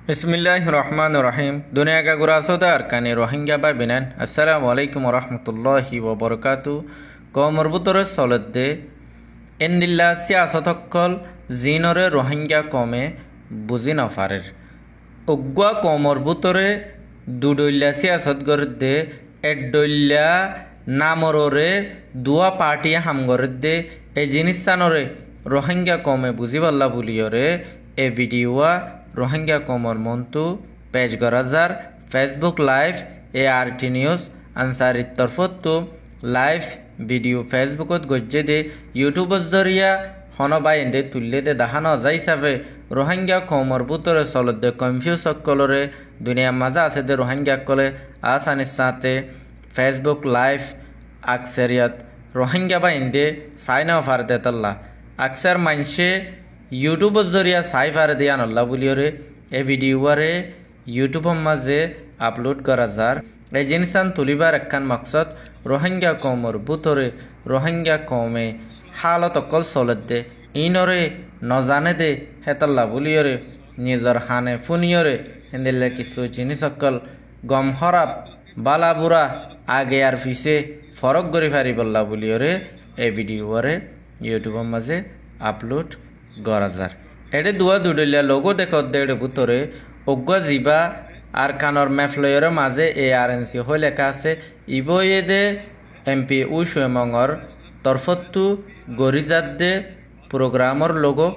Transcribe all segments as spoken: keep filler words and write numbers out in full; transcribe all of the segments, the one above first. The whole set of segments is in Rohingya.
Bismilláhir rohmánir rohím. Duniyai gura asóde Arkani Rohingya bái bóinain, assalamu aláikum warahmatulláhi wabarakátuhu. Koumor bútore soledde endilla síyasot ókkol ziínore Rohingya koume buzí nofarér. Uggúa koumor bútore dudhoilla síyasot gorédde, eddhoilla namorore duwá partíye ham gorédde, e ziníssánoré Rohingya koume buzíbolla buliyóre e vidiyuwá Rohingya koumor montú pec gorá zar. Facebook Live, A R T News, Ansarir torfóttu live vidiyu Facebookot goijjé dé, YouTubeor zoriya honó báiyaindé tuillé dé dahá nozá hísafe Rohingya koumor bútore soledde konfiyus ókkolóre, duniyair mazé asé dé Rohingya ókkolé asanir sáñte Facebook Live akseriyot Rohingya báiyaindé saái nofaré dé tolla. Akser maincé YouTubeor zoriya saái faré dé yíanolla buliyóre e vidiyuwáre YouTubeor mazé aplod gorá zar. E ziníssán tulíbar ekkán moksód Rohingya koumor bútore Rohingya koume hálot ókkol soledde, iínoré nozané dé hétolla buliyóre nizor hane fúniyóre héndilla kissú ziníc ókkol gom hóraf, bála bura, age ar fisé forók gorí faribólla buliyóre e vidiyuwáre YouTubeor mazé aplod gorá zar. Eçé duwá dudhoilla logó dekódde eçé bútore uggúa zibá Arkanor mef loiyóre mazé A R N C hoói leká asé, ibá óiye dé M P Ucwé Mongor torfóttu gorí zadde purogramor logó.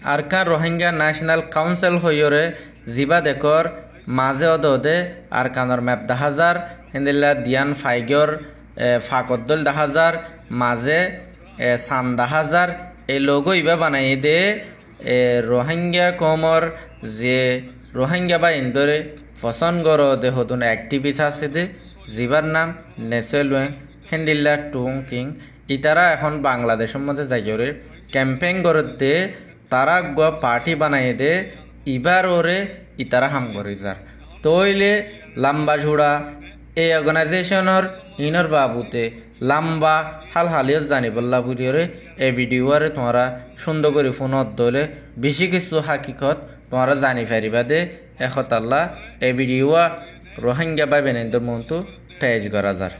Arkan Rohingya National Council hoiyóre zibá dekór mazé ódode Arkanor mef dahá zar, héndilla diyán faigór, e, fakot dóil dahá zar, mazé, e, san dahá zar, e logó ibá banaiyé dé, e, Rohingya koumor ze Rohingya báiyaindóre fosón goróde hodún ekthibis asé dé, zibár nam Nesé Lueng, héndilla Tung King, itará ehón Bangladecór mazé zaiyóre kempéin gorédde, tará uggúa partí banaiyé dé, ibár uore itará ham gorí zar. Tóile lamba cuça e organaizéconor iínor babute lamba hálhaliyót zanibólla buliyóre e vidiyuwáre tuáñra cúndor gorí fúnodde óile bicí kissú hákikot tuáñra zani faribá dé. E hotálla e vidiyuwá Rohingya bái bóinaindór montú pec gorá zar.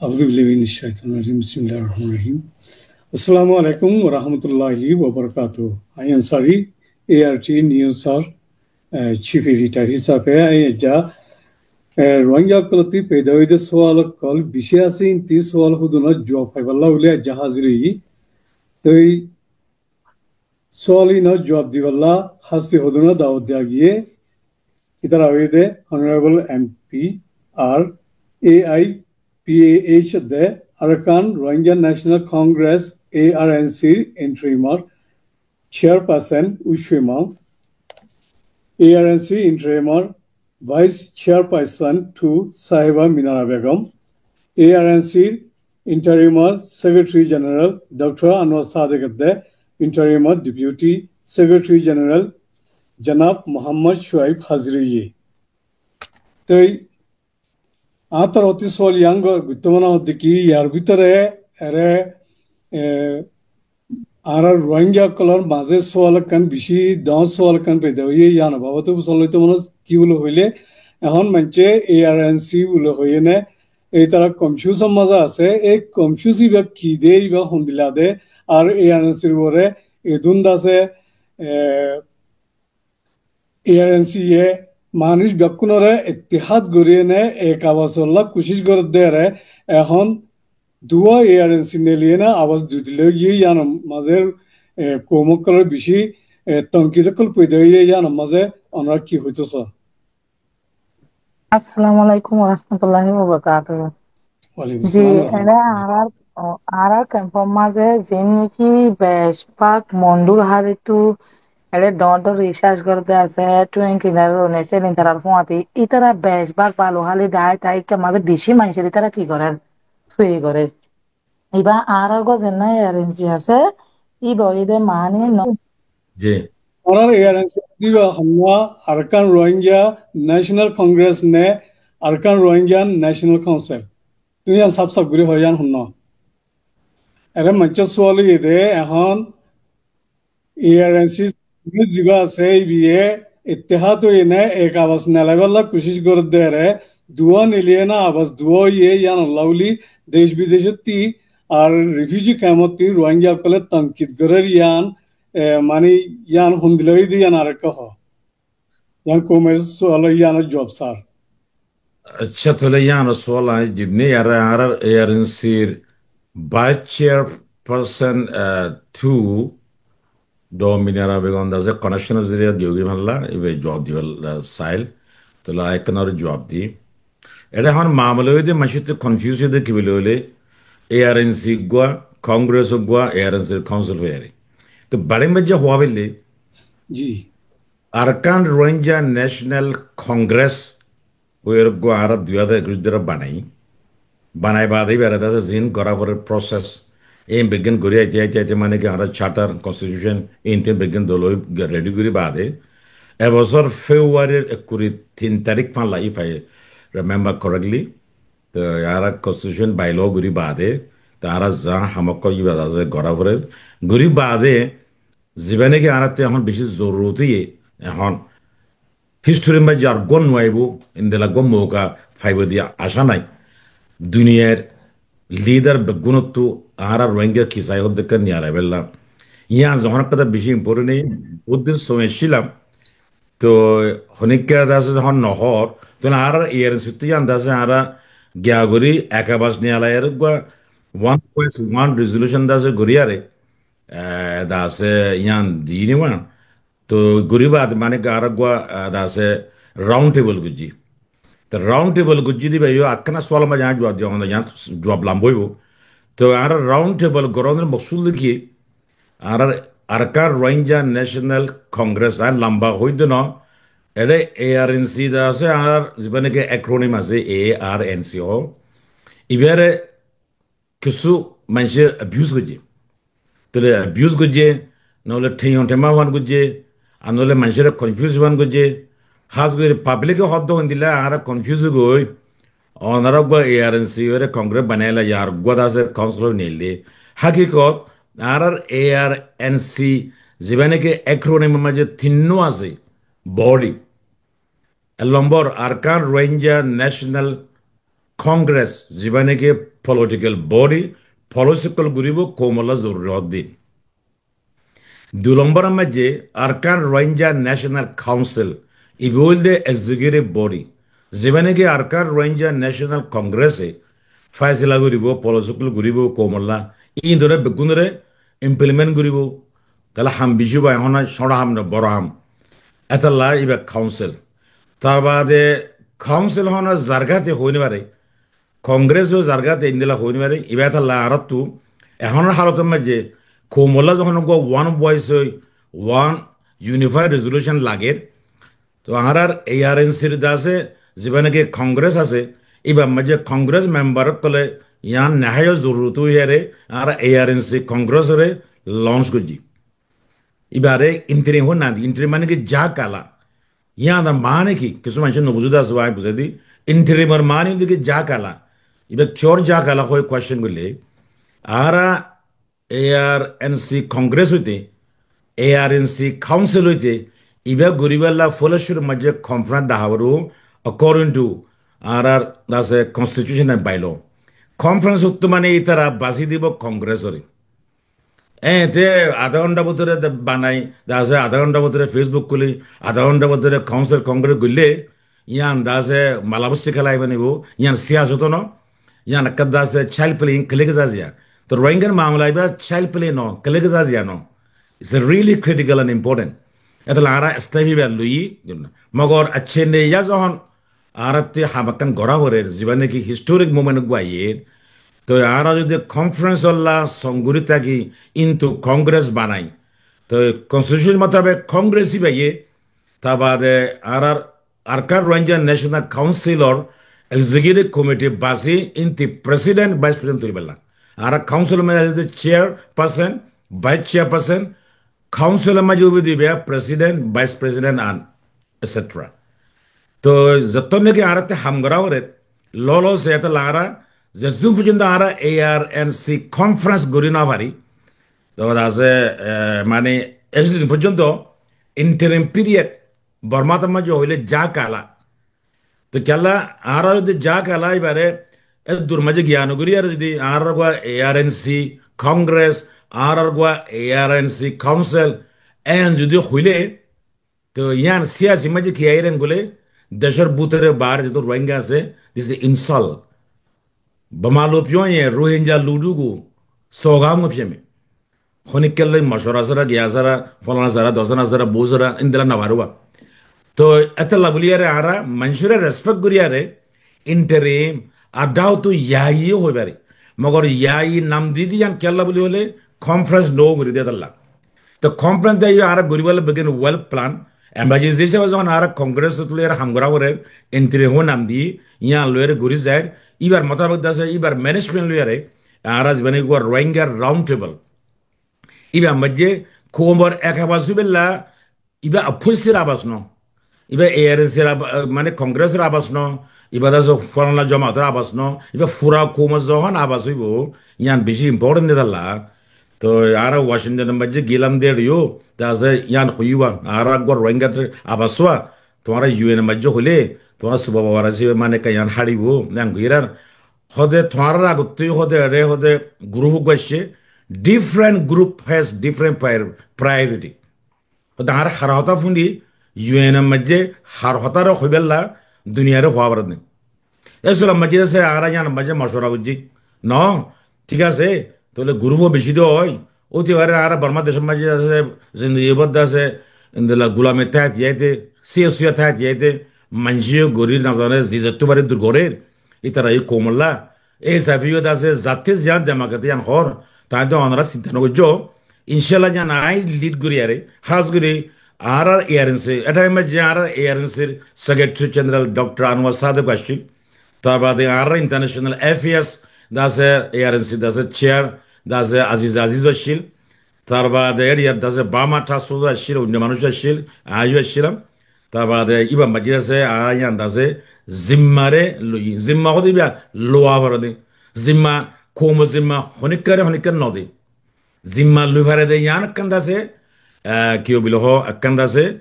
أعوذ بالله من الشيطان الرجيم. بسم الله الرحمن الرحيم. Assalamu alaikum warahmatulláhi wabarakátuhu. Añí Ansari, A R T Newsor, eh, Chief Editor hísafe añí aijja, eh, Rohingya ókkolótti foida óide sóal ókkol bicí asé, íntí sóal hodúnor juab faibólla bóli aijja házir óiyi. Toi sóal ínor juab dibólla hási hodúnor dawot diya giyé. Ítara óiye dé Honorable M P R A I P A H de Arakan Rohingya National Congress, A R N C r interimor chairperson Ucwé Mong, A R N C interimor vice chairperson two Sahiba Minara Begum, A R N C r interimor secretary general Doctor Anwar Sadek de interimor deputy secretary general Janab Muhammad Shuaib házir óiye. Toi añár torfóttu sóal yián go-, goittó mone hoódde ki, yar bútore eré, e, añárar Rohingya ókkolór mazé sóal ekkán bicí doñr sóal ekkán foida óiye, yiánor babute fusán loitó mone ki bóli hoilé, ehón maincé A R N C bóli hoiyé né, ítara konfiyusor mazé asé, e konfiyus ibá ki dé, ibá hondilla dé, ar A R N C r uore edún de asé, e, A R N C ye manúic bekkúnoré ittihád gorí ene ek abas olla kucíc gorédde eré, ehón duwá A R N C neliyéne abas dudilla óiye, yíanor mazé, e, koum ókkolór bicí, e, tonkid ókkol foida óiye, yíanor mazé onorá ki hoitó só? Assalamu alaikum warahmatulláhi wabarakátuhu. Walaikum assalam. Ji, warahmatullah. Ere añárar, o, añárar kempor mazé ziín niki becbák mondul házirtú ere doñr doñr risarc gorédde asé, tuwin kinar one selin tarar fúañti, ítara becbák balu háli dai tai ikka mazé bicí maincór ítara ki gorér? Sui gorér. Ibá añárar gozor nái A R N C asé, ibá óiye dé mani no. Ji. Añárar A R N C ibá honnúa Arakan Rohingya National Congress né Arakan Rohingya National Council. Tuñí yián saf saf gorí hoó yián honnúa. Ere maincór sóal óiye dé ehón A R N C zibá asé, ibáye ittihad óiye né ek abas nelaibálla kucíc gorédde ere, duwá niliyé né abas duwá óiye yíanolla buli dec bidecótti ar refugee camp ótti Rohingya ókkole tankid gorér yían, e, mani yían hondilla óiye dé yían arekka hoó. Yían koume suwal yíanor juwab sar. Accá, tóile yíanor suwal aññí diyum né, yar, añárar A R N C r vice chairperson, eh, two, Dominic Aragon dase connection or zoriya giyói malla, iba juwab dibar, eh, sail. Tóile aññí ekkán ore juwab di. Ede ehón mamela óiye dé, maincóttu confuse óiye dé ki buli hoile, A R N C uggwá, Congress uggwá, A R N C r council hoiyaré. Tói bari maijje hoó buli, ji. Arakan Rohingya National Congress, ói erógua añára dui házar ekuic dóri banaiyí. Banai baade íbaré dase ziín gorá forer process, íin beggín gorí aite, aite, aite, mane ki añára charter, constitution, íin tíin beggín dol ói ready gorí baade, e bosór February r ekkuri tin tarík fáñlla, if I remember correctly, to añára constitution bylaw gorí baade, to añára za ham ókkol íba dase gorá forer, gorí baade, zibá naki añárattú ehón beci zorurot óiye, ehón history r maze ar uggwá no aibó, endilla uggwá mouka faibo de acá nai. Duniyar leader beggúnottú añára Rohingya ki sai hoddekka niyalai félailam. Yián zehón ekkán beci important, ei bout din somoi accílam. To honikka dase zehón no hoór, to añára A R N C ttú yián dase añára giya gorí ek abas niyalai ar uggwá one voice, one resolution dase gorí are, eh, dase yián di niwan. To gorí baade mane ki ar uggwá, ah, dase round table goijjí. To round table goijjí de íba yó ekkán suwal maze aññí juwab diyum, yián juwab lamba óibo. To añára round table gorónor moksud ki, añára Arakan Rohingya National Congress, aññí lamba hoi de no, ede A R N C de asé, añára zibá naki acronym asé, A R N C hoó. Íbare kissú maincé abuse goijjé. Tóile abuse goijjé, noóile théiyo théma fán goijjé, ar noóile maincóre confuse fán goijjé. Hás gorí public e hoddé hoindilla añára confuse goi, onora uggwá A R N C ore Congress banaila, yar uggwá dase council neille. Hákikot añárar A R N C zibá naki acronym or maze tinnwá asé body. Ek lombor, Arakan Rohingya National Congress, zibá naki political body, policy ókkol goríbo, koumolla zoruri hoddé. Dui lombor or maze Arakan Rohingya National Council, ibá óilde executive body, zibá naki Arakan Rohingya National Congress e faisala goríbo, policy ókkol goríbo, koumolla, íin dóre beggúnore implement goríbo, kala ham beci ba ehón sóñra ham no, boro ham. Etalla íba council. Tar baade council honó zargate hoi no fare, Congress o zargate endilla hoi no fare, íba etalla añárattú ehónor halotor maze koumolla zehón uggwá one voice oi, one unified resolution lager, to añárar A R N C r de asé, zibá naki Congress asé, íbar maze Congress member ókkole yián nehayot zorurot óiye re, añára A R N C Congress ore launch goijjí. Íbare interim hoi nadi, interim mane ki ja kala. Yián ar mane ki, kissú maincé no buzé de asé, aññí buzái di. Interim or mane óilde ki ja kala. Íba kiyór ja kala hoi question goille, añára A R N C Congress óite, A R N C Council óite, íba goríballa fólashur maze conference dahábor, according to añárar dase constitution and bylaw. Conference óttu mane ítara basi dibo Congress ore. Ete adha gonthar bútore de banai, dase adha gonthar bútore Facebook kúli, adha gonthar bútore council congress goille, yián dase malabosti kélai banibo, yián siyasot no, yián ekká dase child play, click zaziya. To Rohingyar mamela íba child play no, click zaziya no. It's a really critical and important. Etalla añára step íba loiyí, mogor accá ne ya zehón añárattú ham ekkán gorá forer, zibá naki historic moment uggwá aiyér, to añára zodi conference olla song gorí táki, kintu Congress banai, to constitution motabek Congress íba aiyé, tar baade añárar Arakan Rohingya National Council or executive committee basi inti president, vice president tuli félailam. Añára council or maze asé de chairperson, vice chairperson, council or maze ubi dibe president, vice president and et cetera. To zottón naki añárattú ham gorá forer, lolo se etalla añára zottún foijjonto añára A R N C conference gorí no fari, to asé, eh, mane, etodin foijjonto interim period Bormát or maze hoile ja kala. To kiyólla añára zodi ja kala ibare eddur maze giyan gori ar zodi añárar gua A R N C, Congress, añárar gua A R N C Council, en zodi hoile, to iyan siyasi maze ki airen gole, decor bútore baáre zoto Rohingya asé, this is insult. Bamalup yoye Rohingya ludugu, sogam piyeme. Honikka loi moshwara sára, giya sára, folana sára, dosana sára, bou sára, endilla no faribo. To etolla buli ere añára manúcore respect gori ere interim adau to yai hoi fari. Mogor yai nam di di yan kiyólla buli hoile conference no gori de etolla. To conference de añára gori bolla begin well plan. Emergency hísabe zehón añára Congress ot loi ere ham gora forer, interim hoi nam di, iyan loi ere gori zair, ibar mutabek de asé, ibar management loi ere, añára zibane gua Rohingya round table. Iba maze koumor ek abas óibolla, iba opposite or abas no. Iba A R N C or ab-, mane Congress or abas no. Iba de asé folana jomaat or abas no. Iba fura koumor zehón abas óibo, iyan beci important de etolla. To añára Washington or maze gilam de yo, de asé iyan hoiba, añára gua Rohingya abas óa, tuáñra U N or maze hoile, tuáñra suba babara sibe mane ka iyan haribo, iyan goirar. Hode tuáñrar agottú hode ere hode group gua aiccé, different group has different prior-, priority. Hode añára har hotá fúni U N or maze har hotá re hoibolla duniyare hoó fare de. Esola maze asé añára iyan maze moshwara goijjí. No, thík asé, toile group o beci de ói, óti fare añára Borma decor maze asé, zindigi bódde asé, endilla gulami táit yaite, C S U táit yaite, manúce gori no zane, zizottú fare dur gorer, itara ei koumolla. Ei hísabe yó de asé, zate ziyan demak ete iyan hor, tañí de onora sinta no goijjo. Incállah iyan añí lead gori ere, hás gori añárar A R N C, eta maze añárar A R N C r Secretary General Doctor Anwar Sadek accíl, tar bade añárar International Affairs de asé, A R N C de asé chair de asé Aziz Aziz accíl, tar bade area de asé Burma Task Force accíl, oinno manúc accíl, añí yó accílam. Tar bade iba maze asé, añára iyan de asé zimmare loi, zimma hode iba loa fare de. Zimma, koumor zimma honikkare honikka no de. Zimma loi fare de iyan ekkán de asé, eh, ki buli hoó, ekkán de asé,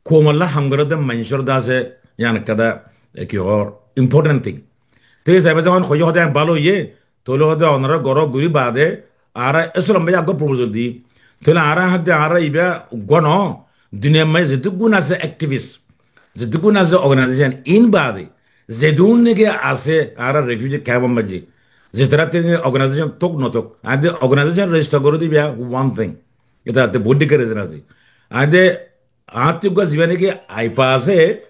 koumolla ham gore de manúcor de asé, iyan ekkán de, eh, ki hoó, important thing. Te hísabe zehón hoiye hode bála óiye, toile hode onora goro gori bade, añára esolam bái aggo proposal di. Toile añára hode añára iba gua no, duniyar maze zedukkun asé activist, zedukkun asé organization, in bade, zedun niki asé añára refugee camp or maze, zetara te organization tok no tok, añáde organization register gori diba one thing. Itara te bout dikkar reason asé. Añáde añáttu gua ziba niki aipa asé,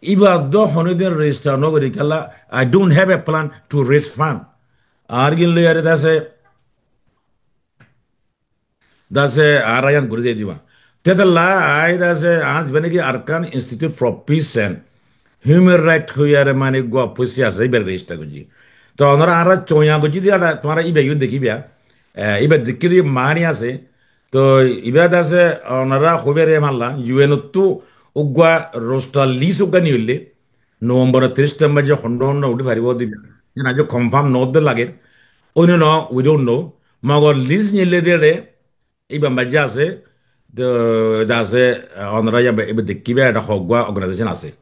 iba do honodin register no gori kiyólla, I don't have a plan to raise fund. Añár gin loi are de asé, de asé añára iyan gori de diba. Tetolla añí de asé añár ziba niki Arakan Institute for Peace and Human Right hoi are mane gua puisi asé, iba register goijji. To onora añára choya goijji de, tuáñra iba yó dekiba. Eh, iba dekki de mani asé, to iba de asé, onora hoibar e malla, U N ottu uggwa roster list uggwa niyólle, November or tiríc tarik maze hondilla hondilla uthi faribo diba. Iyan aijjó confirm no de lager. Oinno no, we don't know. Mogor list niyólle de re, iba maze asé, to, de asé, onora iba, iba dekkiba, eta hoggwa organization asé.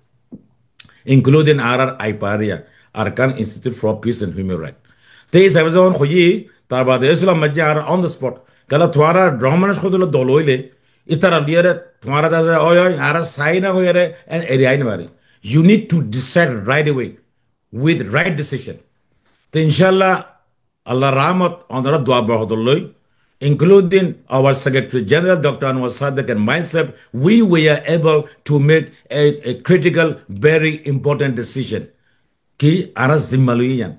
Including añárar aipa area, Arakan Institute for Peace and Human Rights. Te hísabe zehón hoiyi, tar bade esolam maze añára on the spot. Kiyólla tuáñra dominance hodolla dol óile, itara loi ere tuáñra de asé, oi, oi, añára sai na hoi ere, en area ain mari. You need to decide right away with right decision. To incállah, Allahr rahmot, onora dua bor hodolla loi, including our Secretary General Doctor Anwar Sadek and myself, we were able to make a, a critical, very important decision. Ki, añára zimma loi iyan.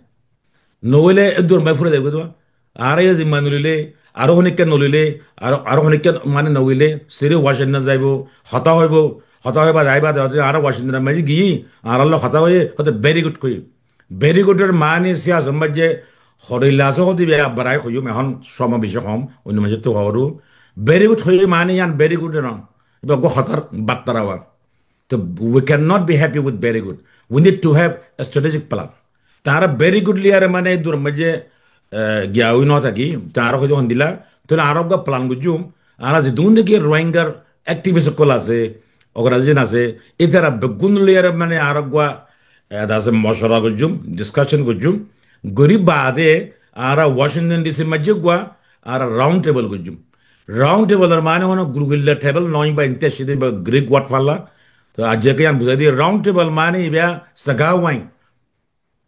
No óile eddur maze furi zaibo de. Añára iyan zimma no loile, aró honikka no loile, aró, aró honikka mane no óile, sirif Washington zaibo, hotá hoibo, hotá hoiba zaiba de, añára Washington maze giyi, añárar loi hotá hoiye, hotá very good hoiye. Very good or mane siyasot maze hoilla asé hode iba abbar añí hoiyum, ehón somoy beci hom, oinno maze to hoibo. Very good hoiye mane iyan very good no. Iba uggwa hotar battara wa. To we cannot be happy with very good. We need to have a strategic plan. Tara very good loi ere mane dur maze, eh, giya oi no taki, tara hoide hondilla, toile añára uggwa plan goijjum, añára zedun niki Rohingyar activist okkol asé, organization asé, ítara beggún loiyaré mane añára uggwá, e, dase mocuwara goijjum, discussion goijjum. Gorí baade añára Washington D C r maijjé uggwá añára round table goijjum. Round table or mane hono gurguilla table no, íba inte asé de, íba Greek word falla. To aijja ke yián buzái di, round table mane íba saga wain.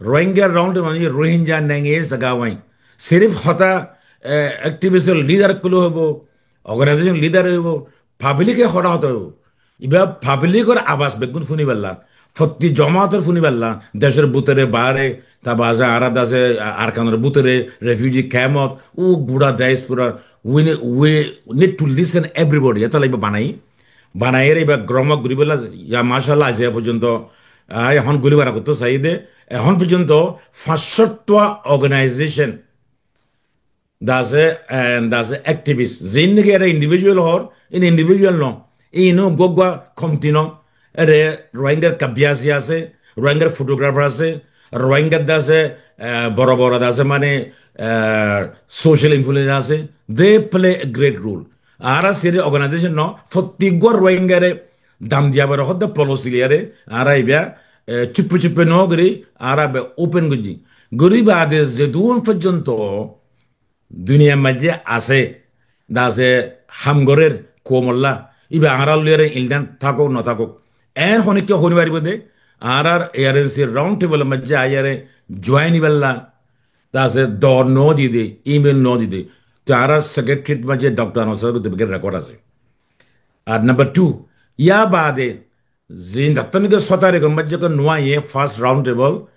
Rohingya round mane Rohingya nenge saga wain. Sirif hotá, e, activist leader ókkole hoibo, organization leader hoibo, public e hotá hotá hoibo. Íba public or abas beggún fúni falla. Fottí jomaat or fúni falla. Decór bútore baáre, ta bade añára dase, a, Arkan or bútore, refugee camp ot, ó gura diaspora. We ne-, we need to listen everybody. Étalla íba banai. Banaiyóre íba grow up gorí félaiye, ya macállah, aijja foijjonto, ah, ehón guli bara gottó saiyé de, ehón foijjonto fañs cót organization, dase, and dase activist. Ziín niki eçé individual hoór, ín individual no. Ín uggwá komti no. Eçé Rohingyar kabbiyasi asé, Rohingyar photographer asé, Rohingyar dase, eh, boro boro dase mane, eh, social influence asé. They play a great role. Añára siri organization no, fottí uggwá Rohingyare dam diya bare hoddé policy loiyaré, añára íba, e, cúppe cúppe no gorí, añára íba open goijjí. Gorí baade zedún foijjonto duniyar maijjé asé, dase ham gorér koumolla, íba añára loiyaré ildan tákok no tákok. En honikka honi faribó de, añárar A R N C round table or maijjé aiyaré join óiballa, dase dor no di de, email no di de. To añárar secretary maijjé Doctor Anwar sáb or record asé. Ar number two, yá baade, zin dattan ke só tarik or maijjé ke no aiye first round table,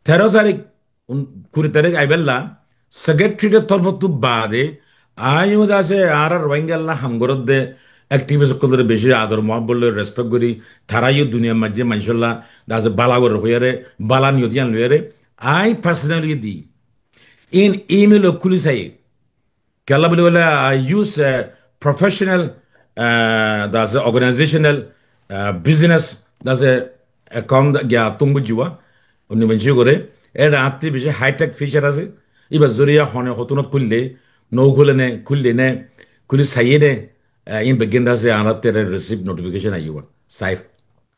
teró tarik, un-, kuri tarik aibálla, secretary or torfóttu baade, añí yó dase añára Rohingyalla ham goródde activist ókkolore beci ador muhábbot loi respect gorí, tará yó duniyar maijjé maincólla dase bála gorí hoiyaré, bála niyot yián loiyaré, añí personally di. In email o kúli sai, kiyólla buli hoilé, I use a professional, ah, dase organizational, ah, business, dase account giya tum bujjiba, unni maincé gore, eçe añátti beci high tech feature asé, íbar zoriya hone hotunot kúille, no kúle ne, kúille ne, kúli saiye ne, ah, in beggín dase añára tere receive notification aiba, sai,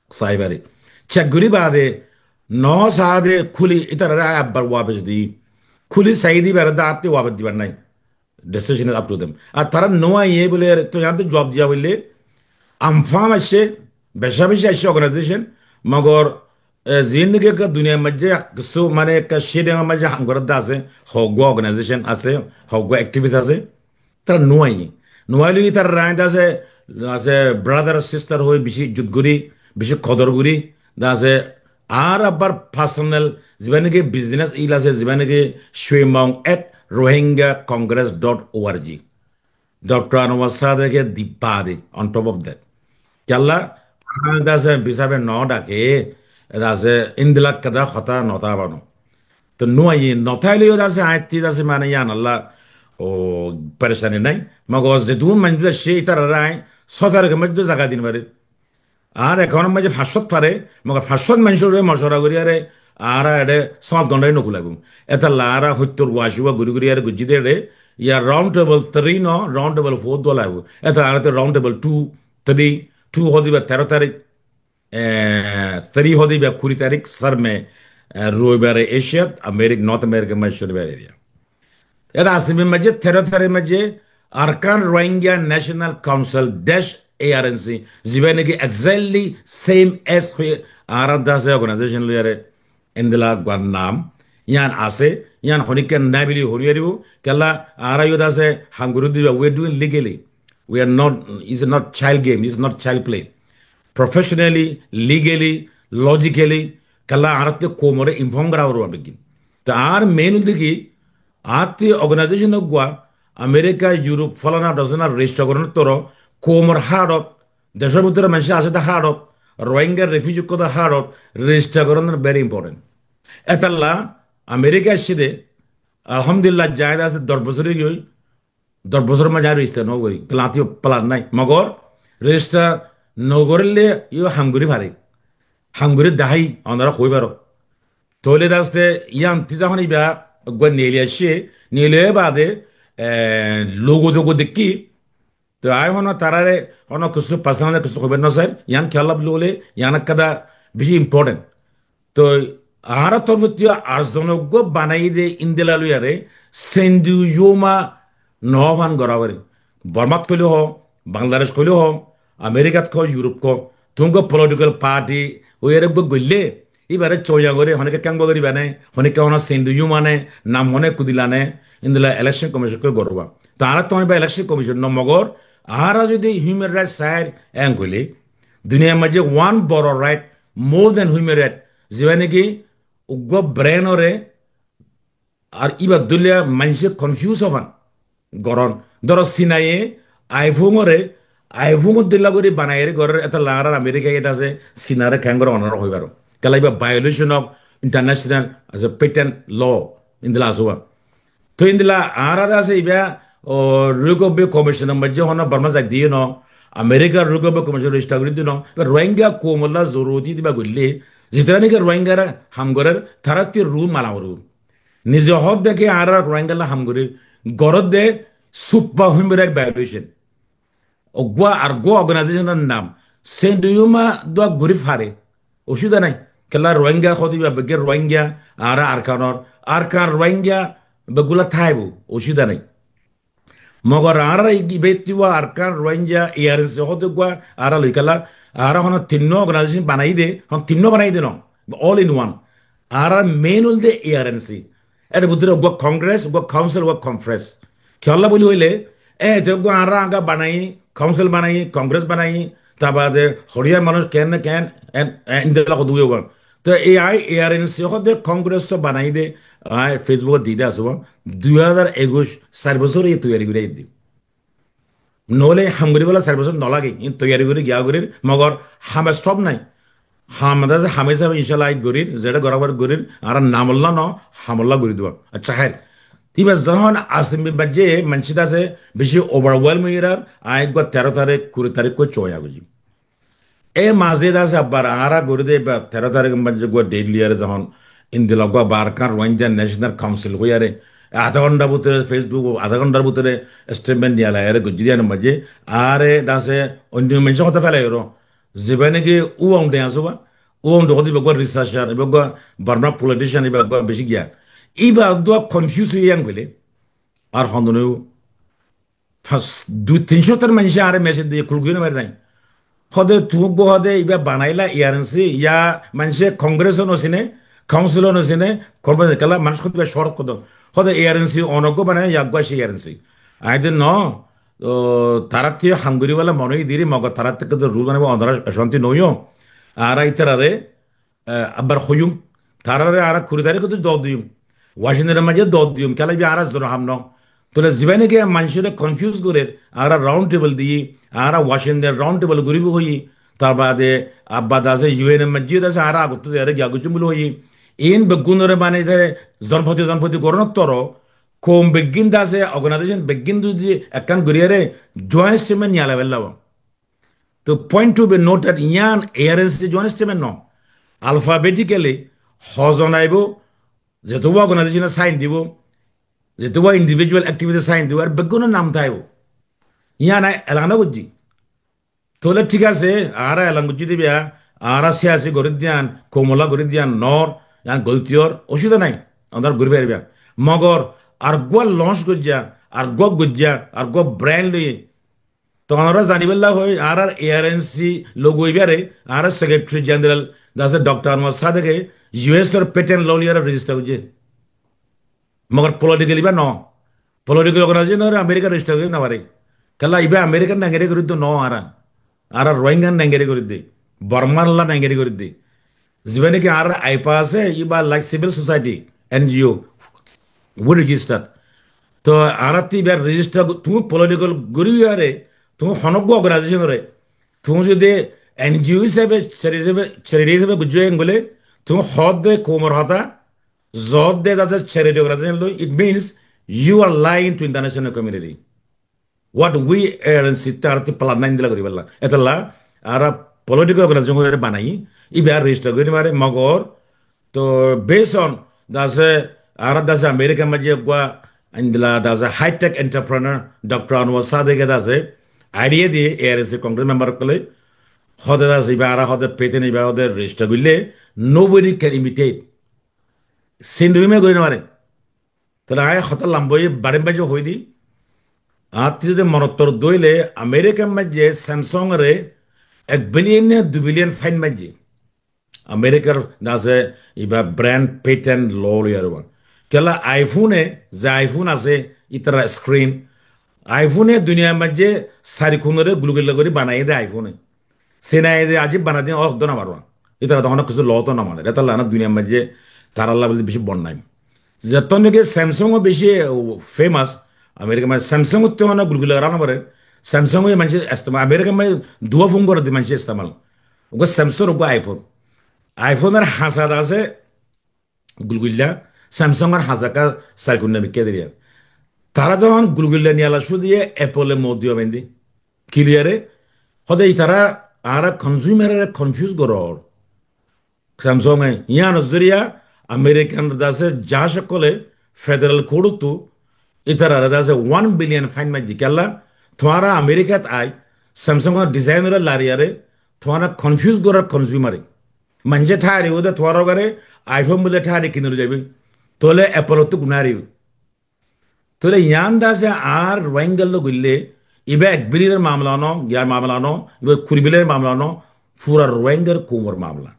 sai fari. Check gorí baade, no saade kúli, itarare abbar wapes di, kúli sai di bare da añátti wapes dibar nai. Decision is up to them. Ar tará no aiye buli, to yián to juwab diya hoilé, AMFAM aiccé, beca beci aiccé organization, mogor, e, zin niki ekka duniyar maijjé ek kissú mane ekka stadium or maijjé ham gorédde asé, hoggwá organization asé, hoggwá activist asé, tará no aiye. No aile ki tará rañit asé, asé brother sister hoi beci izzot gorí, beci kodor gorí, dase ar abbar personal, ziba niki business email asé, ziba niki shuimong at rohingya congress dot org. Doctor Anwar Sadek e dibba de, on top of that. Kiyólla, ah, dase bisabe no dake, dase indila keda hotá no tába no. To no aiye, no táile yó dase añátti dase mane yián olla, o, perecani nai. Mogor zedún maincé aiccé, itarare añí só tarik or maijjé zaga di no fari. Ar account or maijjé fañs cót fare, mogor fañs cót maincóre mocuwara gorí are, añára eçe sót gonthá no kúlaibou. Etalla añára hóttor wacíwa gorí gorí are goijjí de eçe, yá round table three no, round table four dua laibo. Etalla añára to round table two, three, two hoó de íba teró tarik, e, three hoó de íba kuri tarik, sar me, e, roibare Asia, America, North America, maijjé conibar area. Eçe asé maijjé teró tarik maijjé Arakan Rohingya National Council dash A R N C, ziba niki exactly same as hoi añára dase organization loiyaré endila gua nam, yián asé, yián honikka nai buli honi faribo, kiyólla añára yó dase ham gorí diba, we are doing legally. We are not, it's not child game, it's not child play. Professionally, legally, logically, kiyólla añáratte koumore inform gora foribó beggín. To añár main hoilde ki, añátti organization uggwá, America, Europe, folana dhosona register goronor toro, koumor haçot, decór bútore maincé asé de haçot, Rohingya refugee ókkol de haçot, register goronor very important. Etalla America aiccé de, alhamdulillah, zai de asé doc bosór ói giyói, doc bosór maze ar register no gorí, kiyólla añátti plan nai. Mogor register no goríle yó ham gorí fari. Ham gorí dahái, onora hoi faro. Tóile daste yián ti zehón iba uggwá neeli aiccé, neeli ói baade, e, logo togo dekkí, Toi añí hono tarare hono kessú personal kessú hoibar no sair, yián kiyólla buli hoile yián ekkán bicí important. Toi añárar torfóttu ar zone uggúa banaiyé dé endilla loiyaré Sendhu Yuma no fan gora fare. Bormat hoile ho, Bangladesh hoile ho, Americat ho, Europe ho, tuñí uggúa political party óiyaré uggúa goille, íbaré coña gorí, honíkka kengua gorí bane, honíkka hono Sendhu Yuma ne, nam hone Kudila ne, endilla election commission ke gorba. Toi añára to hono ba election commission no mogor, añára zodi human rights sair en hoile, duniyar maze one boro right, more than human right, ziba niki uggúa brain ore ar íba dóilla maincé confuse ófan goron. Dóro Sinaye iPhone ore, iPhone or dóilla gorí banaiyaré gorer, etolla añárar America yé dase Sinare kengori onora hoi faro. Kiyólla íba violation of international, aso, patent law, endilla asé uwa. Toi endilla añárar dase íba, o, Rugobbe Commission or maze hono Borma zai diye no, America Rugobbe Commission register gorí diye no, íba Rohingya koumolla zoruroti diba goille, zitara niki Rohingyare ham gorer, tarattú rule mana foribo. Nize hoódde ki añára Rohingyalla ham gorí, goródde super human right violation. Uggúa ar uggúa organization or nam, Sendhu Yuma dua gorí fare, osubida nai. Kiyólla Rohingya hoódde íba beggún Rohingya, añára Arkanor, Arkan Rohingya beggúla táibo, osubida nai. Mogor añára ibáttu Arkan Rohingya A R N C hoódde uggúa añára loi kiyólla, añára hono tinnúa organization banaiyé dé, hono tinnúa banaiyé dé no, all in one. Añárar main óilde A R N C. Ér bútore uggúa Congress, uggúa Council, uggúa Conference. Kiyólla buli hoile, e, te uggúa añára aga banaiyí, Council banaiyí, Congress banaiyí, tar bade horiyar manúic ken ne ken, en, en, endilla hoódde uggúa. Toi e añí A R N C hoódde Congress o banaiyé dé, añí Facebook ot di dé asé, dui házar ekuic, sair bosór e toiyari gorí aiyér dé. Noóile ham goríbolla sair bosór no lage, in toiyari gorí giya gorír, mogor ham stop nai. Ham dase ham hísabe incállah añí gorír, zeçé gora fare gorír, añára namolla no, hamolla gorí dibo. Accá, háir. Íba zehón Asamir maze maincé dase beci overwhelm óiyer, añí uggúa teró tarík, kuri tarík hoi coña goijjí. E maze dase abbar añára gorí dé ba teró tarík or maze uggúa date loiyaré zehón endilla uggúa Arkan Rohingya National Council hoiyaré adá gonthar bútore Facebook, adá gonthar bútore statement niyalaiyaré goijjí dé yián or maze añáre dase oinno maincé hotá félai ro. Ziba niki Wang Deng asé uwa, Wang Deng hoódde íba uggúa researcher, íba uggúa Borma politician, íba uggúa beci giyan. Íba uggúa confuse óiye yián hoile ar hondilla no óibo. Fas-, dui tin cót maincé añáre message diye, kúl gorí no fari nai. Hoódde tuñí uggúa hoódde íba banaila A R N C, ya maincé Congress o no sine, Council o no sine, Congress kiyólla manúic hoódde íba short hoódde. Hoódde A R N C onoggúa banaila ya uggúa asé A R N C. Añí de no, o, tarattú ham goríbolla mone óiye dé, mogor tarattú de rule banaibo, onora cánti no óiyo. Añára ítarare, e, abbar hoiyum, tarare añára kuri tarík ot dot diyum. Washington or maze dot diyum, kiyólla íba añára zoro ham no. Toile ziba niki maincóre confuse gorer, añára round table diyí, añára Washington round table goríbo hoiyí, tar bade abbar dase U N or maze dase añára agottú zaiyaré giya goijjum buli hoiyí. In beggúnore mane de zonpoti zonpoti goron toro, koum beggín dase organization beggín zodi ekkán goríyaré joint statement niyalai félaibo. To point to be noted, yián A R N C joint statement no. Alphabetically hozon aibo, zetuwa organization e sign dibo, zetuwa individual activity sign dibo, ar beggúnor nam táibo. Yián añí elan no goijjí. Toile thík asé, añára elan goijjí dé íba, añára siyasi gorí diyan, koumolla gorí diyan, nor, yián golti ór, osubida nai, añára gorí fariba. Mogor ar uggúa launch goijjá, ar uggúa goijjá, ar uggúa brain loi, Toóu añára zanibálla hoi, añárar A R N C logo ibáre, añárar Secretary General dase Doctor Anwar Sadek e U S or patent law loi añára register goijjé. Mogor political ibá no. Political organization ore America register gorí no fare. Kiyólla ibá America nengeri gorí dé no añára. Añára Rohingya nengeri gorí dé. Bormar lla nengeri gorí dé. Ziba niki añárar aipa asé, ibá like civil society, N G O, we register. To añárattú ibá register go-, tuñí political gorí uiyaré, tuñí honó uggúa organization ore, tuñí zodi N G O hísabe, charity hísabe, charity hísabe goijjó engole, tuñí hoódde koumor hotá, zoódde dase charity organization loi, it means you are lying to international community. What we A R N C te añárattú plan nai endilla goríbolla. Etolla añára political organization hoiyaré banaiyí, ibá register gorí no fare, mogor to based on dase, añárar dase America maze uggúa endilla dase high-tech entrepreneur Doctor Anwar Sadek e dase Idea diye A R S C Congress member ókkole, hode das iba, ara hode patent iba, hode register goille, nobody can imitate. Sindhume gori no pare. Tóile añí hotá lamba óiye, barim baje hoi di. Añáttu zodi monottor dóile, Amerikar maze Samsung re ek billion ne dui billion fine maze. Amerikar dase iba brand patent law loi ar uwa. Kiyólla iPhone e, ze iPhone ase, itara screen. iPhone e duniyar maze sari kunore gulgulla gori banaiye de iPhone e. Sina e de ajib banai din ok dona marwa. Itara tohon kisu law to no mane. Etalla ana duniyar maze taralla buli beci bodnam. Zetton niki Samsung o beci, uh, famous, Amerikar maze Samsung ottú hona gulgulla gora no pare. Samsung o manche estemal, Amerikar maze duwa phone gore de manche estemal. Uggwa Samsung, uggwa iPhone. iPhone or hañsa ase gulgulla, Samsung or hañsa ekka sari kunna mikka deriya. Tara tohon gulgulla niyala cúru diye Apple e mou diya bende. Clear e? Hode itara ara consumer re confuse goror. Samsung e, yián zoriya American dase judge okkole federal court ottu itarare dase one billion fine maijje. Kiyólla, tuáñra Americat ai Samsung or design ore lariyare tuáñra confuse gorer consumer e. Manje thari ode tuáñra gare iPhone bole thari kinori jaibe. Tóile Apple ottu guna aribe. Tóile yián dase ar Rohingya loi goille, iba ek billion or mamla no, giyar mamla no, iba kuri billion or mamla no, fura Rohingyar koumor mamla.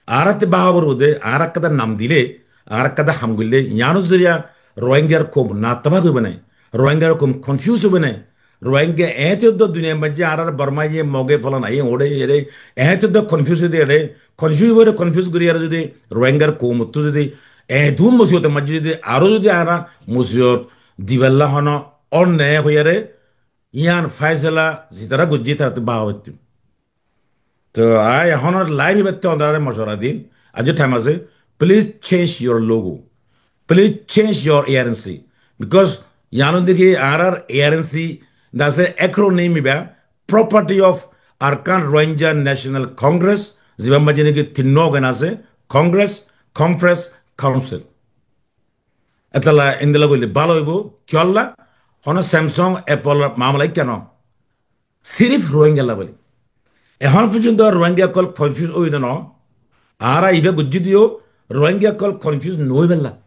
Ar atte bahabor ode, ar ekkada nam dile, ar ekkada ham goille, yián zoriya Rohingyar koum na taba goibe ne, Rohingyar koum confuse oibe ne, Rohingya eto do duniyar maze ar ar Borma ye, Moge, falan aye, ore, ere, eto do confuse ode, ere, confuse ore, confuse gori ar zodi Rohingyar koum ottu zodi eto musibot maze zodi aro zodi ara musibot diballa hono onne hoiyare, yián faisala zitara gojje tara to bawa hoitte. To ai ehon live ibatte ondarare moshwara din, ajo time ase, please change your logo, please change your A R N C, because yián ol deki ar ar A R N C dase acronym iba, Property of Arakan Rohingya National Congress, ziba maze niki tin no ogen ase, Congress, Conference, Council. Etala endila goille bála oibo, kiyólla, hono Samsung, Apple mamla ikka no. Sirif Rohingya la boli. Ehon foijjonto Rohingya okkol confuse oiye de no. Ara iba gojje diyo Rohingya okkol confuse no oiballa.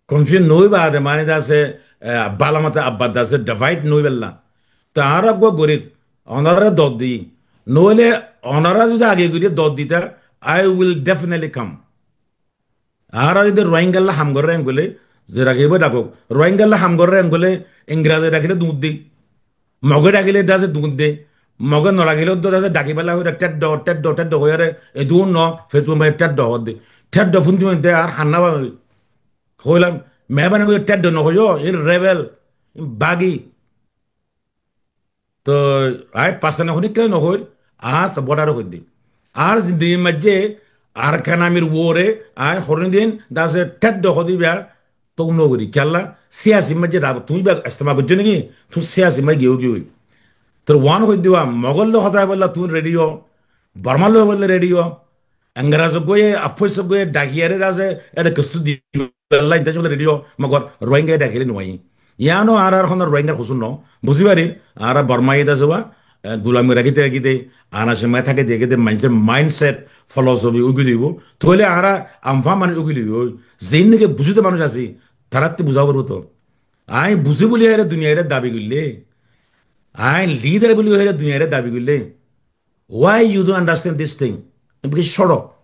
Confuse no oiba de mane dase, eh, bála mata abba dase divide no oiballa. To ara uggwa gorir, onarare dod di. Noile onara zodi age gori dod dita, I will definitely come. Añára zodi Rohingyalla ham gorer engole, ze dakibo dakok. Rohingyalla ham gorer engole, Ingraze dakile duñr de. Moge dakile dase duñr de. Moge no dakile dase daki bela hoire teddo, teddo, teddo hoire, e duñr no, Facebook maze teddo hoór de. Teddo funti funti ar hanna ba hoilam, mehbani gorí teddo no hoiyo, in rebel, in bagi. To añí pasana honikka no hoir, añár to border hoidde. Añár zindigir maze Arakan Armyr uore añí honodin dase teddo hodiba to no gori. Kiyólla siyasi maze dabo, tuñí ba estema gojjo niki? Tuñí siyasi maze giyo giyo. Tor wan hoiddiba, Mogor loi hotá hoibolla tuñí ready o, Bormar loi hoibolla ready o. Engarazo goye, afoiso goye, dakiyare dase, ede kistu di bela international radio, mogor Rohingya dakile nuwai. Yano añárar hono Rohingyar hosur no. Buzi farir, añára Borma ida zuwa, eh, gulami rakite rakite, ana somoi takite takite, manjor mindset, philosophy ugi dibo. Toile añára amfa mani ugi dibo. Zeinne ke buzite manuj asi, taratte buza foribo to. Añí buzi buli ere duniyare dabi goille. Añí leader buli ere duniyare dabi goille. Why you don't understand this thing? Because shut up.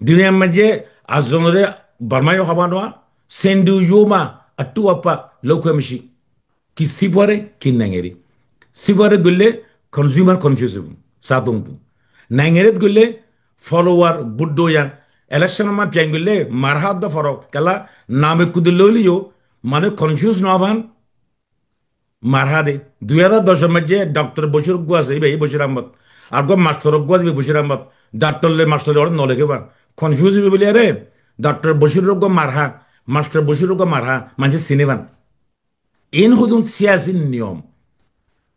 Duniyar maze azzonore Bormayo hoba nuwa, sendu yuma atu apa loku emishi. Ki sipore, ki nengeri. Sipore golle consumer confuse hoibo. Sadung tu. Nengeret golle follower buddo ya. Election ma piyan golle marhat do forok. Kala name kudu loliyo, mane confuse no ban. Marha de. Dui házar doc or maze Doctor Bashir uggwa ase, iba, iba Bashir Ahmad. Ar uggwa mastor uggwa ase, iba Bashir Ahmad. Doctor le mastor le ore no leke ba. Confuse iba buli are. Doctor Bashir uggwa marha, mastor Bashir uggwa marha, manje sine ban. In hudun siyasi niyom.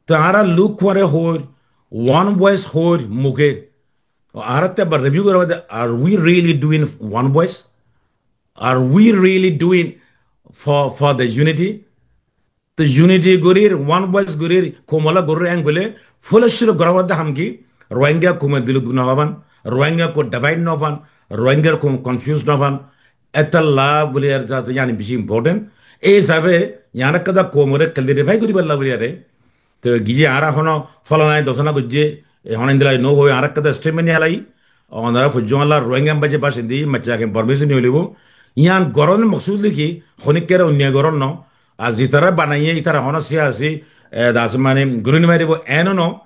To añára luk kuare hoir, one voice hoir, muke. Añára te abar review gora, are we really doing one voice? Are we really doing for, for the unity? Te unity gorir, one voice gorir, koum ola gorir en goille, foila cúru gora foribó de ham ki, Rohingya koume dil duk no fán, Rohingya koume divide no fán, Rohingya koume confuse no fán, etolla buli ar zate yani beci important. Ei hísabe, yián ekkán koumore clarify goribolla buli are, te giyé añára hono folana dosana goijjé, e hono endilla no hoi añára ekkán statement niyalai, onora foijjum alla Rohingya bacce bacindi, macca ke permission ni óilibo. Yián goron moksud ki, honikkare onnyai goron no, ar zitara banaiyé, itara hono siyasi, e, das mane, guri no faribo, eno no,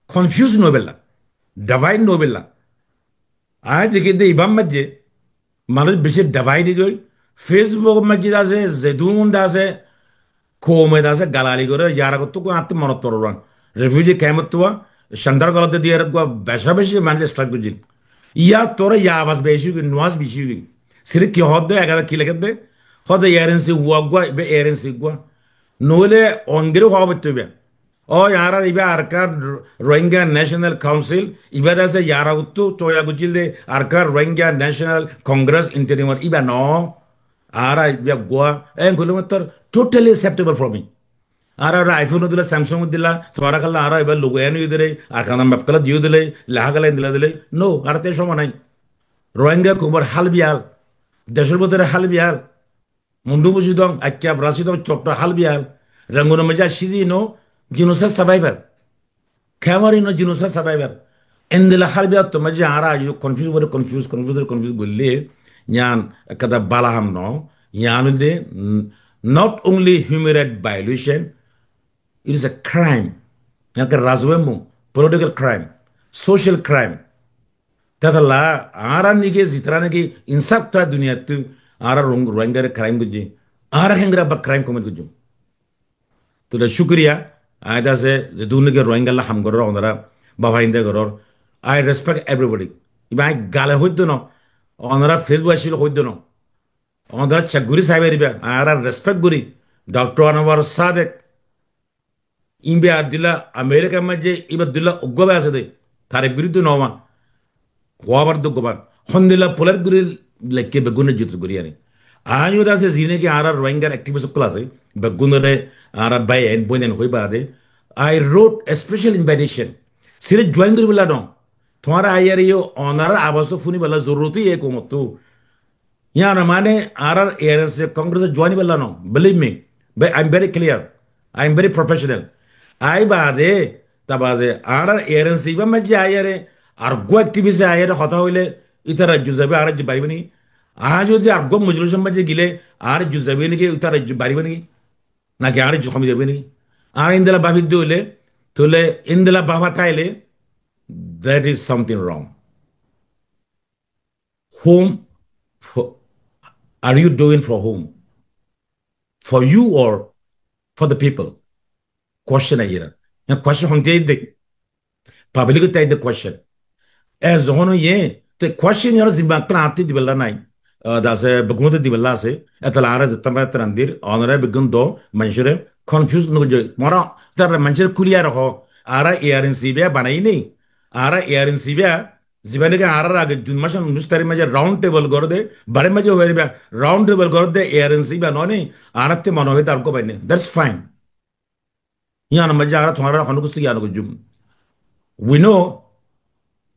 confuse no óibella, divide no óibella. Añí deki de ibar maze manúic beci divide ói giyói. Facebook or maze de asé, zedún de asé, koum e de asé, galali gore, yar agottú koi añáttu monot forer. Refugee camp ottú, Chandar golat diye ar uggwá beca beci manúic strike goijjé. Yar tore ya abas beci ói giyói, noise beci ói giyói. Sirif ki hoó de, ek adar ki leké de, hoó de A R N C uggwá, iba A R N C uggwá. Noóile ongiri hoó foitto iba. Ói, añárar iba Arakan Rohingya National Council, iba de asé yar agottú toiya goijjíl de Arakan Rohingya National Congress interim or iba no. Añára iba uggwá, en goille mattor totally acceptable for me. Añára, añára iPhone dila, Samsung dila, tuáñra kalla añára iba logo en oi dile, Arakan map kala diyo dile, leha kala dila dile. No, añára te cómot nai. Rohingya koumor hál biyal, decor bútore hál biyal. Mundu busidong, Akkiyaf rasidong, cotto hál biyal. Rangunor maze asé de no, genocide survivor. Kemar ino genocide survivor. Endilla hál biyal to maze añára aijjó confuse gore confuse, confuse gore confuse goille, yián ekkán bála ham no. Yián óilde, mm, not only human right violation, it is a crime. Yián ekká razuemmu, political crime, social crime. Tetolla añára niki zitara niki insaf tá duniyattu añára Rohing-, Rohingyare crime goijjé. Añára hengori abbar crime commit goijjum. Tole cúkuriya, añí de asé zedún niki Rohingyalla ham goror, onora bafainde goror. I respect everybody. Iba añí gale hoiddo no, onora Facebook asile hoiddo no. Onora check gori sai fariba, añára respect gori. Doctor Anwar Sadek, iba dilla America maze, iba dilla uggwá bái asé de, tar biruddé no man. Hobar de uggwá man. Hondilla polite gori lekké beggúnore judge gori ani. Añí de asé zine ki añárar Rohingyar activist okkol asé, beggúnore añárar bái en, boin en hoi bade. I wrote a special invitation. Sirif join gori bolla no. Tuáñra aiyaré yo, onorar abas funi bolla zorurot e koumottu. Yián mane añárar A R N C Congress join bolla no. Believe me, be-, I'm very clear. I'm very professional. Añí bade, ta bade, añárar A R N C iba maze aiyaré, ar uggwá activist aiyaré hotá hoile, itar raijjo zaibo, añárar raijjo baribo ni? Añí zodi ar uggwá mojlis or maze gile, añárar raijjo zaibo ni ki, itar raijjo baribo ni? Naki añárar raijjo homi zaibo ni? Añára endilla bafidde hoile, tole endilla bafa táile, that is something wrong. Whom for, are you doing for whom? For you or for the people? Question aiyé na. Question honte aiyé de. Public otte aiyé de question. E zehón ye, te question yar zimma ekkán añátte dibella nai. Ah, de asé, beggúnotte dibella asé. Etolla añára zettan fari ettan dir, onora beggún do, manúcore confuse no goijjo. Mora, tara manúcore clear ho. Añára A R N C iba banai ni. Añára A R N C iba, ziba niki añárar age June masor unnúic tarik maze round table gore de, bare maze hoi riba, round table gore de A R N C iba no ni, añáratte mone hoi dar ko baine. That's fine. Yián maze añára tuáñra hono kessú yián goijjum. We know,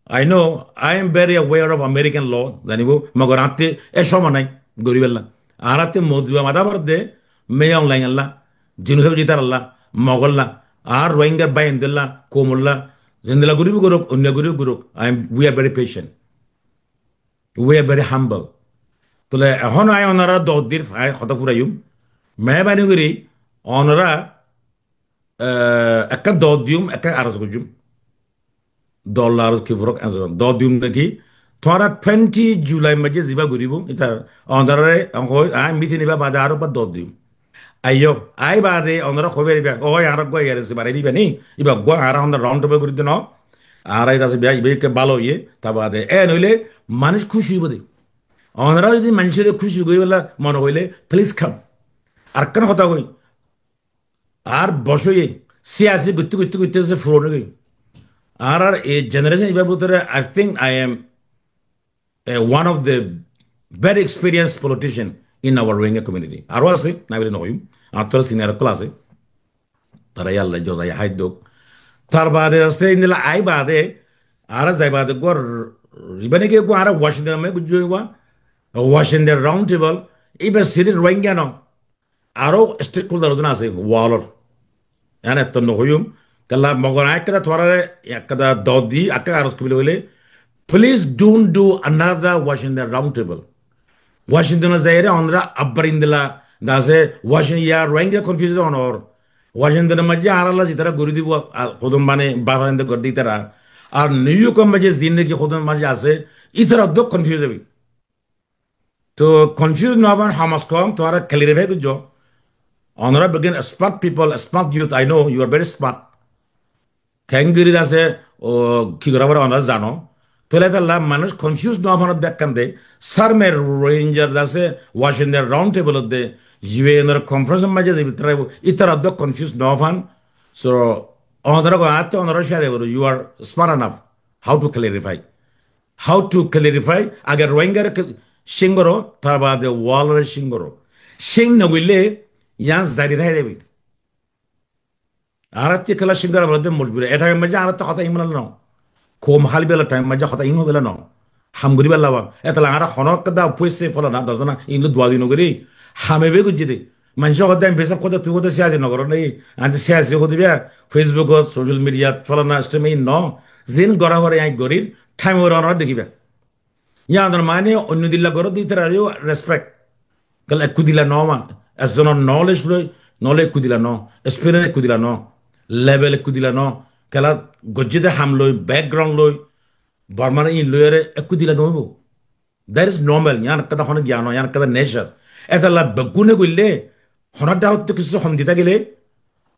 I know, I am very aware of American law, zanibo, mogor añátte e cómot nai gori bolla. Añáratte Modi ba mada borde, Min Aung Hlaing ella, genocide goijje taralla, Mogolla, ar Rohingyar bái endilla, koumolla, zendilla goribo gorok, onno goribo gorok. I am, we are very patient. We are very humble. Tole ehón añí onora dot dir, añí hotá furaiyum. Meherbani gori onora, eh, ekka dot diyum, ekka aros goijjum. Dot la aros ki furok answer. Dot diyum naki? Tuáñra twenty July maze ziba goribo, ita onorare, hoi, añí meeting iba bade aro ba dot diyum. Aiyo, aiyé bade onora hoi fariba, oi, añára uggwá A R N C banai diba ni, iba uggwá añára honda round table gori de no. Añára ita asé biya, iba ikke bála oiye, ta bade, en oile manúic kúci oibo de. Onora zodi manúcore kúci gori bolla mone hoile, please come. Ar ekkán hotá hoi, ar boc oiye, siyasi goitte goitte goitte asé furon oi goi. Añárar e generation ibar bútore, I think I am eh, one of the very experienced politician in our Rohingya community. Aró asé, nai buli no hoiyum. Añáttu senior ókkol asé. Tará yálla zodai hái dók. Tar baade asé endilla ai baade, añára zai baade uggwá, ibá niki uggwá añára Washington ot gujjí uggwá, Washington Round Table, ibá sirif Rohingya no, aró stakeholder ókkol asé world or. Yián etó no hoiyum, kiyólla Mogor añí ekkán tuáñrare ekkán dot di, ekkán aros gorí bóli hoilé, please don't do another Washington Round Table. Washington ot zaiyóre onora abbar endilla, de asé, Washington, yá Rohingya confuse no óor. Washington or maze añárar lá zitara gorí dibo, a, hodún mane baba ende gorí de itara. Ar New York or maze zin niki hodún maze asé, itara dó confuse óibo. To confuse no óiban, ham os ham tuáñra clarify goijjó. Onora beggún smart people, smart youth, I know you are very smart. Keéngori de asé, o, ki gorá fore onora zano. Tóile etolla manúc confuse no óiban de ekkán de, sárme Rohingya de asé, Washington Round Table ot de, U N or conference or maze ze itara, itara dó confuse no óiban. So, onora go atte onora share goro, you are smart enough. How to clarify? How to clarify? Age Rohingyare ke-, cíng goro, tar baade world ore cíng goro. Cíng no goille, yián zari táki zaibo. Añárattú kiyólla cíng gora foribo de mojburi. E time or maze añárattú hotá hín bela no. Koum háli bela time or maze hotá hín bela no. Ham gorí bela ba. Etolla añára hono ekkán da fuaisé fola na, dosona, iín loi duaduyi no gorí. Ham ebe goijjí de. Maincé hoó de añí besaf hoó de, tui hoó de siyasi no goró né. Añí to siyasi hoó de biya, Facebook ot, social media t, folana, stream e no. Zin gora fore añí gorir, time ore onora dekiba. Yián or mane oinno dilla goró de itarar yó respect. Kiyólla ekku dilla no ma, ekzonor knowledge loi, knowledge ekku dilla no, experience ekku dilla no, level ekku dilla no. Kiyólla goijjé de ham loi, background loi, Bormar iín loiyóre ekku dilla no óibo. That is normal. Yián ekkán hono giyan no, yián ekkán nature. Etolla beggúne goille, hono dhákottu kissú hom di tákile,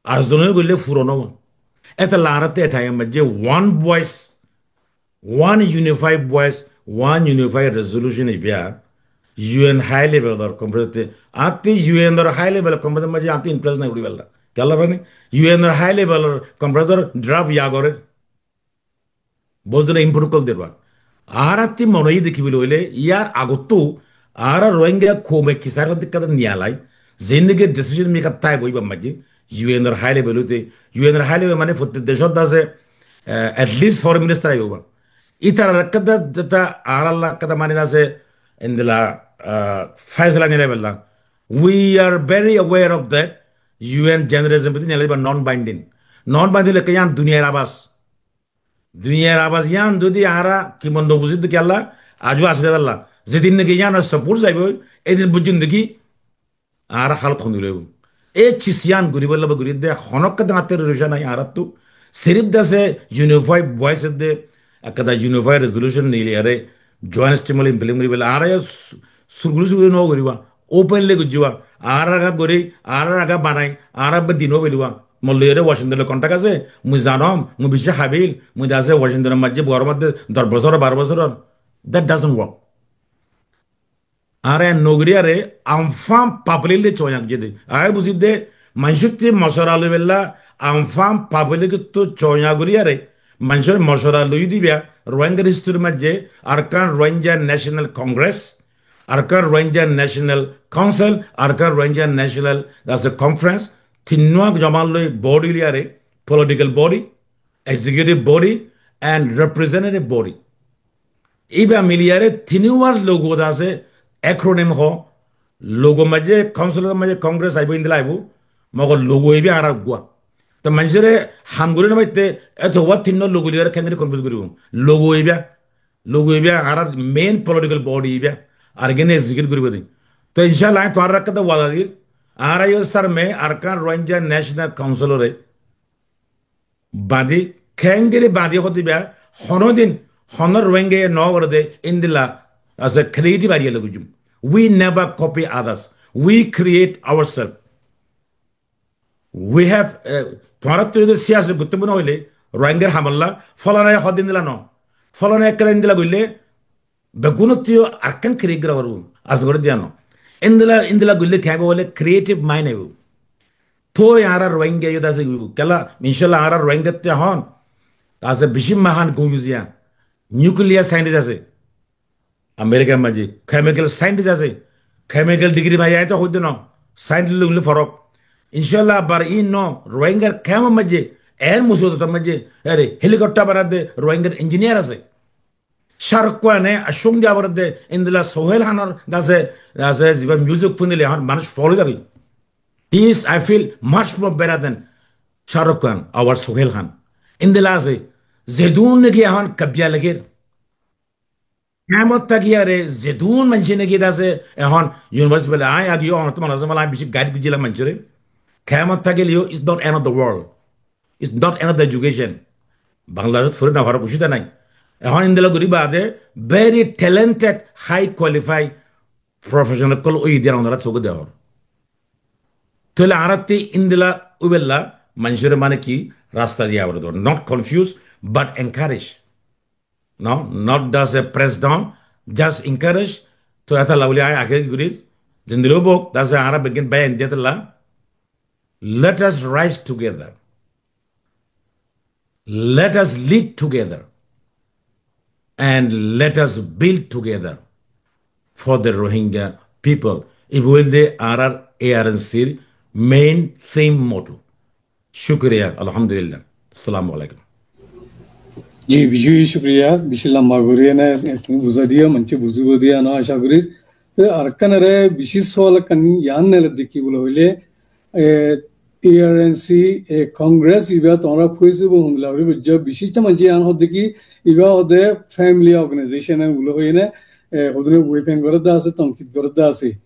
ar zone goille furon óibo. Etolla añárattú e time or maze one voice, one unified voice, one unified resolution iba U N high level or conference te, añáttu U N or high level conference or maze añáttu interest nai uri bela. Kiyólla mane U N or high level or conference or draft ya gorer. Bos dóilla input ókkol der ba. Añárattú mone óiye de ki buli hoile, yar agottú añára Rohingya koume kisar hoddikka niyalai, zendilla decision maker táibo ibar maze, U N or high level óite, U N or high level mane fottí decót asé, eh, at least foreign minister aibo ba. Itarar ekkán da, da, da, añárar lá ekkán da mane asé, endilla, ah, faisala nilaibolla. We are very aware of that. U N General Assembly nilaibo non-binding. Non-binding lekká yián duniyar abas. Duniyar abas yián zodi añára ki mone buzí de kiyólla, aijjó asé de Allah. Zedin niki yián support zaibo, edin buzí de ki añára halot hondilla óibo. E cis yián gorí bela ba gorí de, hono ekkán dangor resolution nai añárattú. Sirif de asé unified voice de, ekkán unified resolution niliyóre, joint stream loi implement gorí bela. Añára yó su-, surguri surguri no gorí ba. Openly goijjí ba. Añára aga gorí, añára aga banai, añára ba dino beli ba. Mor loi ere Washington loi contact asé, mui zanom, mui beci habil, mui de asé Washington or maze, boro maze doc bosór, baro bosór. That doesn't work. Añára en no gorí are, Amphan public loi coña goijjé de. Añí buzí de, maincóttu moshora loi bela, Amphan public ottu coña gorí are, maincór moshora loi diba, Rohingya history maze, Arakan Rohingya National Congress, Arakan Rohingya National Council, Arakan Rohingya National, that's a conference, tinnúa joma loi body loi are, political body, executive body, and representative body. Iba miliyóre tinnúar logo de asé, acronym ho, logo maze, council maze Congress aibo, endilla aibo, mogor logo iba añárar uggwá. To maincóre ham gorí no faitté, eto uggwá tinnúa logo loi are keéngori confuse goríbo. Logo iba, logo iba añárar main political body iba, ar gene execute goríbo de. To inshallah, añí tuáñrare ekkán wada dir, añára yó sárme Arakan Rohingya National Council ore, bañdí, keéngori bañdí hoó de ba, honodin, hono Rohingya ye no goré de, endilla, asé creative idea loi goijjum. We never copy others. We create ourselves. We have, eh, tuáñrattú zodi siyasi goittó mone hoile, Rohingyar hamolla, folana ye hoó de endilla no. Folana ye ekkán endilla goille, beggúnottú yó Arakan create gora foribo. Asé gorí diya no. Endilla, endilla goille ki aibo bole creative mind aibo. Toi añára Rohingya yó de asé goibo. Kiyólla, inshallah añára Rohingya te hon. Asé beci mahan gouyu ziyan. Nuclear scientist asé. America maze. Chemical scientist asé. Chemical degree faiye añí to hoó de no. Scientist loi unle forok. Incálla abar iín no, Rohingyar kemor maijjé, eér musibot or maijjé, ére helikoptar banadde Rohingyar injiniyar asé. Shahrukh Khane acción diya foredde, endilla Sohail Khanor dase, dase ziba music fúnile ehón manúic fol ói zagói. He is, I feel much more better than Shahrukh Khan, our Sohail Khan. Endilla asé, zedún niki ehón kabbiya lager. Kemot tákiyaré zedún maincé niki dase ehón university bole, añí agiyó ehón to mone asé, añí beci guide goijjílam maincóre. Kemot tákileyó, it's not end of the world. It's not end of the education. Bangladecót fori no farar kúci nai. Ehón endilla gorí baade very talented, high qualified professional ókkol óiye de onora sóke deór. Tóile añárattú endilla óibella maincóre mane ki rasta diya foribó. Not confuse, but encourage. No, not just a press down, just encourage. Tói etolla buli añí age ki gorí, zendilla óuk, dase añára beggín bái endilla etolla. Let us rise together. Let us lead together. And let us build together for the Rohingya people. Ibá óilde añárar A R N C r main theme motto. Cúkuriya, alhamdulillah. Assalamu alaikum. Ji, beci cúkuriya, beci lamba gorí ene, e, tuñí buzái diyo, maincé buzíbo de yián acá gorí. Te arekkán ere beci sual ekkán yián neeledde ki buli hoilé, e, A R N C, e, Congress ibá tuáñra fuaisibó hondilla gorí buijjó, beci maincé yián hoódde ki, ibá hoódde family organization buli hoiyéne, e, hodún weapon gorédde asé, tonkid gorédde asé.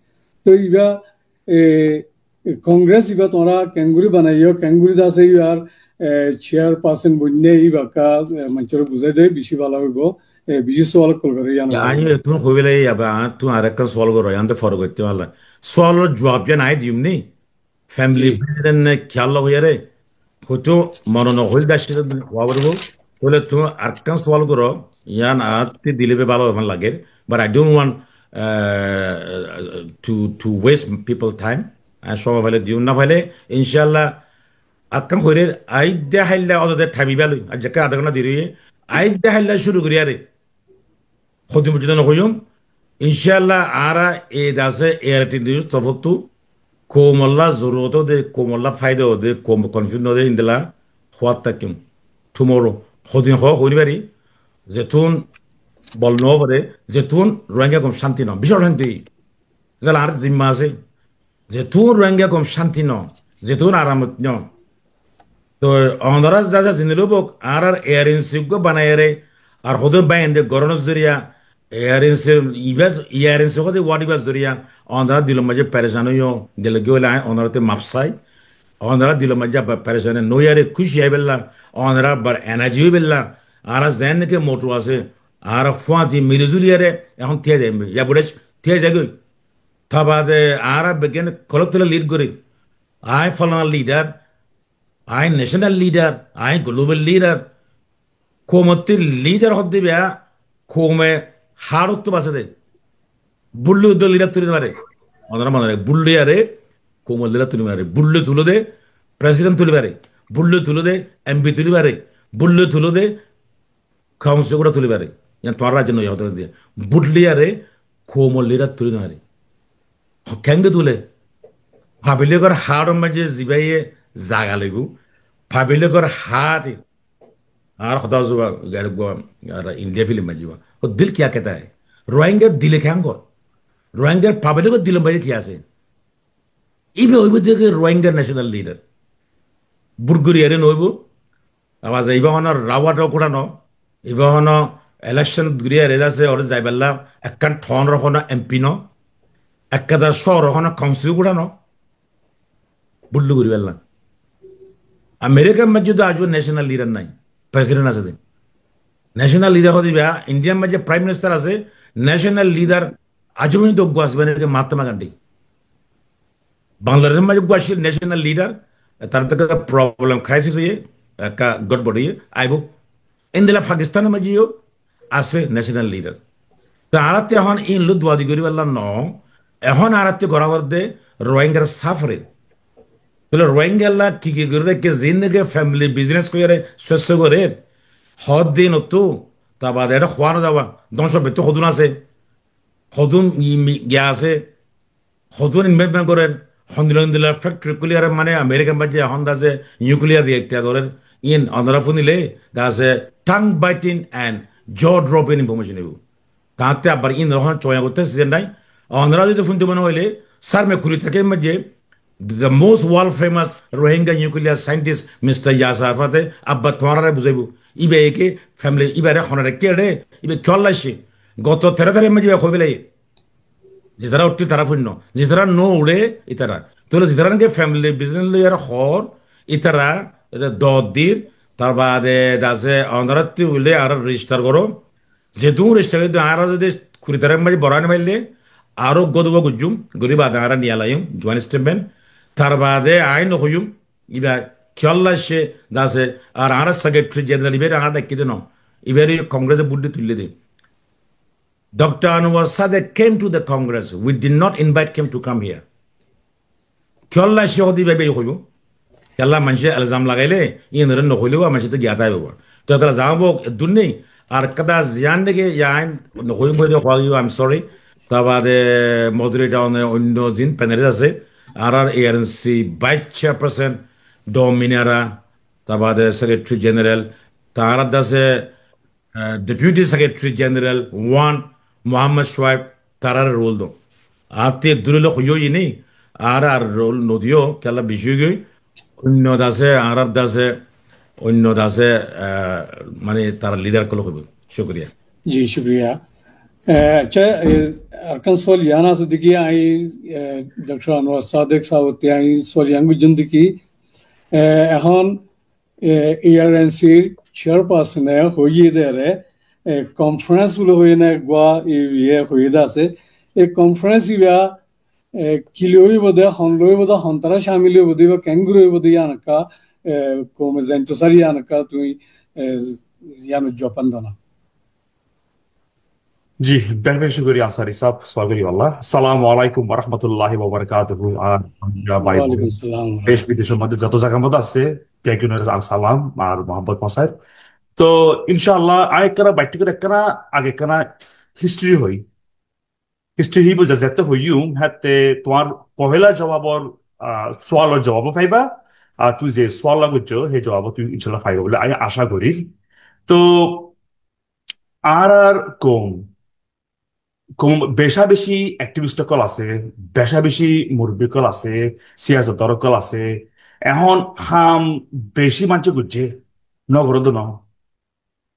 Te ibá e, e, Congress ibá tuáñra keéngorí banaiyó, keéngorí dase ibár, e, chairperson boinné ibákka, e, maincóre buzái de, beci bála óibo, e, beci sual ókkol goré yián. Ya, añí ettún hoibéla, ya, ba, añáttu arekkán sual goró, yián to fore goittó falla. Sualor juab yián añí diyum ni? Family president ne kiyólla hoiyére? Hoito mone no hoil de asile hoó foribó. Tóile tuñí arekkán sual goró, yián añáttu dile be bála óibo lager. But I don't want, uh, to, to waste people time. Añí somoi faile diyum, no faile, incállah, arekkán hoiyére, aijja háilla ódde time ibá loi, aijja adá gonta deri óiye, aijja háilla cúru gorí aré. Hodin foijjonto no hoiyum, incállah, añára e dase A R T news torfóttu koumolla zorurot óde, koumolla faida óde, koum confuse no óde, endilla hoór tákiyum. Tomorrow, hodin hoó, hoi no fari, zetún bol no fore, zetún Rohingya koum cánti no, beci cánti. Zetún añárar zimma asé, zetún Rohingya koum cánti no, zetún aramot no, toi onora za za zendilla óuk, añárar A R N C uggúa banaiyére, ar hodún báiyainde gorónor zoriya, A R N C ibá, A R N C hoóde word ibár zoriya, onora dilor maze perecan óiyo, gele giyói óile añí onorattú maf sai, onora dilor maze abbar perecani no óiyére kúci óibella, onora abbar energy óibella, añára zeén niki motto asé, añára fúañti mili zuliyére ehón tíai zaiyum, ya bure tíai zaigói. Tar bade añára beggín kolektíbli lead gorí. Añí folana leader, añí national leader, añí global leader. Koumottú leader hoódde ibá, koume harottú basé de. Bul loi uddúa leader tuli no fare. Onora mone rakó, bul loiyaré koumor leader tuli no fare. Bul loi tulé de president tuli fare. Bul loi tulé de M P tuli fare. Bul loi tulé de council gura tuli fare. Yián tuáñr raijje no, yián tuáñr raijje. Bul loiyaré koumor leader tuli no fare. Keéngorí tulé? Public or heart or maze zibáye zaga loibó. Public or heart e, añára hotá zuba, gari gua, añára India film maze zuba. Ó dil kya kehta hai? Rohingyar dile kiyá gorér? Rohingyar public or dilor maze ki asé? Ibá óibo de ki Rohingya national leader? Bul gorí aré no óibo. Abar ibá hono rawat or gura no, ibá hono election gorí aré dase ore zaibálla ekkán town or hono M P no, ekkán cóor or hono council gura no. Bul loi gorí félaiye. Americar maze to aijjó national leader nai, president asé de. National leader hoóde ibá, India maze prime minister asé, national leader aijjó foijjonto uggúa asé, mane ki Mahatma Gandhi. Bangladesh or maze uggúa asíl national leader, tar to problem, crisis óiye, ekka godbod óiye, aibo. Endilla Pakistan or maze yó asé national leader. Te añárattú ehón iín loi duadi gorí félaiye no, ehón añárattú gora foredde Rohingyar suffering. Tóile Rohingya lla ki ki gorí raikké, zendilla family business gorí aré, sosso gorér, hoddin ottu, tar bade ere hoó no zaibo, dóngco bettú hodún asé, hodún i-, mi-, giya asé, hodún investment gorér, hondilla hondilla factory kúliyaré mane Amerikar maze ehón de asé nuclear reactor gorér, iín onora fúnile de asé tongue biting and jaw dropping information óibo. Taátte abbar iín ehón choya goitté season nai. Onora zodi fúnto mone hoile, Sarme kuri tákir maze the most world famous Rohingya nuclear scientist Mister Yasir Arafate abbar tuáñrare buzaibo. Iba eke family, ibare hone raikké ere, iba kiyólla aiccé. Goto teró tarikor maze iba hoi félaiye. Zetará uçíl tará foinno, zetará no uçé itará. Tóile zetará naki family business loiyaré hoór, itará ere dot dir, tar bade de asé onorattú buli añára register goró. Zedún register gorí, añára zodi kuri tarikor maze borái no faille, aró uggwá duwá goijjum, gorí bade añára niyalaiyum joint statement. Tar bade añí no hoiyum, iba kiyólla aiccé de asé, ar añára secretary general ibare añára daikké de no, ibare Congress e vote di tuille de. Doctor Anwar Sadiq came to the Congress. We did not invite him to come here. Kiyólla aiccé hoóde ibá ibá hoibo. Kiyólla maincé elzam lagaile, iín ore no hoileyo maincé to giyá táibo. To ettolla zaa hoó, eddúr nei. Ar ekkán ziyán naki iín no hoiyum hoiyé de hoó giyé, I'm sorry. Tar bade moderator one oinno zin panelist asé, añárar A R N C vice chairperson Dom Minara, tar bade secretary general, tar de asé eh, Deputy Secretary General one Muhammad Shoaib, tarare role do. Añáttu eddúr loi hoiyó ini, ar ar role no diyó, kiyólla beci ói giyói. Oinno de asé, añárar de asé, oinno de asé, eh, mane tara leader ókkol hoibo. Cúkuriya. Ji, cúkuriya. Eh, accá, eh, ekkán sual yián asé de ki, añí, eh, Doctor Anwar Sadiq sáb ottu añí sual yián goijjum de ki, eh, ehón e, A R N C r chairperson e hoiyé de ere, e, conference buli hoiyé né, eggwá, e, iye hoiyé de asé. E conference ibá, e, ki loi óibo de, hon loi óibo de, hon tará camil óibo de, ibá keéngori óibo de, yián ekká, e, koume zainto sár, yián ekká tumi, e, yián or juab dona. Ji, beci beci cúkuriya Ansari sáb, sual goríballa. Assalamu alaikum wa rahmatullahi wa barakatuhu. Ar Rohingya bái bóin, Walaikum salam. Desh bideshor modde joto zagar modde asé, beggúnore ar salam ar muhabbot fóñsair. To, inshallah, añí ekkán baitthi gorí ekkán age ekkán history hoi. History híba ze-, zette hoiyum, hétte tuáñr foila juwabor, ah, sualor juwab faiba, ar tuñí ze sual goijjó, hé juwab tuñí inshallah faiba buli añí aca gorír. To, añárar koum, koum beca beci activist ókkol asé, beca beci murubbi ókkol asé, siyasatdán ókkol asé. Ehón ham beci maincé goijjé, no goré de no.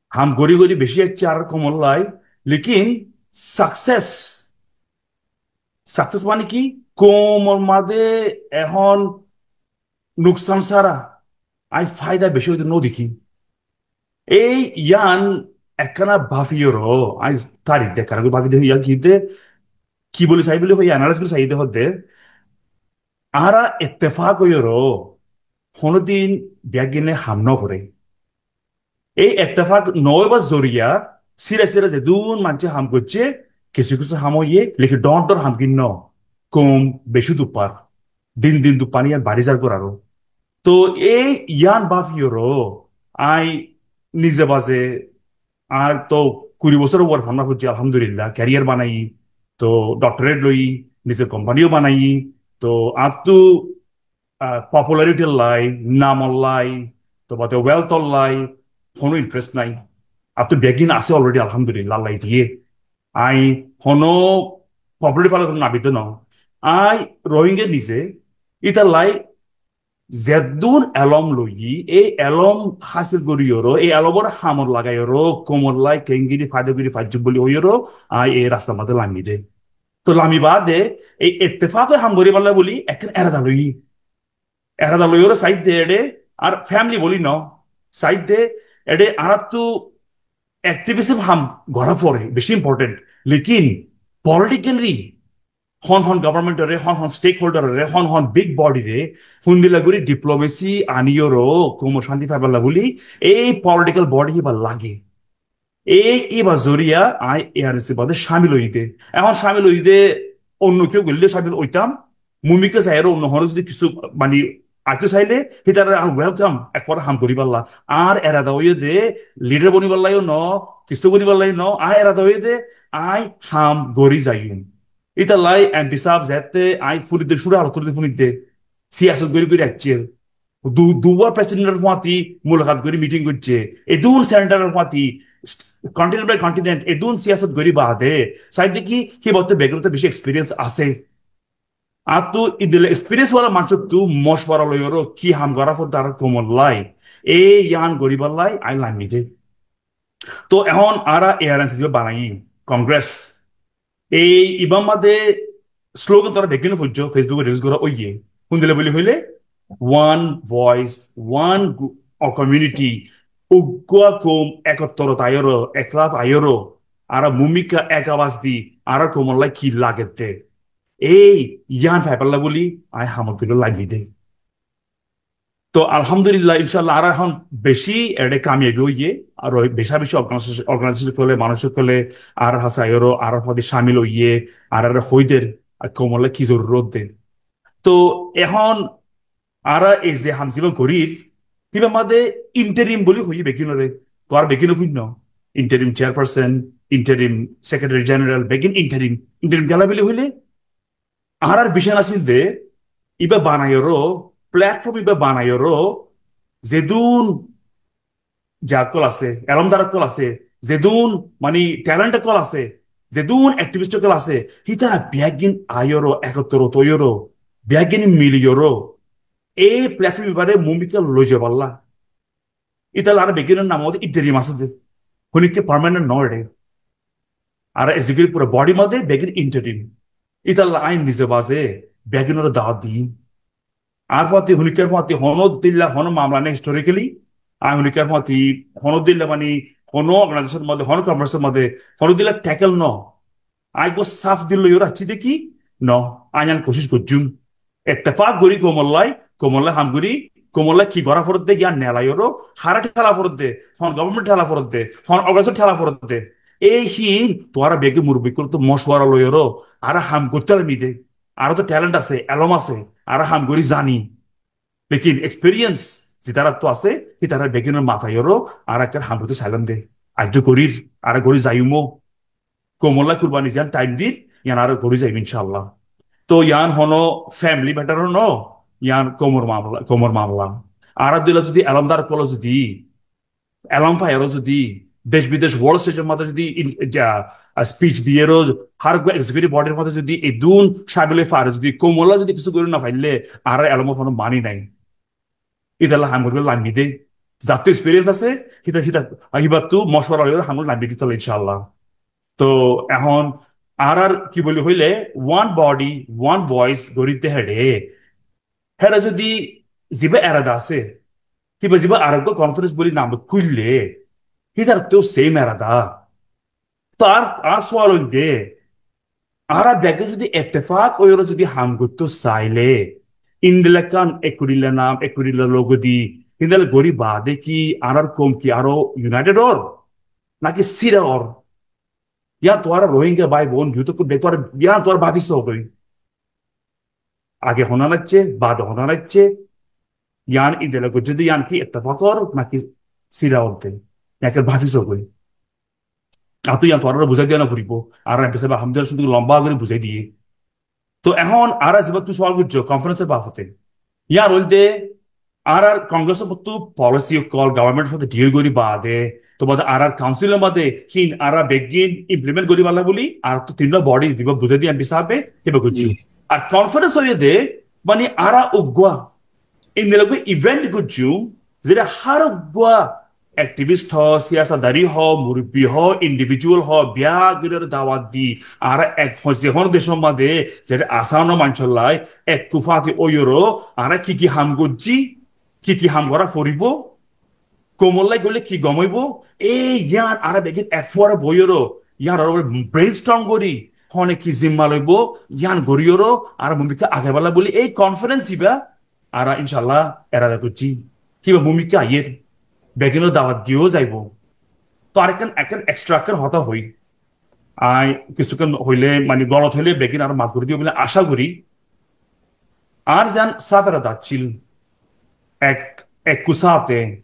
Ham gorí gorí beci aiccé añárar koumor lai, lekin success, success mane ki, koumor maze ehón nuksan sára añí faida beci óite no dekí. Ei yián ekkána báfiyoró, añí tarif de, ekkána báfi de, yián ki de, ki boli sai boli hoi, analyze gorí sai de hoó de, añára ettefak óiyoró honódin beggúne ham no goré. Ei ettefak no óibar zoriya sira sira zedún maincé ham goijjé, kissú kissú ham óiye, lekin dhoóñr dhoóñr ham gín no, koum beci duffar, din din duffani yián bari zar goi aró. To ei yián báfiyoró añí nize baze, añár to kuri bosór uore fanna foijjé, alhamdulillah, career banaiyí, to doctorate loiyí, nize company ó banaiyí, to añáttu ah, popularity r lai, namor lai, to bade wealth or lai, honó interest nai. Añáttu beggín asé already, alhamdulillah, Allah ye diye. Añí honó popularity fala honó nabidde no. Añí Rohingya nize, itar lai zeddún elóm loiyí, ei elóm hásil goríyoró, ei elómor hamot lagaiyoró, koumor lai keéngori faida gorí faijjum buli hoiyoró, añí ei rastar maze lami de. To lami baade ei ettefak oi ham goríballa buli ekkán erada loiyí. Erada loiyoró saidde ere, ar family buli no, saidde ere añáttu activism ham gora fore, beci important. Lekin politically hon hon government ore, hon hon stakeholder ore, hon hon big body re, hondilla gorí diplomacy aniyoró koumor cánti faiballa buli ei political body híba lage. Ei, iba zoriya añí A R S C baade camil óiyi de. Ehón camil óiyi de, onno keu goille camil óitam. Mumkin saiyóre onno honó zodi kissú mani aitó saile, hítare añí welcome, ekbar ham goríballa. Añár erada óiye de, leader boniballa yó no, kissú boniballa yó no, añár erada óiye de, añí ham gorí zaiyum. Ítalla em pi sáb zeétte aññí fúnidde, cúru halot fúnidde, siyasot gorí gorí aiccé. Du-, duwar presidentor fúañti mulakat gorí miting goijjé. Edún senatoror fúañti st-, continent by continent edún siyasot gorí baade saidde ki, híbattú beggúnottú beci experience asé. Añáttu endilla experience wala manúcottu mocuwara loiyóre ki ham gorá foredde añárar koumolla, ei yián goríballa aññí laimmi dé. Toh ehón añára A R N C ziba banaiyí, Congress, ei ibár mazé slogan tuáñra beggúne foijjó, Facebook-ot release gorá óiye. Hondilla buli hoilé, one voice, one gu-, a community, uggúa koum ekottor aiyóre, eklaf aiyóre, añára mumikká ek abas di añárar koumolla ki lagedde, ei yián faibálla buli aññí hamot gorí laimmi dé. Toh alhamdulillah, incállah, añára ehón beci eçé kamiyabi óiye, aró beca beci organization, organization ókkole, manúc ókkole añárar hañsé aiyóre, añárar fúañti camil óiye, añárare hoói der, ar koumolla ki zorurot de. Toh ehón añára ei ze ham ziba gorír, híbar mazé interim buli hoiyé beggúnore, tuáñra beggúne fúinno, interim chairperson, interim secretary general, beggún interim, interim kiyólla buli hoilé, añárar vision asíl de, ibá banaiyóre, platform ibá banaiyóre, zedún za ókkol asé, elómdar ókkol asé, zedún mani talent ókkol asé, zedún activist ókkol asé, hítara beggún aiyóre, ekottor óiyoré, beggún miliyóre, ei platform ibáre mumikká loi zaibálla. Ítalla añára beggúnor nam ódde interim asé de. Honikka permanent no eçé. Añára executive pura body mazé beggún interim. Ítalla aññí nize bazé beggúnore dawat diyí. Añár fúañti, honikkár fúañti honó dilla honó mamla nái historically. Aññí honikkár fúañti honó dilla mani honó organization mazé, honó conference mazé honó dilla tackle no. Aññí uggúa sáf dil loiyóre aiccí de ki, no, aññí yián kucíc goijjúm. Ettefak gorí koumolla, koumolla ham gorí, koumolla ki gorá foredde yián nelaiyóre, haré théla foredde, hon government théla foredde, hon organization théla foredde. Ei hín tuáñra beggún murubbi ókkolottu mocuwara loiyóre, añára ham goittó laimmi dé. Añárar toh talent asé, elóm asé, añára ham gorí zani. Lekin experience zitarattu asé, hítara beggúnore mataiyóre, añára ekkán ham goittó sailám de. Aijjó gorír, añára gorí zaiyum ó. Koumolla kurbani ziyán time dir, yián añára gorí zaiyum incállah. Toh yián honó family matter no, yián koumor mamla, koumor mamla. Añárar dilla zodi elómdar ókkole zodi elóm faiyóre zodi dec bidec world stage or mazé zodi in-, ja, a, speech diyóre, hár uggúa executive body r mazé zodi edún camil ói fare zodi koumolla zodi kessú gorí no faille, añárar elómor honó mani nái. Ítalla ham goríballa laimmi dé. Zattu experience asé, híta, híta, híbattu mocuwara loiyóre ham gorí laimmi dé tolla incállah. Toh ehón añárar ki buli hoilé, one body, one voice gorí de héçe. Héçe zodi ziba erada asé, híba ziba areggúa conference buli nam kúille, hítarattu same erada. Toh añár, añár sual óilde, añára beggún zodi ettefak óiyoré zodi ham goittó sailé, endilla ekkán ekudilla nam, ekudilla logo di, endilla gorí baade ki añárar koum ki aró united ór, naki sira ór? Yián tuáñra Rohingya bái boin, youth ókkol, tuáñra, yián tuáñra báfi só goi. Age honán aiccé, baade honán aiccé, yián endilla goijjé de yián ki ettefak ór, naki sira ór de? Yián ki báfi só goi. Añáttu yián tuáñrare buzái diya no foribó. Añárar em pi sábe alhamdulillah cúndor lomba gorí buzái diyé. Toh ehón añára zibattu sual goijjó conference or babote, yián óilde añárar Congress or fottu policy ókkol government or fottu deal gorí baade, toh baade añárar council or mazé hín añára beggún implement goríballa buli añárattu tinnúa body ziba buzái diyé em pi sábe, híba goijjó. Ar conference óiye de, mani añára uggúa endilla uggúa event goijjúm, zede hár uggúa activist ho, siyasatdari ho, murubbi ho, individual ho, beggúnore dawat di, añára ek ho-, ze honó decor mazé, zede Assam or manúcolla ekku fáñti óiyoré, añára ki ki ham goijjí, ki ki ham gorá foribó, koumolla goille ki gom óibo, ei yián añára beggún ek fuare boiyoré, yián añára brainstorm gorí, hone ki zimma loibó, yián goríyoré, añára mumikká ageiballa buli ei conference iba, añára incállah erada goijjí. Híba mumikká aiyér. Beggúnore dawat diyó zaibo. Toh arekkán, ekkán extra ekkán hotá hoi. Aññí kessúkkán hoilé, mani golot hoilé beggún añáre maf gorí diyo buli acá gorí. Añár yián sáf erada accíl, ek, ekku sáte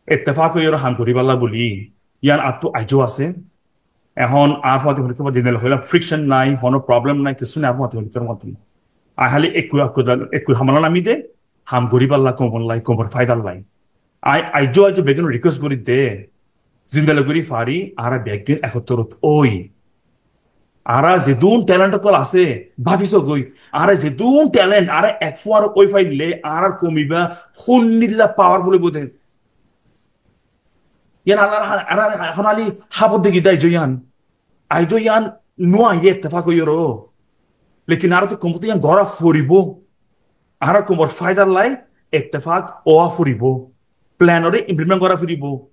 ettefak óiyoré ham goríballa buli, yián añáttu aijjó asé. Ehón añár fúañti honíkkar mazé zendilla hoilám, friction nái, honó problem nái, kessú nái añár fúañti honíkkar mazé. Añí háli ekku, ekku, ekku hamala nami de, ham goríballa, koumor lai, koumor faidar lai. Añí aijjó aijjó beggún request gorí de, zendilla gorí fari, añára beggún ekottor ói. Añára zedún talent ókkol asé, báfi só goi, añára zedún talent, añára ek fúañr ói faille, añárar koum ibá hondilla powerful óibo de. Yián añára, añára, añára ehón háli hábor degi de aijjó yián. Aijjó yián no aiyé ettefak óiyoró. Lekin añára to koumot yián gora foribó. Añárar koumor faidar lai ettefak ówa foribó. Plan ore implement gora foribó.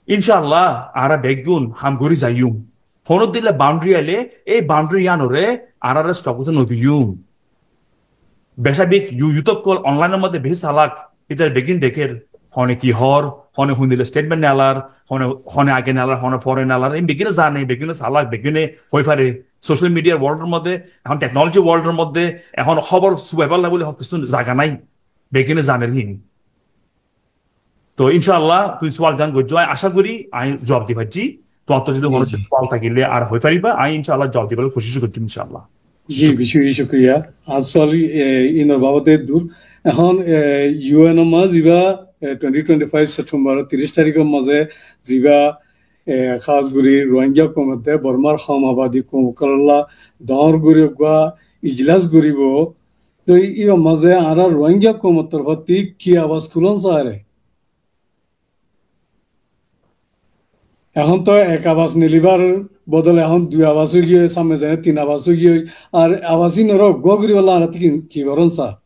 Incállah, añára beggún ham gorí zaiyum. Honó dilla boundary aile, ei boundary yiánoré añára stop óite no diyum. Becabek yu-, youth ókkol online or modde beci salak, ítara beggín dekér, hone ki hoór, hone hondilla statement nelar, hone, hone age nelar, hone fore nelar, in beggíne zane, beggíne salak, beggíne hoi fare. Social media world or modde, ehón technology world or modde, ehón hóbor subaibálla buli ehón kessú zaga nái, beggíne zaner hín. To incállah, tui sual zan goijjó, añí acá gorí añí zuab di faijjí. Tuáñttu zodi honó sual tákile ar hoi fariba, añí incállah zuab dibar kocíc goijjum incállah. Ji, beci beci cúkuriya. Añár sual, e, inor babote dur. Ehón, e, U N or mazé ziba, e, twenty twenty-five September tiríc taríkor mazé ziba, e, hás gorí Rohingya koumor de Bormar hom abadi koum ókkolólla doñr gorí uggúa ijlas goríbo, toi íbar mazé añára Rohingya koumor torfótti ki abas tulón saáre? Ehón to ek abas nelibar bodole ehón dui abas óigiyoi, sámne zaine tin abas óigiyoi, ar abas ínoré uggúa goríbolla añára ki, ki gorón saá?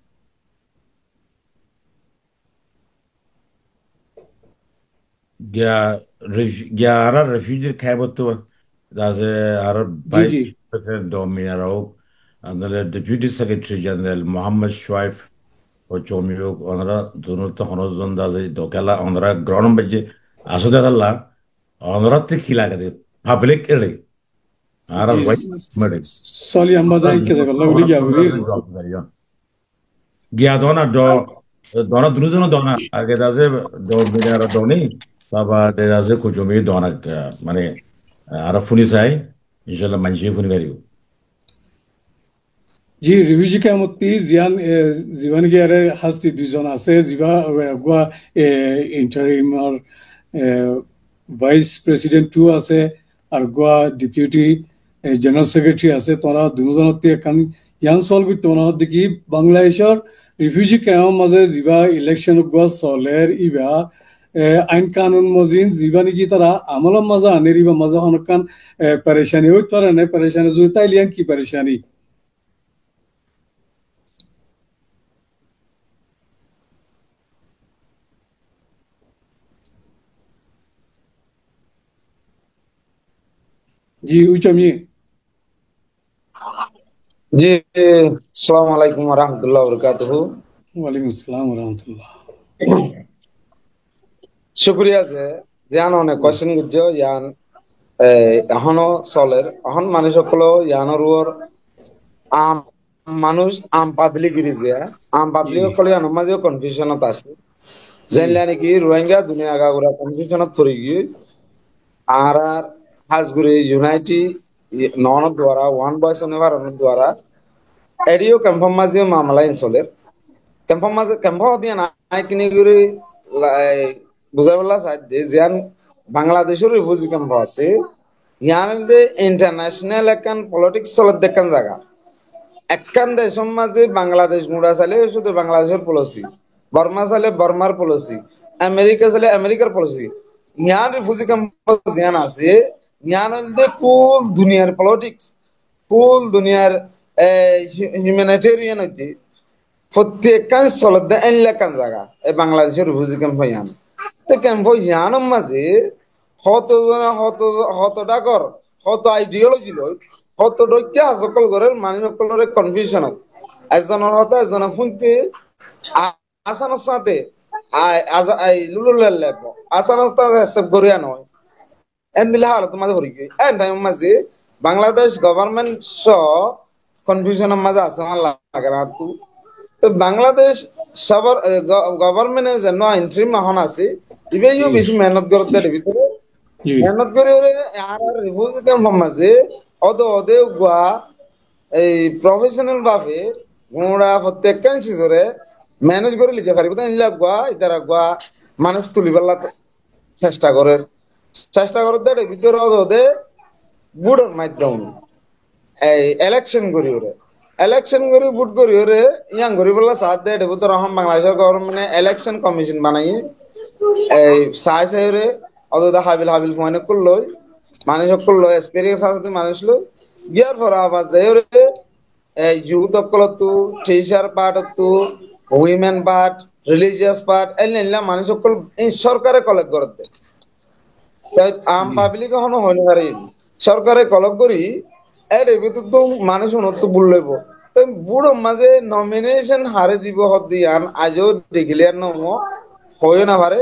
Giya ref-, giya añára refugee camp ottu, dase añára Vice President Dominar ók, andale Deputy Secretary General Muhammad Shuaib ó Chomi ók, onora dunottu hono zon dase dokela, onora ground baijje asó de dalla, onora te ki lage de, public ere. Añára Soli amba zai ke zagalla buli giya gori. Giya dona do, dona dunu duna dona. Age dase do, bidara doni, baba de dase kujumi dona, eh, mane, eh, ara funi sai, incállah manci funi baribo. Ji, refugee camp otti ziyan, eh, ziban ki are hasti dui zon ase, ziba, eh, gua, eh, interim ar, eh, vice president two ase, ar gua deputy, eh, general secretary ase, tora dunu zon otti ekkan Yián sual goittó mone hoódde ki, Bangladecór refugee camp or mazé ziba election uggúa soler, iba, e, ain kanun mozin ziba niki tara amolor mazé aner, iba mazé honokkán, e, perecani óit fare né, perecani zodi táile yián ki perecani? Ji, ucami. Ji, assalamu alaikum warahmatullahi wabarakatuhu. Walaikum assalam warahmatullah. Cúkuriya ze, ziyan one question goijjó, yiyan, eh, ehóno soler, ehón manúic ókkol yiánor uore am manúic, am public iri ze, am public ókkol yiánor mazé confusion ot asé. Zeilla niki Rohingya duniya agagura confusion ot fori giyé, añárar hás gorí unity i-, no onor duara, one voice no onor duara, ediyo camp or mazé mamala in soler. Camp or mazé, camp or diyan ai kini gorí lai, buzaibolla saidde, ziyan Bangladecor refugee camp asé, yiyan olde international ekkán politics soler de ekkán zaga. Ekkán decor mazé Bangladec gura saile sudu Bangladecor policy, Borma saile Bormar policy, America saile Americar policy. Yián refugee camp ziyan asé, yián olde kul duniyar politics, kul duniyar, eh, hu-, humanitarian óite. Fottí ekkán solodde éilla ekkán zaga, e Bangladecor refugee camp yián. Te camp yiánor mazé hoto zone, hoto, hoto dhagor, hoto ideology loi, hoto dhoikka hás ókkol gorer manúic ókkolore confusion ot. Ekzonor hotá ekzone fúinte a-, asanor sáte, a-, aza-, ai lululel lebo, asanor sáte accept goriya no. Endilla halot or mazé fori giyé. En time or mazé Bangladesh government só confusion or mazé asé, añár lager attu. To Bangladesh sabar, eh, go-, government e ze no interim ehón asé, ibe yo beci mehenot gorer de bútore. Ji. Mehénnot gorí óre añárar refugee camp or mazé óde óde uggúa ei professional bábe guñça fottíkkán sizore manage gorí loi zai faribó de, endilla uggúa, ítara uggúa manúic tulibálla cesta gorér. Cesta gorér de, ére bútore óde óde vote or maiddome ei election gorí óre. Election gorí, vote gorí óre, yián goríbolla saádde, ére bútore ehón Bangladecor government e election commission banaiye. Ei sai sai óre, óde óde habil habil fuain ókkol loi, manúic ókkol loi, experience asé de manúic loi, giyar fore abar zai óre, ei youth ókkolottu, teacher part ottu, women part, religious part, endilla endilla manúic ókkol ei sorkare collect gorédde. Te am Ji. Public e hono hoi no fare. Sorkare collect gorí, ére bútottu manúic unottu bul loibo. Te vote or mazé nomination hare dibo hoódde yián aijjó declare no óiye, hoi no fare.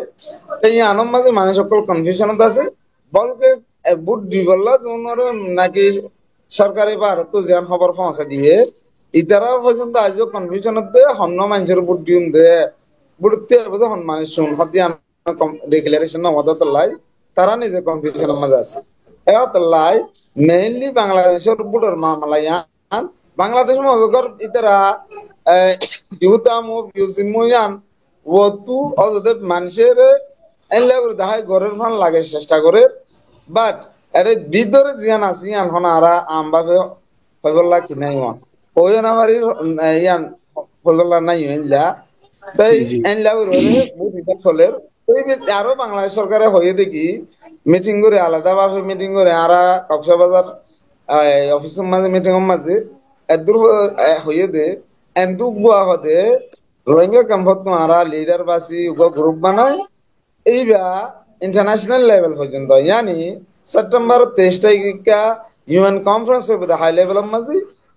Te yián or mazé manúic ókkol confusion ot asé. Bolke e vote dibolla zon ore naki sorkare bárottu ziyán hóbor foóñsai diye, ítara foijjonto aijjó confusion ot de, honno maincóre vote diyum de, vote diya óibo de hon manúic cún, hoódde yián com-, declaration no óiye de tollai, tará nize confusion or mazé asé. E tollai mainly Bangladecor vote or mamala yián, Bangladec or mazé ítara, e, youth amó, youth immo yián, uottu óde óde manúic ore endilla gorí dahái gorér fán lage, cesta gorér, but ére bútore ziyán asé yián hono añára am bábe hoibolla ki nai yián. Hoi no fari, e, yián hoibolla nai yián endilla. Te Ji, ji. Endilla gorí gorí vote ita soler. Te aro Bangladec sorkare hoiye de ki, meeting gorí, alada bábe meeting gorí, añára Cox's Bazar, e, office or mazé, meeting or mazé, eddur, e, hoiye de, endilla uggúa hoó de, Rohingya camp ottu añára leader basi uggúa group banai, eiba international level foijjonto, yani September teic tarik ekka U N conference óibo de high level or mazé,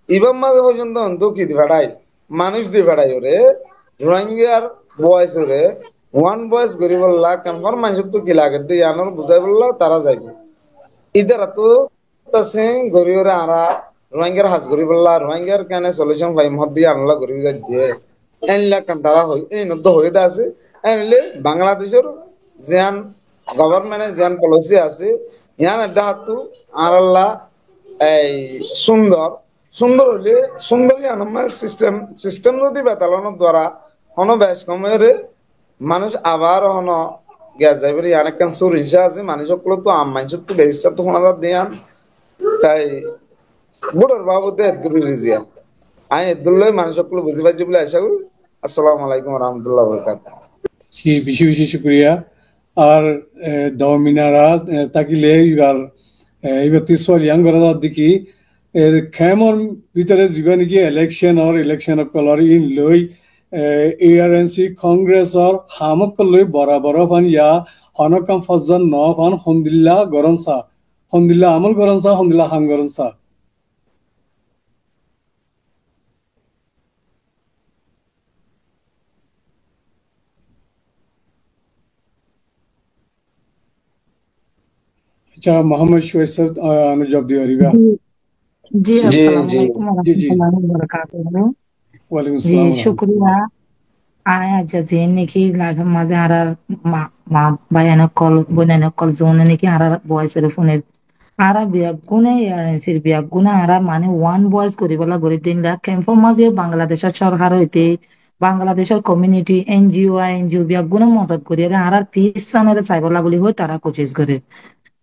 ibar mazé foijjonto hintu ki di fethai, manúic di fethai óre, Rohingyar voice óre, one voice goríbolla, camp or manúic ottu ki lage de yián ore buzáibolla tará zaibo. Ítarattu ta same gorí óre añára Rohingyar ham goríbolla, Rohingyar kene solution faiyum hoódde yián olla gorí zai de. Endilla ekkán tará hoi, ei noddo hoi de asé. Endilla Bangladecor ziyán government e ziyán policy asé, yián edde hattu añáralla ei cúndor, cúndor óile, cúndor yián or mazé system, system zodi betal ónor duara hono bec kom óiye re, manúic abar hono giyas zaibar yián ekkán sur inca asé, manúic ókkolottu, am maincóttu, beci issáttu fúna zar de yián. Te vote or babute eddúr eri ziya. Añí eddúr loi manúic ókkole buzí faijjó buli aca gorí. Assalamu alaikum wa rahmatullahi wa barakatuhu. Ji, beci beci cúkuriya. Ar, e, dominara, e, tákile ibar, e, ibar ttu sual yián gora zar de ki, e, camp or bútore ziba niki election or, election ókkol or ín loi, e, A R N C Congress or ham ókkol loi borabor fán ya hono kam fozzar no fán, hondilla goron sa, hondilla amol goron sa, hondilla ham goron sa. Accá, Muhammad Shuaib sáb, ah, añáre juwab di faribá? Ji, ji, ji, assalamu alaikum wa rahmatullahi wa barakatuhu. Walaikum assalam wa rahmatullah. Ji, cúkuriya. Añí aijja ziín niki live or mazé añárar ma, ma báiyain ókkol, boinain ókkol, zone niki añárar voice ore fúner, añára beggúne, A R N C r beggúne añára mane one voice goríbolla gorí din la camp or mazé Bangladecor sorkar óite, Bangladecor community, N G O, N G O beggúne modot gorí añárar peace anore saibólla buli hoi tará kucíc gorér.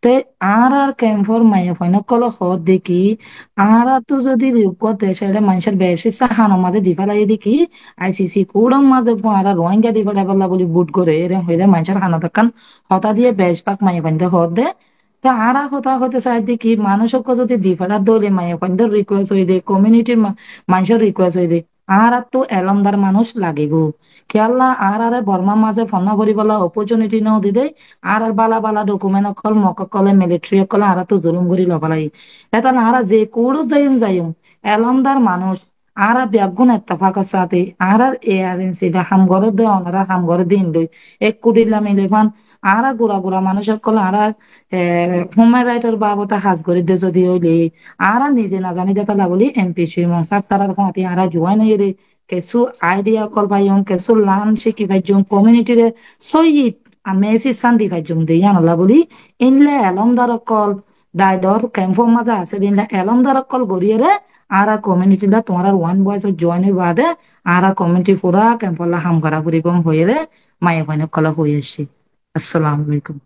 Te añárar camp or maiyafuain ókkole hoó de ki, añárattu zodi uggwá dec aile maincór beci issá hanor mazé di félaiye de ki, I C C court or mazé uggwá añára Rohingya di félaibolla buli vote gore, ere hoile maincór hanot ekkán hotá diye, beci bák maiyafuainde hoó de. Te añára hotá hoito sai de ki, manúic ókkol zodi di félar de óile maiyafuaindor request óiye de, community r ma-, maincór request óiye de. Añárattu elómdar manúic lagibó. Kiyólla añárare Bormar mazé fonná foribólla opportunity no di de, añárar bála bála document ókkol, Mog ókkole, military ókkole añárattu zulum gorí loi félaiye. Hétolla añára ze court ot zaiyum zaiyum, elómdar manúic, añára beggún ettefakor sáte, añárar A R N C de ham goré de, onorar ham goré de ín loi, ek kutilla mile fán, añára gura gura manúic ókkol, añárar, e, human right or babote ham gorí de zodi óile, añára nize no zani de tolla buli M P Shuimon sáb tarár fúañti añára join óiye de, kessú idea ókkol faiyum, kessú learn cíki faijjum, community re sóiyi a message san di faijjum de yíanolla buli, einle elómdar ókkol, daidor kemfor mazé asé de einle elómdar ókkol goríyeré, añárar community la tuáñrar One Voice ot join ói baade, añárar community fura kemfolla ham gora foribó hoiyeré, maiyafuain ókkole hoi aiccí. Assalamu alaikum.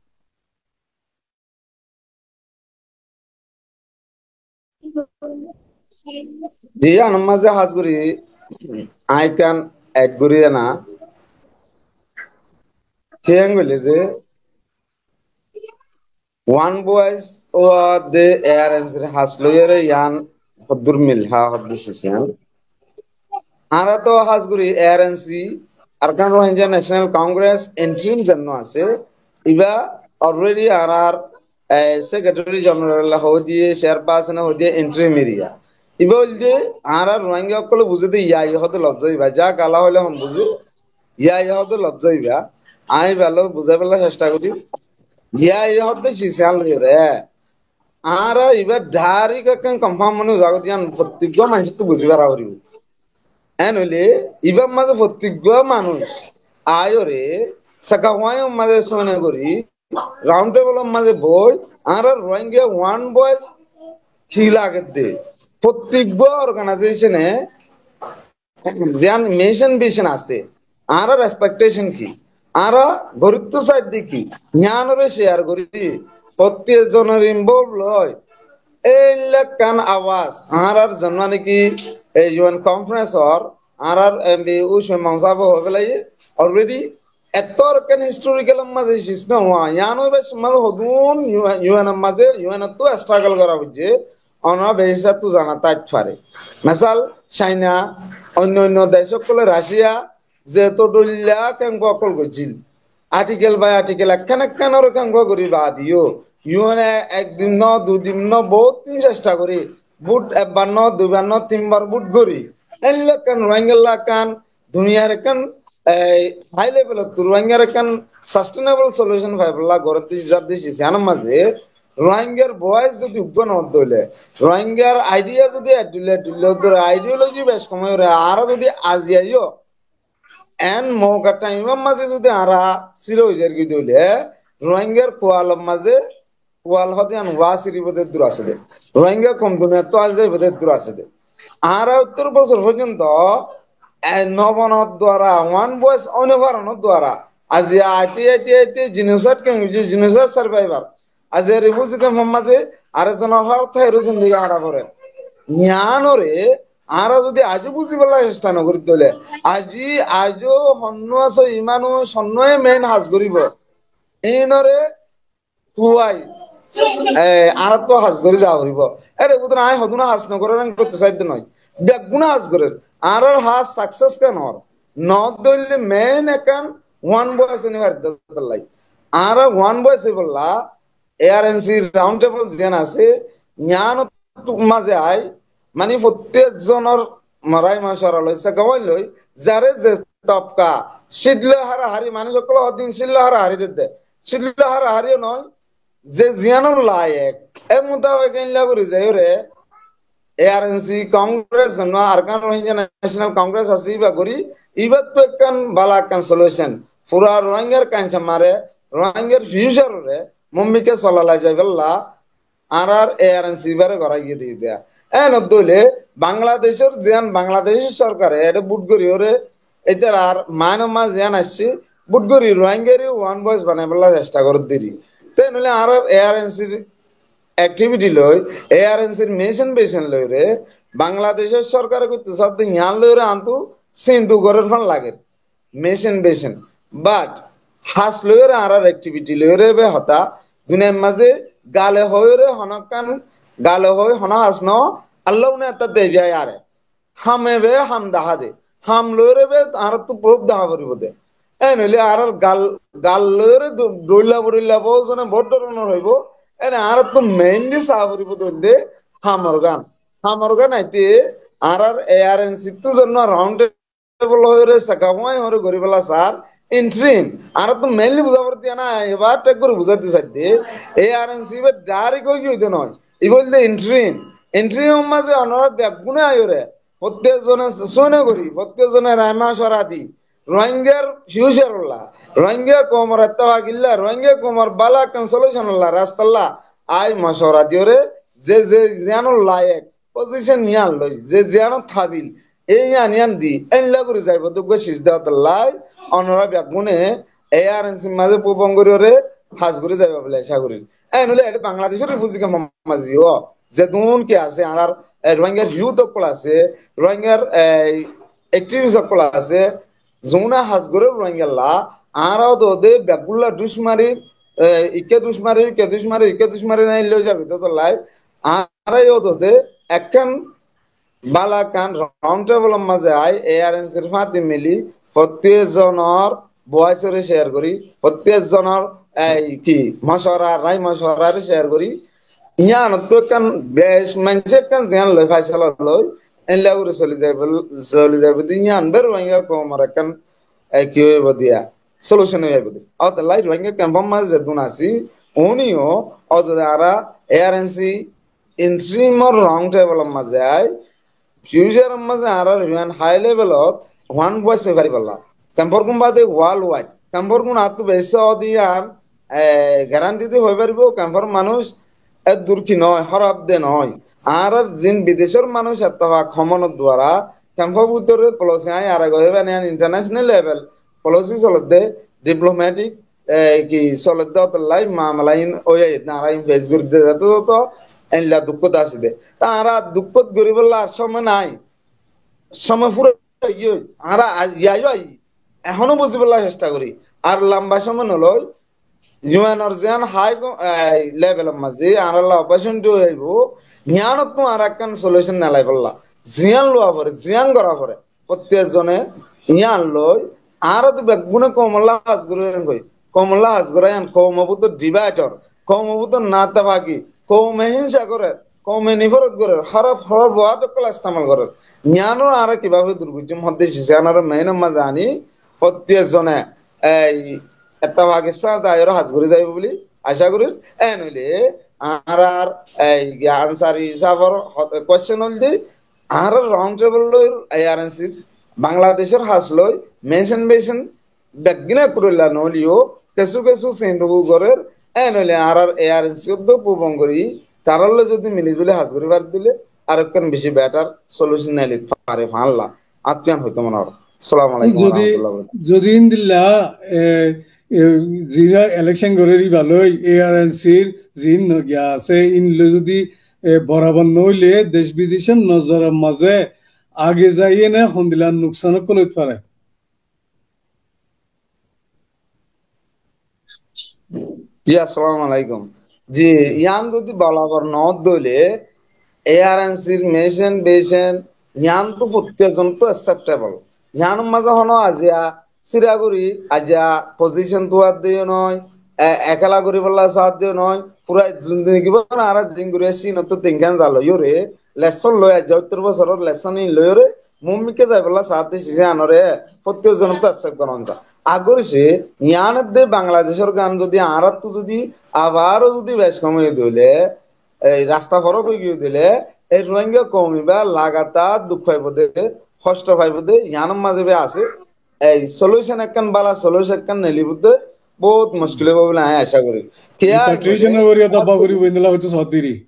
Ji, anor mazé hás gorí añí ekkán add gorí ena. Kiyán goilé ze One Voice ó de A R N C r hás loiyóre yián hoddúr mil há hoddúr sisiyán. Añára toó hás gorí A R N C, Arakan Rohingya National Congress, interim zenno asé, iba already añárar, eh, Secretary General hoó diye, Chairperson hoó diye, interim area. Iba óilde añárar Rohingya ókkole buzé de yai hoó de lobzo iba, za gala hoilé hom buzé, yai hoó de lobzo iba. Añí iba loi buzáibolla cesta gorí. Yai hoó de sisiyán loiyóre. Añára iba direct ekkán confirm mone zagot yián fottíggua maincóttu buzí fara foribó. Én óile ibar mazé fottíggua manúic aiyóre, sakafuañor mazé sóne gorí, round table or mazé boi, añára Rohingya One Voice ki lagedde, fottíggua organization e ziyán mission vision asé, añárar expectation ki, añára gorittu saidde ki, yiánore share gorí, fottí zonor involve loi, ei lekkán awaz, añárar zon mane ki, ei U N conference or, añárar M P Usman Mansab hoifelaiye, already ettór ekkán historical or mazé sis no hua, yián óibar mazé hodún U N, U N or mazé, U N ottu struggle gora foijje, onora behisattu zana táit fare. Mesal, China, oinno oinno dec ókkole, Russia, zeto dhoilla kengua ókkol goijjíl. Article by article ekkán ekkán ore kengua gorí baade yó, U N e ek din no, dui din no, bout din cesta gorí, vote ebbar no, duibar no, tinbar vote gorí. Ei lekkán Rohingyar lekkán duniyar ekkán, ei, high level ottu Rohingyar ekkán sustainable solution faibolla gorédde, zadde, siyánor mazé Rohingyar voice zodi uggúa no dóile, Rohingyar idea zodi eddulla eddulla dóre, ideology bec kom óiyore, añára zodi aziya yó, en mouka time or mazé zodi añára sira ói zargói dóile, Rohingyar kualor mazé kual hoó de yián wa siribo de dur asé de. Rohingya kom duniyattu azi zaibo de dur asé de. Añára óttor bosór foijjonto, e, no bonor duara, One Voice ói no faronor duara, aziya aite aite aite genocide ken goijje, genocide survivor. Aziya refugee camp or mazé arek zonor hár thairó zindigi añára forer. Yiánore añára zodi aijjó buzibálla cesta no gorí dóile, aijjó, aijjó honnúa sóiyi manúic, honnúa main hás goríbo. Inore tuai, e, añárattu hás gorí za foribó. Ere bútore añí hodún hás no gorer, añí goitto saidde no. Beggúne hás gorer. Añárar hás success ken ór? No dóille main ekkán One Voice ói no faredde tolla. Añára One Voice óibolla A R N C round table ziyán asé, yián mazé ai, mani fottí zonor morai macuara loi, sakafuain loi, zare ze tobka, cíth loi harahari, manúic ókkole hoddin cíth loi harahari dedde. Cíth loi harahari ó no, ze ziyánor layek, e mutabek einla gorí zaiyóre, A R N C Congress no, Arakan Rohingya National Congress asé, iba gorí, ibattu ekkán bála ekkán solution. Fura Rohingyar kansa mare, Rohingyar future ore, mummike solalai zaibálla, añárar A R N C ibáre gorá giyé de ita. Én ódde óile Bangladecor ziyán, Bangladecor sorkare ede vote goríyore, itarar mainor mazé ziyán aiccé, vote gorí Rohingyare One Voice banaibálla cesta gorédde ri. Te én óile añárar A R N C r activity loi, A R N C r mission vision loire, Bangladecor sorkare goitto sadde yián loire antu sintu gorer fán lager. Mission vision. But hás loiyóre añárar activity loiyóre be hotá, duniyar mazé gale hoiyóre honókkan, gale hoi honó hás no, Allah une etta debi aiyare. Hame be ham dahá de. Ham loiyóre be añárattu proof dahá foribó de. Én óile añárar gal, gal loiyóre do-, dhoilla bodhoilla bout zone bout dhoronor hoibó. Én añárattu mainly saá foribó de óilde hamor gán. Hamor gán aite añárar A R N C ttu zone round table hoiyóre, sakafuain hoiyóre goríbálla sar, interim. Añárattu mainly buzá foribó de na, ebar thík gorí buzái di saidde, A R N C iba direct ói giyé de no. Iba óilde interim. Interim or mazé onora beggúne aiyóre, fottí zone sóne gorí, fottí zone rai macuara di, Rohingyar future olla, Rohingya koumor ettefak illa, Rohingya koumor bála ekkán solution olla, rasta olla, aññí mocuwara diyóre, ze ze ziyánor layek, position yían loi, ze ziyánot habil, e yían yían di, eilla gorí zaibo de uggwá sis de ótolla, onora beggúne A R N C mazé pubon goríyore, has gorí zaiba buli aca gorí. Eén óile eçé Bangladecor refugee camp mazé ó, zedún ki asé, añárar, e, Rohingyar youth ókkol asé, Rohingyar, e, activist ókkol asé, zuna has gorer Rohingyalla, añára ódode beggúlla duc marir, e, ikká duc marir, ikká duc marir, ikká duc marir, eilla ói zar gorí de ótolla, añára ódode ekkán bála ekkán round table or mazé aái, A R N C r fáñti mili, fottí zonor voice ore share gorí, fottí zonor, ei, ki, mocuwara, rai mocuwara re share gorí. Yíanottú ekkán bec maincé ekkán ziyán loi, faisala loi, eilla gorí soli zaibo, soli zaibo de yían ber Rohingya koumor ekkán, e, ki óibo diya, solution óibo de. Ótolla Rohingya camp or mazé zedún así, uníyo, ódode añára A R N C interim or round table or mazé aái, future or mazé añárar high level ot one voice ói faribálla. Camp or gún bade worldwide. Camp or gún attú beci ódiyan, e, guarantee di hoi faribo, camp or manúic eddur ki noó, hóraf de noó. Añárar zin bidecor manúic ettefak homonor duara, camp or bútore policy aññí arek óiban iyan international level policy solodde, diplomatic, e, ki solodde ótolla mamala iín óiye, añára iín face gorí de zeto zeto, eilla dukkót así de. Te añára dukkót goríbolla ar cómoi nái. Cómoi fúrai giyói, añára a-, yai yó aiyí. Ehóno buzíbolla cesta gorí. Ar lamba cómoi noloi, U N or ziyán high co-, e, level or mazé añárálla opportunity ói aibo, yíanottú añára ekkán solution nelaibolla. Ziyán luwa fore, ziyán gora fore. Fottí zone yían loi, añára to beggúne koumolla has gorí goi. Koumolla has gorá yían, koumo bútore divide or, koumo bútore nattefaki, koume hínsa gorer, koume niforot gorer, hóraf hóraf word ókkol estemal gorer. Yíanore añára kibáfe dur goijjum hoddé sis yíanore main or mazé aní, fottí zone ei ettefakor sáñte aiyóre has gorí zaibo buli aca gorír. Eén óile añárar ei Ansari sáfor hot-, question óilde, añárar round table loi, A R N C r, Bangladecor has loi, mention mention beggín ekkurolla noóliyo, kessú kessú send gorer, eén óile añárar A R N C oddó pubon gorí, tarálla zodi mili zuli has gorí fari dile, arekkán beci better solution nelit fare fáñlla. Attú yián hoitó mone hoór. Assalamu alaikum Zodi, warahmatullahi wabarakatuh. Zodi endilla, e, e, zira election gorer íba loi, A R N C r zin no giya asé, ín loi zodi, e, borabor noóile, dec bidecor nozoror mazé age zaiyéne hondilla nuksan ókkol óit fare. Ji, assalamu alaikum. Ji, yián zodi borabor noó dóile, A R N C r mention mention, yián to fottí zon to acceptable. Yiánor mazé hono aziya sira gorí, aziya position tuwar de yó noó, e-, ekela goríbolla saá de yó noó, fura zindigi bór añára zin gorí aiccí, yíanottú tin kán za loiyóre, lesson loi aijja óttor bosóror lesson ín loiyóre, muúmikká zaibolla saá de sis yíanore, fottí zon to accept goron za. Agor se, yián edde Bangladecor gán zodi añárattú zodi, abaró zodi bec kom ói dile, ei rasta forok ói giyé dile, ei Rohingya koum íba lagatar duk faibo de, hosto faibo de, yiánor mazé be asé, ei solution ekkán bála solution ekkán nelibó de, bout muckil óibo buli aññí aca gorí. Kiyá Repatriation or gorí dabba gorí boindila hoito sodiri.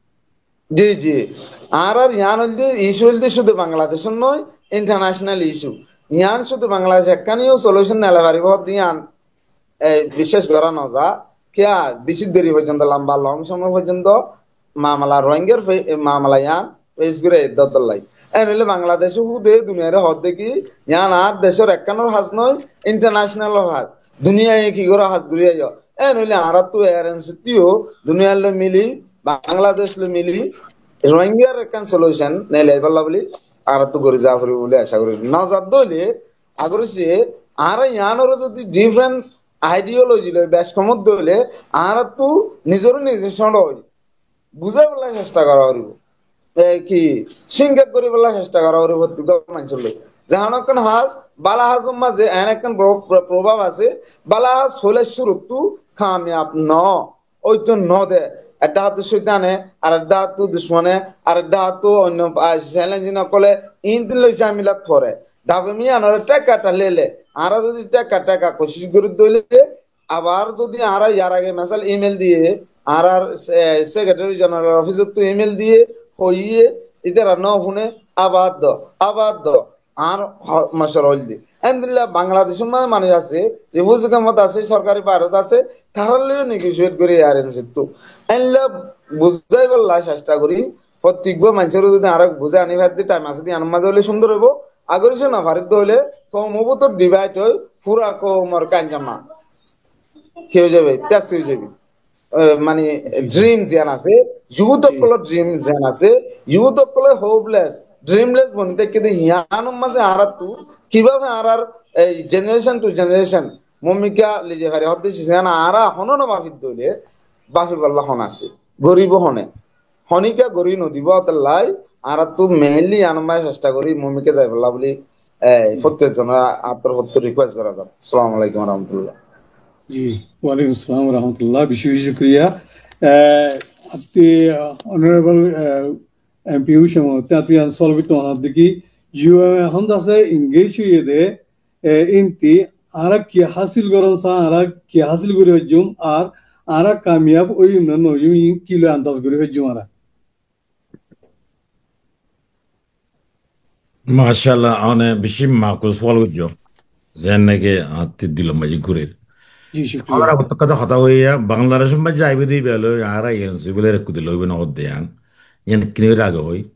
Ji, ji. Añárar yián óilde, issue óilde cúde Bangladecor noó, international issue. Yián cúde Bangladec ekkániyo solution nelai faribó hoddé yián, e, biccác gorá no za. Kiyá, beci deri foijjonto, lamba long cómoi foijjonto mamala Rohingyar fe-, e, mamala yián face gorí aiyé dór dór lai. Eén óile Bangladece húde duniyare hoódde ki, yián añár decor ekkánor has noó, international or has. Duniyaye ki gorá has gorí aiyó. Eén óile añárattú A R N C ttú yó duniyar loi mili, Bangladec loi mili, Rohingyar ekkán solution nelai bálla buli añárattú gorí za foribó buli aca gorí. No za dóile, agor se añára yiánore zodi difference ideology loi bec kom ót dóile, añárattú nizoré nize cóñço ói buzáibolla cesta gorá foribó. E, ki, singat goríbolla cesta gorá foribó, fottí gua maincór loi. Zehón ekkán has, bála hasor mazé eén ekkán pro-, pro-, probab asé, bála has hoilé cúruttú kamiyab noó, óito no de. Edde háttú cóitane, ar edde háttú ducmone, ar edde háttú oinno, a, challenge ókkole, iín tin loi zamilat fore. Dhafe miyanore thekka thalele, Añára zodi theka theka kucíc gorí dóile, abar zodi añára yar age, mesal, email diye, añárar, eh, Secretary General office ottu email diye, hoiye, ítara no fúne, abar do, abar do, añár ho-, mocwara óilde. Endilla Bangladecor maze manúic asé, refugee camp ot asé, sorkari bairot asé, tarár loiyo negotiate gorí A R N C ttu. Endilla buzáibolla cesta gorí, fottíggua maincóre zodi añára buzái aní faridde, time asé de, iánor maze óile cúndor óibo. Agor isu no faridde óile, koum bútore divide ói, fura koumor kainjama ki ói zaibo, pes ói zaibo. Eh, mani, dream ziyan asé, youth ókkolor dream ziyan asé, youth ókkol hopeless, dreamless boni táikke de, yiánor maze añárattu kibábe añárar ei generation to generation bhumika loi zai fari, hoddé siyan añára hono no bafidde óile, bafibolla hon asé, goribo hone, honíkka gorí no dibo, ótolla añárattu mainly yiánor maze cesta gorí bhumika zaibolla buli, eh, fottí zonor torfottu request gora zar. Assalamu alaikum wa rahmatullah. Ji, walaikum assalam wa rahmatullah. Beci beci cukuriya. Eh, atti, eh, Honorable, eh, M P Usama, atti yián solve to hono deki, U M A hon dase engage óiye de, eh, inti, añára ki hásil goron sa, añára ki hásil gorí faijjum, ar añára kamiyab óiyum na no óiyum, in ki loi andaz gorí faijjum añára. Macállah, one beci makus sual goijjó. Zen naki atti dilor maze gúrer. Ji, cukuriya. Añára hotá hotá hoiya, Bangladecor maze aibe de ibá loi, añára A R N C buli rekku dile óibo no hoó de yián. Yián kini rage hoi.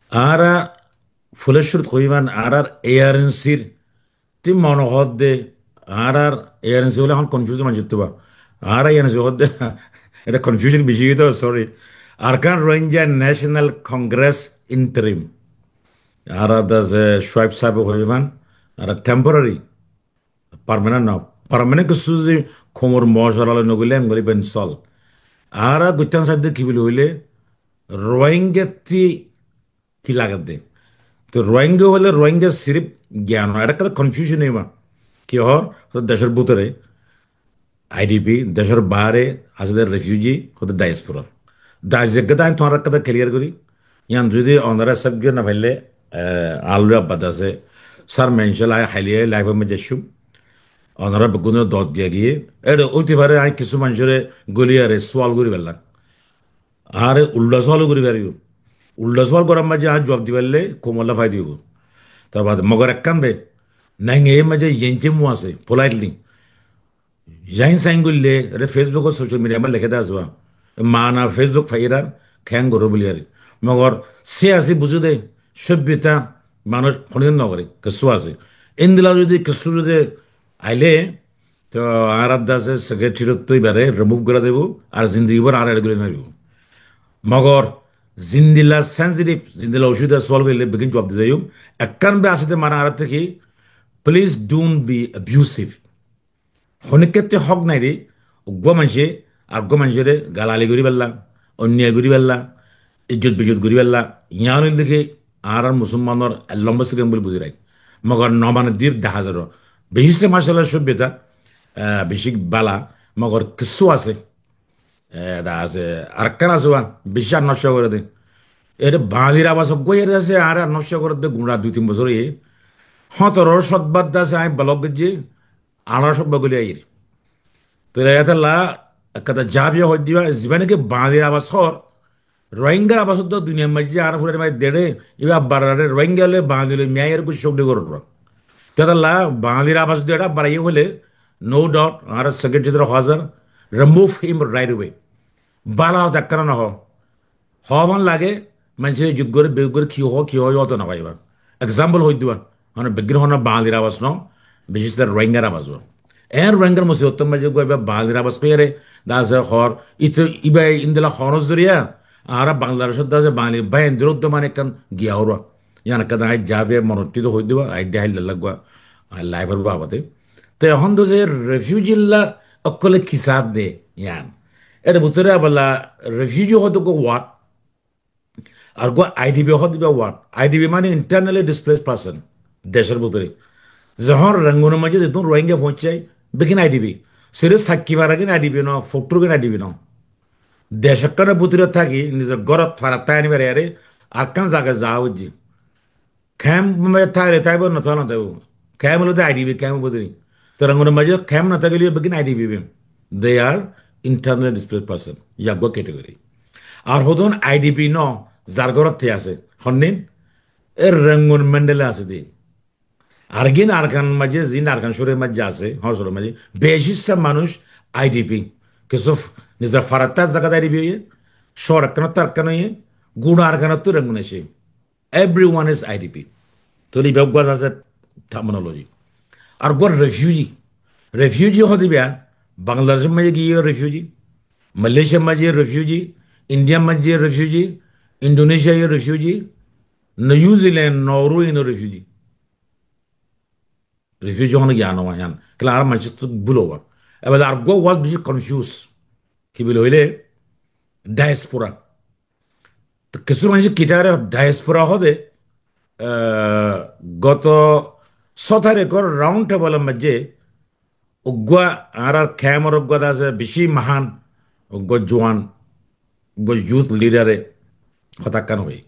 Añára fule cúrut hoiban, añárar A R N C r Ti mone hoódde, añárar A R N C bóli ehón confuse manúic ottu ba. Añára A R N C hoódde, ita confusion beci óiye to, sorry. Arakan Rohingya National Congress interim. Añára de asé Shuaib sábe hoiban, añára temporary, permanent no. Permanent kessú zodi koumor mocuwara loi no goille, engoli ben sol. Añára goittám saidde ki buli hoile, Rohingya ti ki lagedde? To Rohingya hoile Rohingya sirif gyan no, ita ekkán confusion óiba. Ki hoór? Hoór decór bútore I D P, decór baáre asé de refugee, hoór de diaspora. Da zeggá de añí tuáñrar ekkán clear gorí. Yián zodi onora accept gorí no faille, eh, añár loi abba de asé, sir, mention añí haile live or maze aiccúm. Onora beggúnore dot diya giyé. Ere óite fare añí kessú manúcore goli are sual gorí féllam. Añáre uldha sual gorí faribó. Uldha sual gorar maze añár juab di faille koumolla faida óibo. Tar bade mogor ekkán be, nainge er maze yenche mu asé, politely. Zain sain goille, ere Facebook or social media maze leké de asé ba. Mana Facebook faiyé ar, keén goró buli ar. Mogor se asé buzó de, sobbiyota manúic honodin no goré, kessú asé. Endilla zodi kessú zodi aile, to añárar de asé secretary ottu ibare remove gora dibo, ar zindigi bór añára ere gori no dibo. Mogor zendilla sensitive, zendilla osubida sual goille beggín juab di zaiyum. Ekkán be asé de mane añárattú ki, please don't be abusive. Honikkattú hók nai de, uggúa maincé areggúa maincóre galali gorí fella, onniyai gorí fella, ijjot bijjot gorí fella, yián óilde ki añárar musolmanor lomba sigan buli buzí rai. Mogor no mane dib dahá zar. Beci se macállah sobbiyota, eh, beci bála, mogor kessú asé. Eh, ita asé, arekkán asé ba, beci ar nocco goré de. Ere Bañgalir Abas uggúa ere asé, añáre ar nocco goré de gura dui tin bosór óiye. Hótoró cót bad de asé, añí block goijjí, añçáro cót bad goli aiyér. Tóile etolla ekkán jabiya hoói diba, ziba naki Bañgalir Abas hoór, Rohingyar abas uddúa duniyar maze añára furari maze dere, iba barare Rohingya óile Bangali loi miyai ar kucíc ók de goror. Tetolla Bangalir abas uddúa ere baraiyé hoile, no doubt, añára secretary ore hoó zar, remove him right away. Bála hotá ekkán no hoó. Hoóban lage, maincé ijjot gore, bezzot gore, ki hoó, ki hoó, yó to no faiba. Example hoói diba. Mane beggín hoó na Bangalir abas no, bices kore Rohingyar abas ó. En Rohingyar musibot or maze uggúa iba Bangalir abas hoiyére, de asé hoór, ite iba endilla hoónor zoriya, añára Bangladecót de asé Bangali bái endilla uddúa mane ekkán giya óra. Yián ekkán añí jabe monot to hoói diba, añí de háilla laggúa, añí life or babate. Te ehón de ze refugee lla ókkole ki saá de, yián. Ere bútore abala refugee hoóde uggúa word, ar uggúa I D P hoóde uggúa word. I D P mane internally displaced person, decór bútore. Zehón Rangoon or maze zeddún Rohingya foóñsai, beggín I D P. Sirif Sakki fara gín I D P no, Foktur gín I D P no. Dec ekkánor bútore táki, nizor górot farat táki no fari, arekkán zagat za foijje. Camp or maze táile táibo, no táile no táibo. Camp óilde I D P camp óibo de. Te Rangunor maze camp no tákile beggín I D P óibo. They are internally displaced person. Yá uggwá category. Ar hodún I D P no, zar górot asé. Honnin? E Rangun Mandal asé de. Ar gin Arkan maze, zin Arkan cóor maze asé, hon cóor maze, beci issá manúc I D P. Kessú f-, nizor farattú zagat I D P óiye, cóor ekkánottu Arkan óiye, gura Arkanottu Rangun asé. Everyone is I D P. Tóile ibá uggwá asé terminology. Ar uggwá refugee. Refugee hoó de ibá, Bangladesh maze giyé refugee, Malaysia maze refugee, India maze refugee, Indonesia refugee, New Zealand, Norway no refugee. Refugee hone giyé no, yan. Kiyólla añára manúcottu búl óibo. Ebar ar uggwá word beci confuse. Ki buli hoile? Diaspora. To kessú manúce kitaré diaspora hoó de, eh, goto só tarikor round table or maze uggwá añárar camp or uggwá asé beci mahán, uggwá juwan, uggwá youth leader e hotá ekkán hoiye.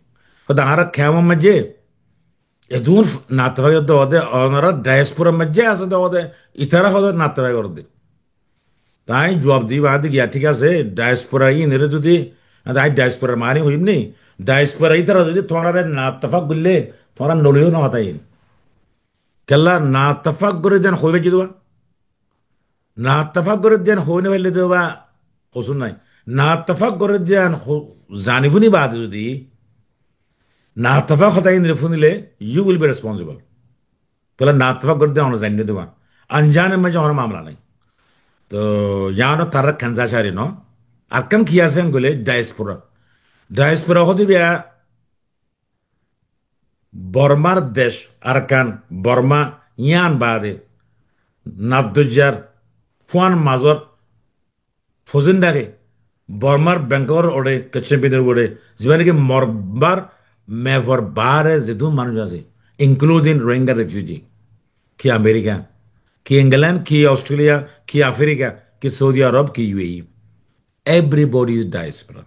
Hoó de añárar camp or maze edún f-, na ettefak ódde, onora diaspora maze asé de ódde, itara hoó de na ettefak ódde. Te añí juwab di, baade giya, thík asé, diaspora inore zodi, añí diaspora mani hoiyum ni, diaspora itara zodi tuáñrare na ettefak goille, tuáñra no loiyo no hotá in. Kiyólla na ettefak gorí de yián hoi faijje de ba? Na ettefak gorí de yián hoi no faille de ba, hosúr nai. Na ettefak gorí de yián ho-, zani fúni baade zodi na ettefak hotá inore fúnile, you will be responsible. Kiyólla na ettefak gorí de yián zani no de ba. Anzane maze honó mamela nai. To yián o tará kenza cari no. Ar ekkán ki asé hoile diaspora. Diaspora hoó de ibá Bormar dec, Arkan, Borma, yián baade, Naf Dojjar, Fuan Mazor, Fozin Dake, Bormar Bangkok or uore, Kachin Pindor uore, zibá niki Bormar map or baáre zedún manúc asé, including Rohingya refugee, ki America, ki England, ki Australia, ki Africa, ki Saudi Arab, ki U A E. Everybody is diaspora.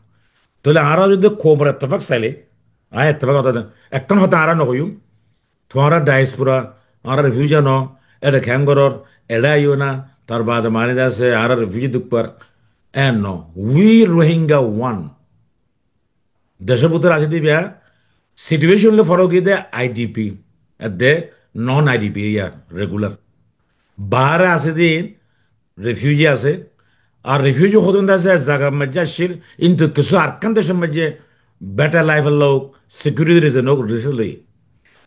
Tóile añára zodi koumor ettefak saile, añí ettefak hotá de, ekkán hotá añára no hoiyum, tuáñra diaspora, añára refugee no, ere keén goror, ere aiyo na, tar baade mani de asé, añára refugee duk far, en no. We Rohingya one. Decor bútore asé de ibá, situation loi forok óiye de I D P, edde non I D P ya, regular. Baáre asé de refugee asé, ar refugee hodún de asé, ek zagar maze accíl, kintu kessú Arkan decor maze better life lok, security reason ok, reason loi.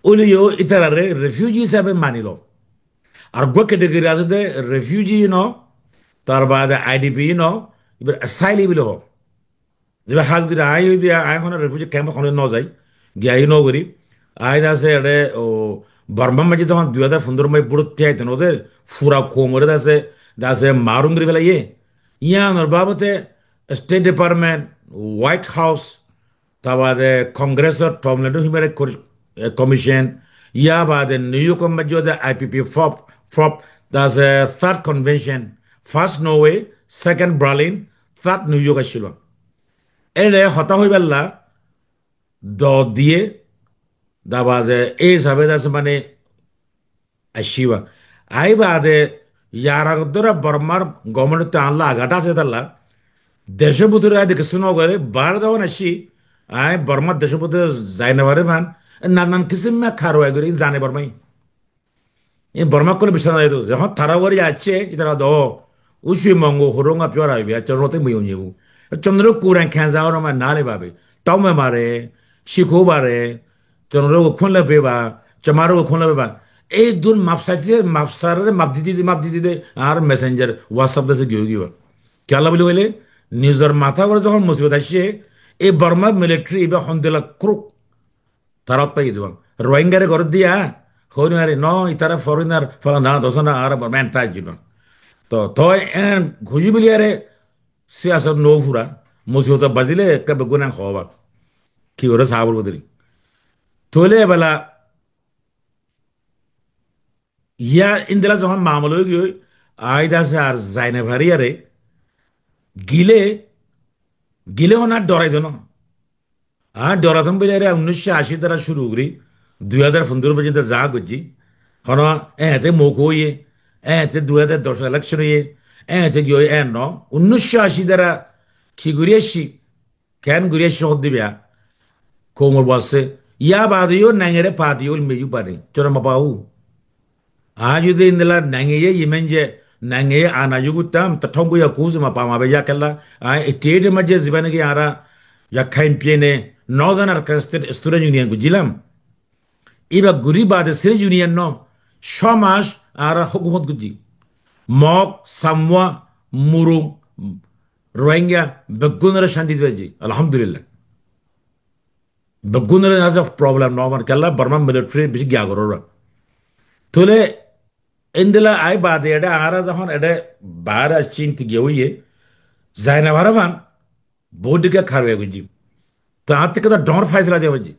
Óileyo itarare refugee hísabe mani lo. Ar uggwá category asé de refugee no, tar baade I D P no, ibáre asylee buli hoó. Zibá hás gorí añí óibi, añí honó refugee camp ot honó no zai, giyai no gorí. Añí de asé ere, o, Bormar maze tohón dui házar fundoro maze bútoti aitó no de, fura koumore de asé, de asé marum gorí felaiye. Yiánor babote State Department, White House, tar baade Congress or Tom Lantos Human Rights Cor-, eh, Commission, yá baade New York or maze de I P P fop, fop, de asé Third Convention, First Norway, Second Berlin, Third New York accíl. Ere hotá hoibálla dor diye, tar baade ei hísabe de asé mane accíba. Añí baade yar age dóri Bormar government ottu añálla agata asé de tolla, decor bútore añí de kessú no goré, baáre de tohón aiccí, añí Bormar decor bútore zai no fari fán, nan nan kisíme karwai gorí zane Bormai. E Borma ókkole biccác no zai to. Zehón tará uore aiccé, itará de, ó, Ucui Mongu, Hurunga Piora óibi, ar Cóndoro te mui uñibu. Cóndoro kuran kenza oro ma nale babe. Taume mare, Ciku bare, Cóndoro go kúnle beba, Camaro go kúnle beba. Ei dun maf saite, maf sarere, maf dite dite, maf dite dite, ar messenger, WhatsApp dase giyói giba. Kiyólla buli hoile, nizor matá uore zehón musibot aiccé, ei Borma military iba hondilla crook. Tará ótta ki diban. Rohingyare gorót diya, hoinwari, no, itará foreigner, falana, dosana, añára Borma enta aijjé no. To, toi en, huji biliyare, siyasot no fura, musibot bazile, ekka beggúne hoba. Ki gore sabor bodori. Toile ebela, Yá, endilla zehón mamela ói giyói, añí de asé ar zai no fari are, gile, gile hon ar dorai de no. Añí doraitám buli are unnúiccó ací tara cúru gorí, dui házar fundoro foijjonto za goijjí, Hono eñte muk óiye, eñte dui házar doc election óiye, eñte ki óiye, en no. Unnic cót aci dara ki gorí aiccí, ken gorí aiccí hoddé biya, koumor waste. Yá bade yó nangere padi ól meyu bade, córa ma paú. Añí zodi endilla nangeye imen ze, nangeye ana yó guttam, to thongu ya kusu ma pa ma be ya kella. Añí eighty eight er maze ziba naki añára ya campaign e Northern Arkansas State Student Union gojjilam. Iba guri bade State Union no, só mac añára hókumot gojji. Mog, Samuwa, Murung, Rohingya, beggúnore cánti di faijji. Alhamdulillah. Beggúnore aze problem no, mane kella Borma military beci giya goror. Tóile endilla añí bade ede añára zehón ede bare cinti giya óiye, zai no fare fan, bout dikka karwai goijjí. To añár te keda dhoñr faisala diya faijje.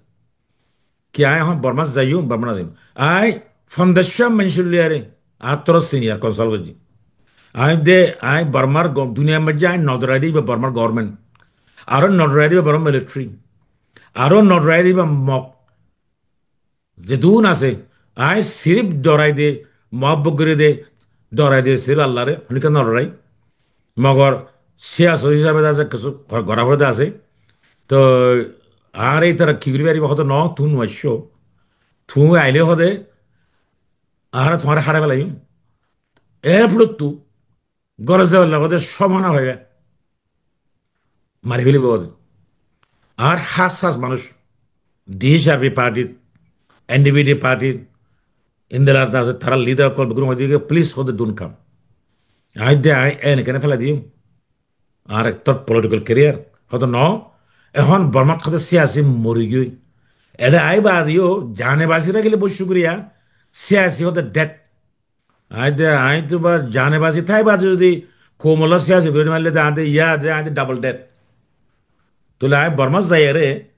Ki añí ehón Borma zaiyum, Borma no zaiyum. Añí fonzac cúa manúic loi are, añár toro senior consult goijjí. Añí de, añí Bormar go-, duniyar maze añí nodor ai diba Bormar government. Aró nodor ai diba Bormar military. Aró nodor ai diba Mog. Zedún asé, añí sirif dorai de, muhabbot gorí de, dorai de sirif Allare, honikka no dorai. Mogor siyasot hísabe de asé, kessú gor-, gora fore de asé. To añáre ítara ki gorí faribo, hoto no, tuñí no aiccó. Tuñí aile hode, añára tuáñre hárai felaiyum. Erfore tu, górot zaibar lage de cómoi no faiba. Mari felibo de. Ar hás hás manúic, D H R P party, N D P D party, endilla de asé, tarar leader ókkol beggún hoóde ki, please, hoóde, don't come. Añí de, añí ene kene felai diyum. Ar ektor political career, hoóde no. Ehón Bormat hoóde siyasi mori giyói. Ede añí bade yó, zane basi tákile bout cukuriya, siyasi hoóde dead. Añí de, añí to ba zane basi tái bade zodi koumolla siyasi gorí no faille de añí de ya de, añí de double dead. Tóile añí Bormat zaiyaré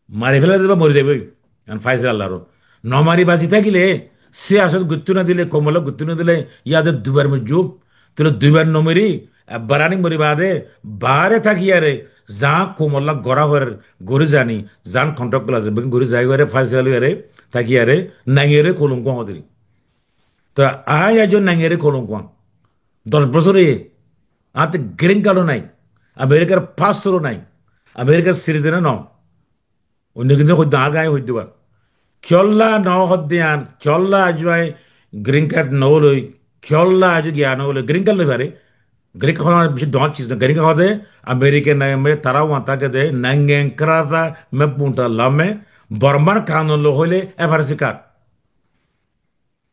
mari félai de ba mori zaiboi. Ehón faisala Allar. No mari basi tákile, siyasot guttú no dile, koumolla guttú no dile, ya de duibar moijjum. Tóile duibar no mori, ebbar aní mori bade, bare tákiyaré, za koumolla gora horer, gorí zani, zan contract gola ze, beggún gorí zai horer, faisala loiyaré, tákiyaré, nangiyaré kolonku amoderi. To añí aijjó nangiyaré kolonku. Doc bosór óiye, añáttu green card ó nai, Amerikar passport ó nai, Amerikar citizen ó no. Oinno kintu hoidde, age añí hoidde ba. Kiyólla no hoidde yián, kiyólla aijjó añí green card no loi, kiyólla aijjó giya no loi, green card loi fare. Green card hono beci dhoñr ciz no, green card hoóde Amerika name tará uán táke de, nangen krata me punta lame, Bormar kanun loi hoile F R C card.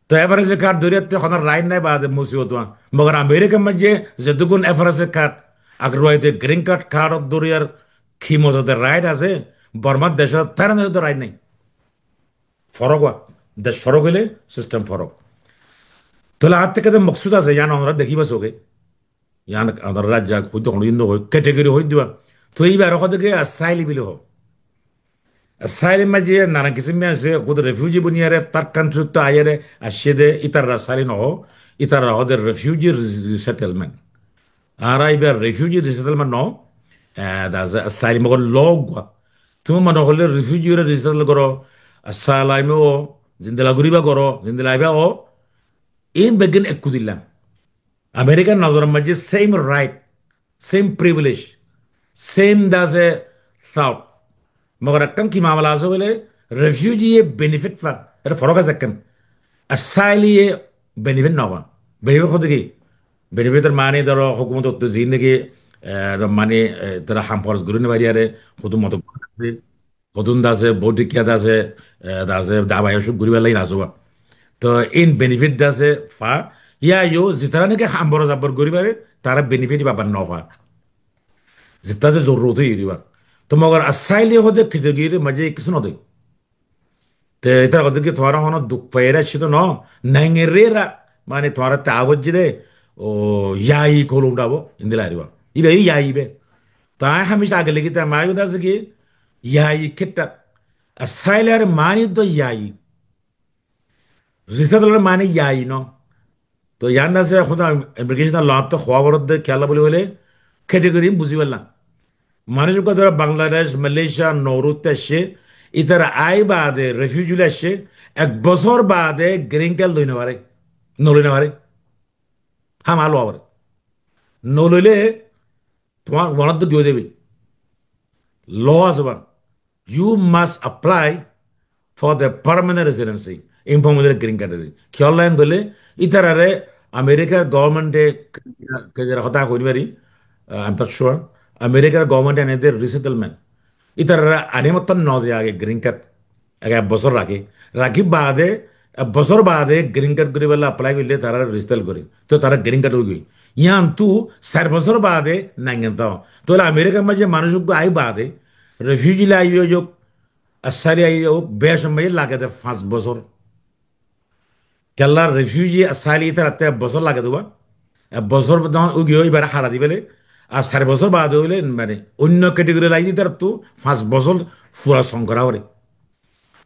To F R C card dóriyatte hono right nai bade musibot uán. Mogor Amerikar maze zedukkún F R C card, ag ruaite green card, card dóriyar ki moto de right asé, Bormar decot tará de right nai. Forok uá, dec forok óile system forok. Tóile añár te kede moksud asé, yián onora dekiba soke. Yián añára raijja hoidde hono din no hoi, category hoidde ba. To ibar hoóde ki asylum buli hoó. Asylum maze nanan kisim asé, hoóde refugee buniyaré, third country to aiyaré, aiccé de, itarare asylum no hoó, itarare hoóde refugee res-, resettlement. Añára ibar refugee resettlement no, eh, de asé asylum, mogor law uggwá. Tuñí mone hoile refugee re resettle goró, asylum ó, zendilla goriba goró, zendilla aiba ó, in beggín ekku dilla. Amerikar nozoror maze same right, same privilege, same de asé thought. Mogor ekkán ki mamala asé hoile, refugee ye benefit fa, ede forok asé ekkán. Asylum ye benefit no fa. Benefit hoóde ki? Benefit or mani dóro hókumotor ottu zin naki, eh, mani, eh, tara ham horos gorí no fariyaré, hoddúr moto asé. Hodún de asé, bóut dikka de asé, e, de asé, dabai ocúk goríbar lagi no asé ba. To in benefit de asé fa, yá yó, zitara naki hambor zabbor gorí fare, tara benefit iba abar no fa. Zitara de zorurot ói riba. To mogor asylum hoóde category maze kessú no de. Te itara hoóde ki tuáñra hono duk faiyaré aiccó de no, naingerera, mane tuáñra te agojji de, o, yayi kolum dabo, indila riba. Iba i yayi be. To añí hamica age legi de, añí hoóde asé ki, yayi ketta. Asylum or mani to yayi. Resettler mani yayi no. To yián de asé, ehón immigration law ot hoó foribó de, kiyólla buli hoile, category buzí félailam. Manúic uggwá dóro Bangladesh, Malaysia, Nauru ot aiccé, Ítara aái baade refugee loi aiccé, ek bosór baade green card loi no fare. No loi no fare. Hámaha lowa fore. No loile tuáñr wanattú giyói zaibo. Law asé uán. You must apply for the permanent residency. Informal green card. Kiyólla hoile ítarare Amerikar government e, ke jara hotá hoi no fari, uh, I'm not sure. Amerikar government e ene de resettlement. Ítarare aní mottor no de age green card. Age ek bosór rakí. Rakí baade, ek bosór baade green card goríbolla apply goille tarare resettle gorí. Toi tara green card óigiyoi. Yián tu sair bosór baade naingen tao. Toile Amerikar maze manúc uggwá aái baade, refugee loi aiyó zok, asaili aiyó zok, bec maze lage de fañs bosór. Kiyólla refugee asaili ítarattú ek bosór lage de uá. Ek bosór zehón óigiyoi ibare hára dibálla. Ar sair bosór baade óile mane oinno category loi aile ítarattu fañs bosór fura song gora fore.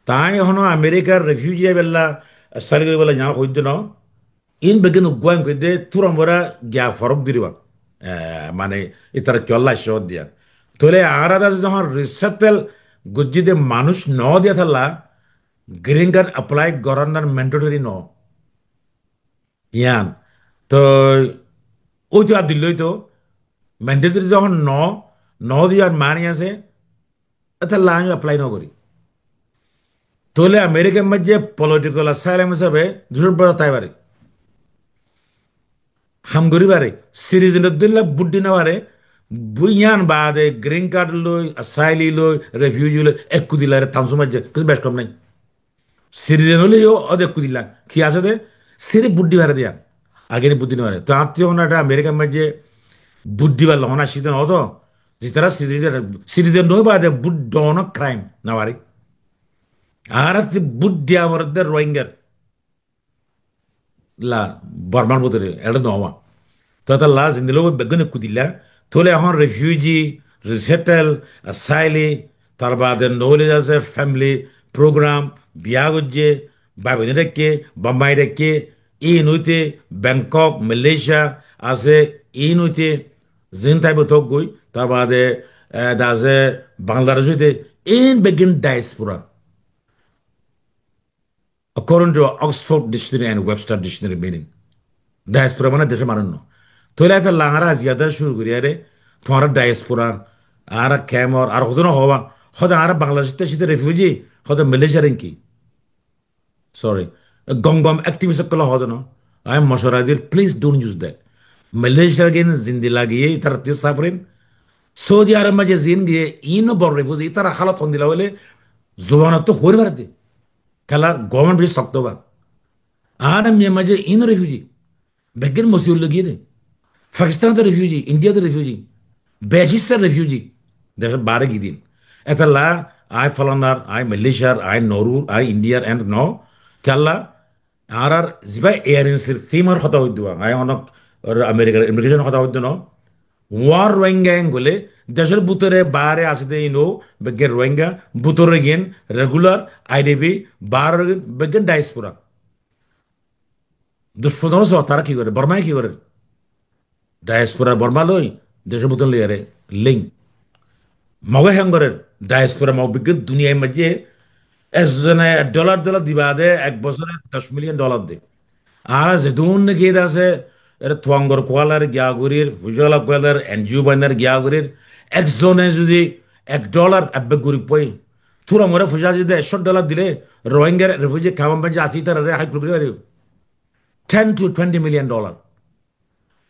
Te añí ehón Amerikar refugee aibálla, asaili goríbálla yián hoidde no. Iín beggín uggwá iín hoidde turamura giya forók diriba. Eh, mane ítara kiyólla aiccé hoddé yián. Toile añára dase zehón resettle goijjí de manúc no diya tálla, green card apply goránar mandatory no. Yián. Toi óito ar dille óito, mandatory zehón no, no diyar mani asé, étalla añí apply no gorí. Toile Amerikar maze political asylum hísabe ducó bosór tái fare. Ham gorí fare. Citizen or dilla vote di no fare. Bu-, yián baade green card loi, asaili loi, refugee loi, ekku dilla re tansu maze, kessú bec kom nai. Citizen óile yó óde ekku dilla. Ki asé de? Sirif vote di fare de yián. Age ni vote di no fare. Toi añáttu ehón ekta Amerikar maze vote dibar loi ehón aiccé de no to. Zitara citizen, citizen no baade vote dono crime no fare. Añárattú vote diya foredde Rohingyar. La, Bormar bútore, ere no ówa. Toi étalla zendilla beggún ekku dilla. Toile ehón refugee, resettle, asaili, tar baade no óile asé family program, biya goijjé, bái boin raikké, Bombay raikké, iín óite Bangkok, Malaysia asé, iín óite zin taibo tok goi, tar baade, eh, dase Bangladesh óite, iín beggín diaspora. According to Oxford Dictionary and Webster Dictionary meaning, diaspora mane decór manúc no. Toile étalla añára ziyada cúru gorí are, tuáñra diaspora, añára kemor, ar hodún hoba, hoda añára Bangladesh te cíte refugee, hoda Malaysia renki. Sorry. Gom gom activist okkol hoda no. Añí mocuwara dir, please don't use that. Malaysia gin zindi lagiye, ítara tui suffering. Saudi Arab maze zin giye, ino bor refugee, ítara halot hondilla óile, zubanot to hori fare de. Kiyólla government beci sokto ba. Añára Myanmar maze ino refugee. Beggín Mosur loi giyé de. Pakistan to refugee, India to refugee. Beci sa refugee. Decór baáre giyé din. Étalla, añí folanar, añí Malaysiar, añí Norway, añí Indiar, and no. Kiyólla, añárar ziba Air India team or hotá hoidde, añí honó Amerikar immigration hotá hoidde no. Uáñr Rohingya en gole, decór bútore baáre asé de ino, beggín Rohingya, bútore gin, regular, I D P, baáre gin, beggín diaspora. Dos pondro só tara ki gorer? Bormaye ki gorer? Diaspora Borma loi decór bútore loiyaré link. Moge hén gorer? Diaspora Mog beggín duniyai maze ekzone dollar dollar diba de, ek bosóre doc million dollar de. Añára zedún niki ede asé, ere Tuangor kualar giya gorir, Fujala kualar, N G O bainar giya gorir, ekzone zudi ek dollar ebbe gurip pai, tura more fuja zudi ekcó dollar dile, Rohingya refugee camp or maze asé ítarare hái gorí faribo. Ten to twenty million dollar.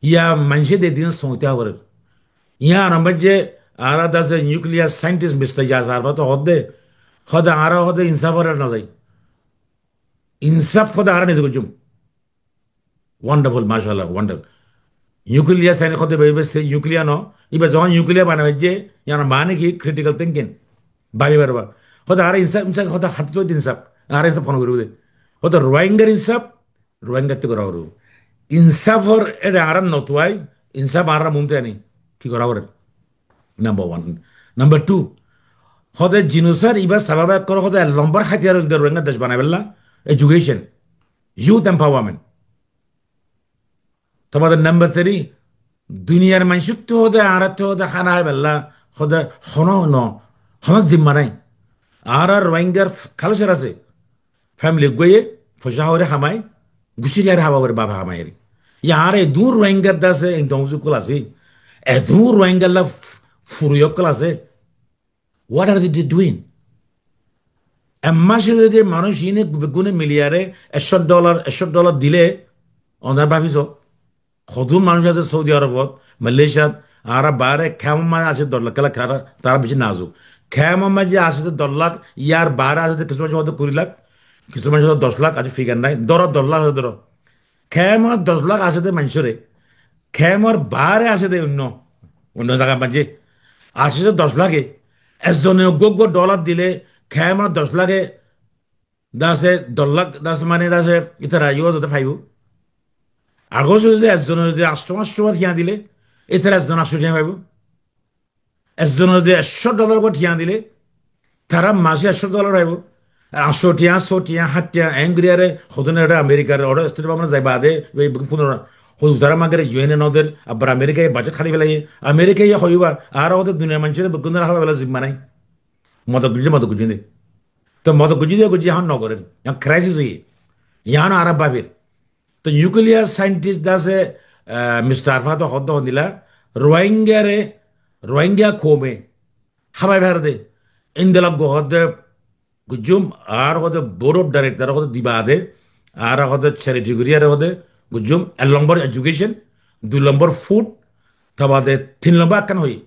Iya maincé de din soñte agorer. Iya añára maze añára dase nuclear scientist Mister Yasir Arafat hodde, hode añára hode insaf ore no zai. Insaf hode añára nize goijjum. Wonderful, mashallah, wonderful. Nuclear scientist hode bebe se nuclear no, iba zehón nuclear banai je, iya añára mane ki critical thinking. Babi barba. Hode añára insaf, insaf hode hate to insaf. Añára insaf kono goribo de. Hode Rohingyar insaf, Rohingya ttu gora foribo. Insafor ere añára no tuai, insaf añára muntu ani ki gora fore? Number one. Number two, hode genocide iba sabab ekkore hode lombar hatiyar hoilde Rohingya dec banai bella, education, youth empowerment. Tar bade number three, duniyar maincóttu hode añárattu hode hána hái bella hode hono no, hono zimma nai. Añárar Rohingyar f-, culture asé. Family uggúaye foicá hoóre hamai, gucír yáre haba fore bafe hamai re. Yá añára edún Rohingyar de asé, endonguzi ókkol asé. Edún Rohingyar la f-, furui ókkol asé. What are they doing? Ek mace zodi manúic iíne beggúne miliyaré ekcó dollar, ekcó dollar dile, onorá báfi so. Hodún manúic asé Saudi Arabot, Malaysiat, añára baáre kemor maze asé de doc lak, kiyólla tará, tará beci nazuk. Kemor maze asé de doc lak, yar baáre asé de kissú manúic asé de kuri lak, kissú manúic asé de doc lak, aijjó figar nái, dóro doc lak asé dóro. Kemor doc lak asé de manúicoré, kemor baáre asé de oinno, oinno zagar maze asé de doc lake, ezzone uggúa uggúa dollar dile, kemor doc lake, de asé doc lak, de asé mane de asé, ítara yó zodi faibo. Ar zodi ezzone zodi añctó añctó tiañ dile, ítara ezzone añctó tiañ faibo. Ezzone zodi ekcó dollar uggúa tiañ dile, tará mace ekcó dollar faibo. Ar añctó tiañ, só tiañ, hát tiañ, en gorí aré, hodún ere Amerikar, ore State Department zai bade, ei buk fúnor, hodún tará magere U N e no der, abar Amerikaye budget hári félaiye. Amerikaye hoiba, añára hoóde duniyar manúicoré beggúnore hába bela zimma nái. Modot goijjé, modot goijjé de. Toi modot goijjé de, goijjé, ehón no gorer. Ehón crisis óiye. Ehón añára báfir. Toi nuclear scientist de asé, ah, Mister Arfat hoódde hondilla, Rohingyare, Rohingya koume hábai fare de. Endilla uggúa hoódde goijjum, ar hoódde board of director hoódde diba de, ar hoódde charity gorí ar hoódde goijjum, ek lombor education, dui lombor food, tar bade tin lombor ekkán hoiyé.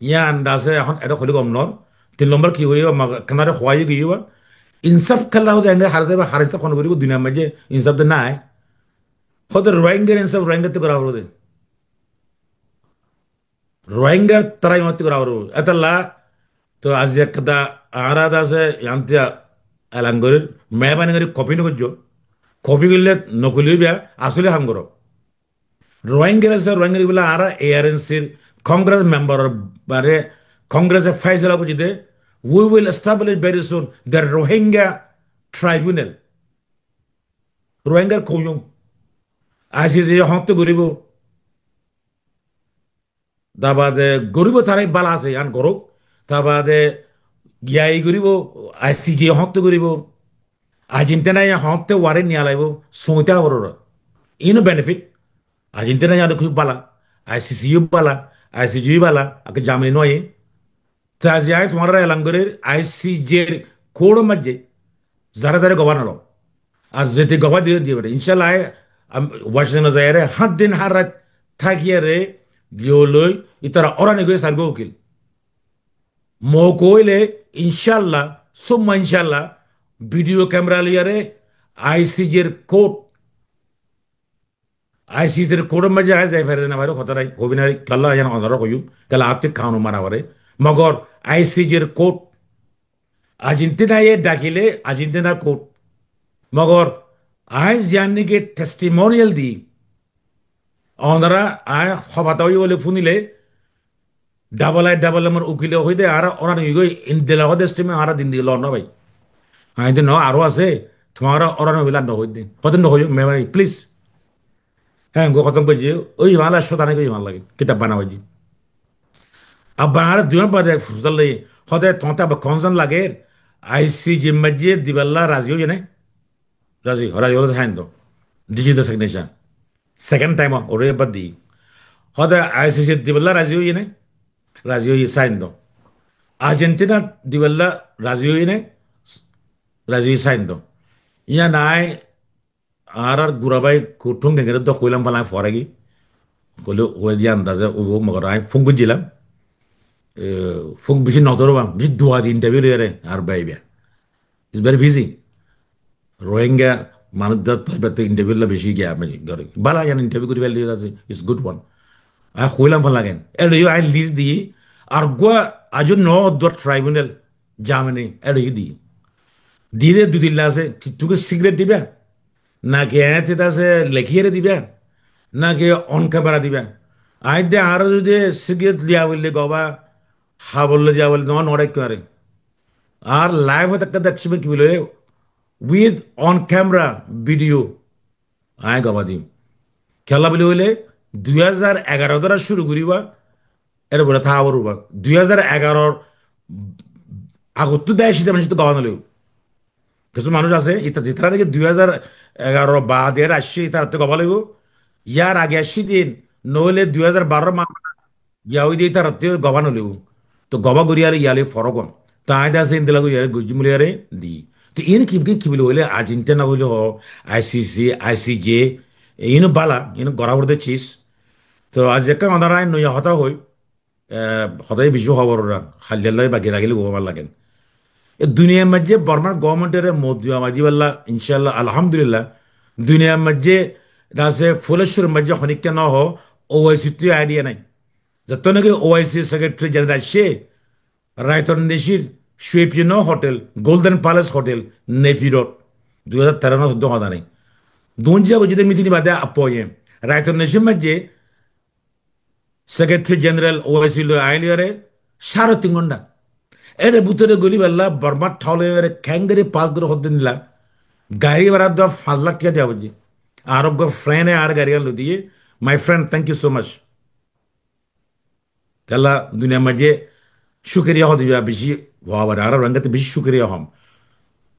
Yián de asé, ehón eçé hoilé gom noór. Tin lombor ki hoiyé, ma-, ekkanare hoói giyé ba. Insaf kiyólla hoóde enge hara zaibo, hara insaf hone goríbo, duniyar maze insaf de nái. Hoóde Rohingyar insaf Rohingyar te gora foribo de. Rohingyar tara insaf te gora foribo. Etolla, toi aijja ekkán añára de asé, yián te elan gorir, meherbani gorí copy no goijjo. Copy goille nokoli óiba, asoli ham goro. Rohingyar asé, Rohingyar ibá añára A R N C r Congress member or bare Congress e faisala goijjé de, we will establish very soon the Rohingya tribunal. Rohingyar koum I C J hoñtte goríbo. Tar bade goríbo tará bála asé, yián goruk. Tar bade giyai goríbo, I C J hoñtte goríbo. Argentina ye hoñtte warrant niyalaibo, suñte abar ora. Ino benefit. Argentina ye aro kessú bála, I C C yo bála, I C J yo bála, ake Germany no ye. Te aijja añí tuáñrare elan gorir, I C J r court or maze zare zare governor o. Ar zete governor diye, diye bade. Inshallah, añí, am, Washington zaiyore, hát din hát rait tákiyore, giyói loi, ítara orani goi sargo ukil. Mouka óile, inshallah, summa inshallah, video camera loiyore, I C J r court, I C J r court or maze añí zai fari no fari, hotá nai, hobi nai, kiyólla yián onora hoiyum, kiyólla añátte kanun mana fore. Mogor I C J r court, Argentina ye dakile Argentina court. Mogor añí ziyán niki testimonial di, onora añí hotá óiye buli fúnile, double I double M or ukile hoiyé de, añára oran óigoi, endilla hoóde statement añára zindigi lor no bái. Añí de no, aró asé, tuáñra oran óibilla no hoiyé de. Hoóde no hoiyó, memory, please. Hé, go hotom goijjé, ói mala cótane goi mal lage, kitab bana hoiyé. Abba añára dui mar bade fursot loi, hoóde tuáñtte abba consent lager, I C J maze diballa razi óiye né? Razi, razi óile sign do. Digital signature. Second time ore ebbar di. Hoóde I C J diballa razi óiye né? Razi óiye, sign do. Argentina diballa razi óiye né? Razi óiye, sign do. Yián añí añárar gura bái Kuttung Gengere do hoilam fala fore gi. Hoile hoi diye andaze óibo, mogor añí fún goijjilam. E, fún beci no dóre ba, beci dua di interview loiyore añár bái ba. He's very busy. Rohingya manúic dór toi bette interview la beci giya ami gori. Bála yián interview gori félaiye asé, it's good one. Añí hoilam fán lagen. Ere yo añí list di, ar gua ajo no dua tribunal, Germany, ere yo di. Di de dui din la asé, ti-, tuñí secret diba? Naki añí te asé lekiyore diba? Naki on camera diba? Añí de añára zodi secret liya bolle goba, habar loi diya bolle no, no raikko are. Ar live ot ekka dekcíbe ki bole, with on camera video. Añí goba dim. Kiyólla buli hoile, dui házar egaro dóra cúru goriba, er fore tháa foribo. Dui házar egaror Agottú dé aiccé dé manúic ottu gobá no loibó. Kessú manúic asé, ita, zitara naki dui házar egaró baade aiccé, itarattú gobá loibó. Yar age aiccé dé, noóile dui házar baró ma-, Yahudi itarattú gobá no loibó. Toh gobá gorí ar yali forok on. Toh añí dé asé endilla gorí ar goijjum buli ar di. Toh iín ki, ki, ki buli hoilé, Argentina buli ho, I C C, I C J, iín bála, iín gorá foré dé cis. Toh aijja ekkán onorare noiya hotá hoi, eh, hotá bicí hóbor ora, háilla baki ragile gom lage. E duniyar maze Bormar government ore mot diya maze balla, inshallah, alhamdulillah. Duniyar maze dase fulasur maze honikka no ho, O I C ttu idea nai. Zetto naki O I C secretary general se, Raitor Neshir, Suepino Hotel, Golden Palace Hotel, Nepi Road, dui házar teró no soddo hotá nai. Dunja bujide meeting bade apoye. Raitor Neshir maze Secretary General O I C loi ailiyore sáre tin gonta. Ere bútore goli bella Borma tholeyore kengori pas gori hodde nila. Gari bára do fañs lak tiya diya bujji. Ar uggo friend e ar gari an loi diye. My friend, thank you so much. Tella duniyar maze cúkuriya hode biya bicí hua bare. Ar Rohingya te bicí cúkuriya hom.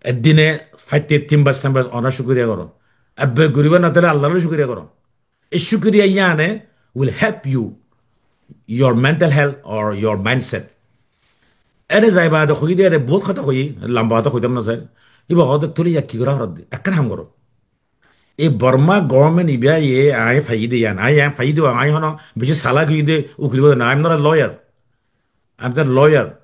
Ek dine faite tin bar, sair bar ona cúkuriya goro. Ebbe guriba no tele Allah loi cúkuriya goro. E cúkuriya yíane will help you, your mental health or your mindset. Ere zaiba de hoi de, ere bout hotá hoi, lamba hotá hoitam no sai. Iba hode tuli ya ki gora horat de, ekkán ham goro. E Borma government iba ye añí faiyí de yían, añí, añí faiyí de, añí hono beci salak hoi de, ukil hoi de na, I'm not a lawyer. I'm not a lawyer.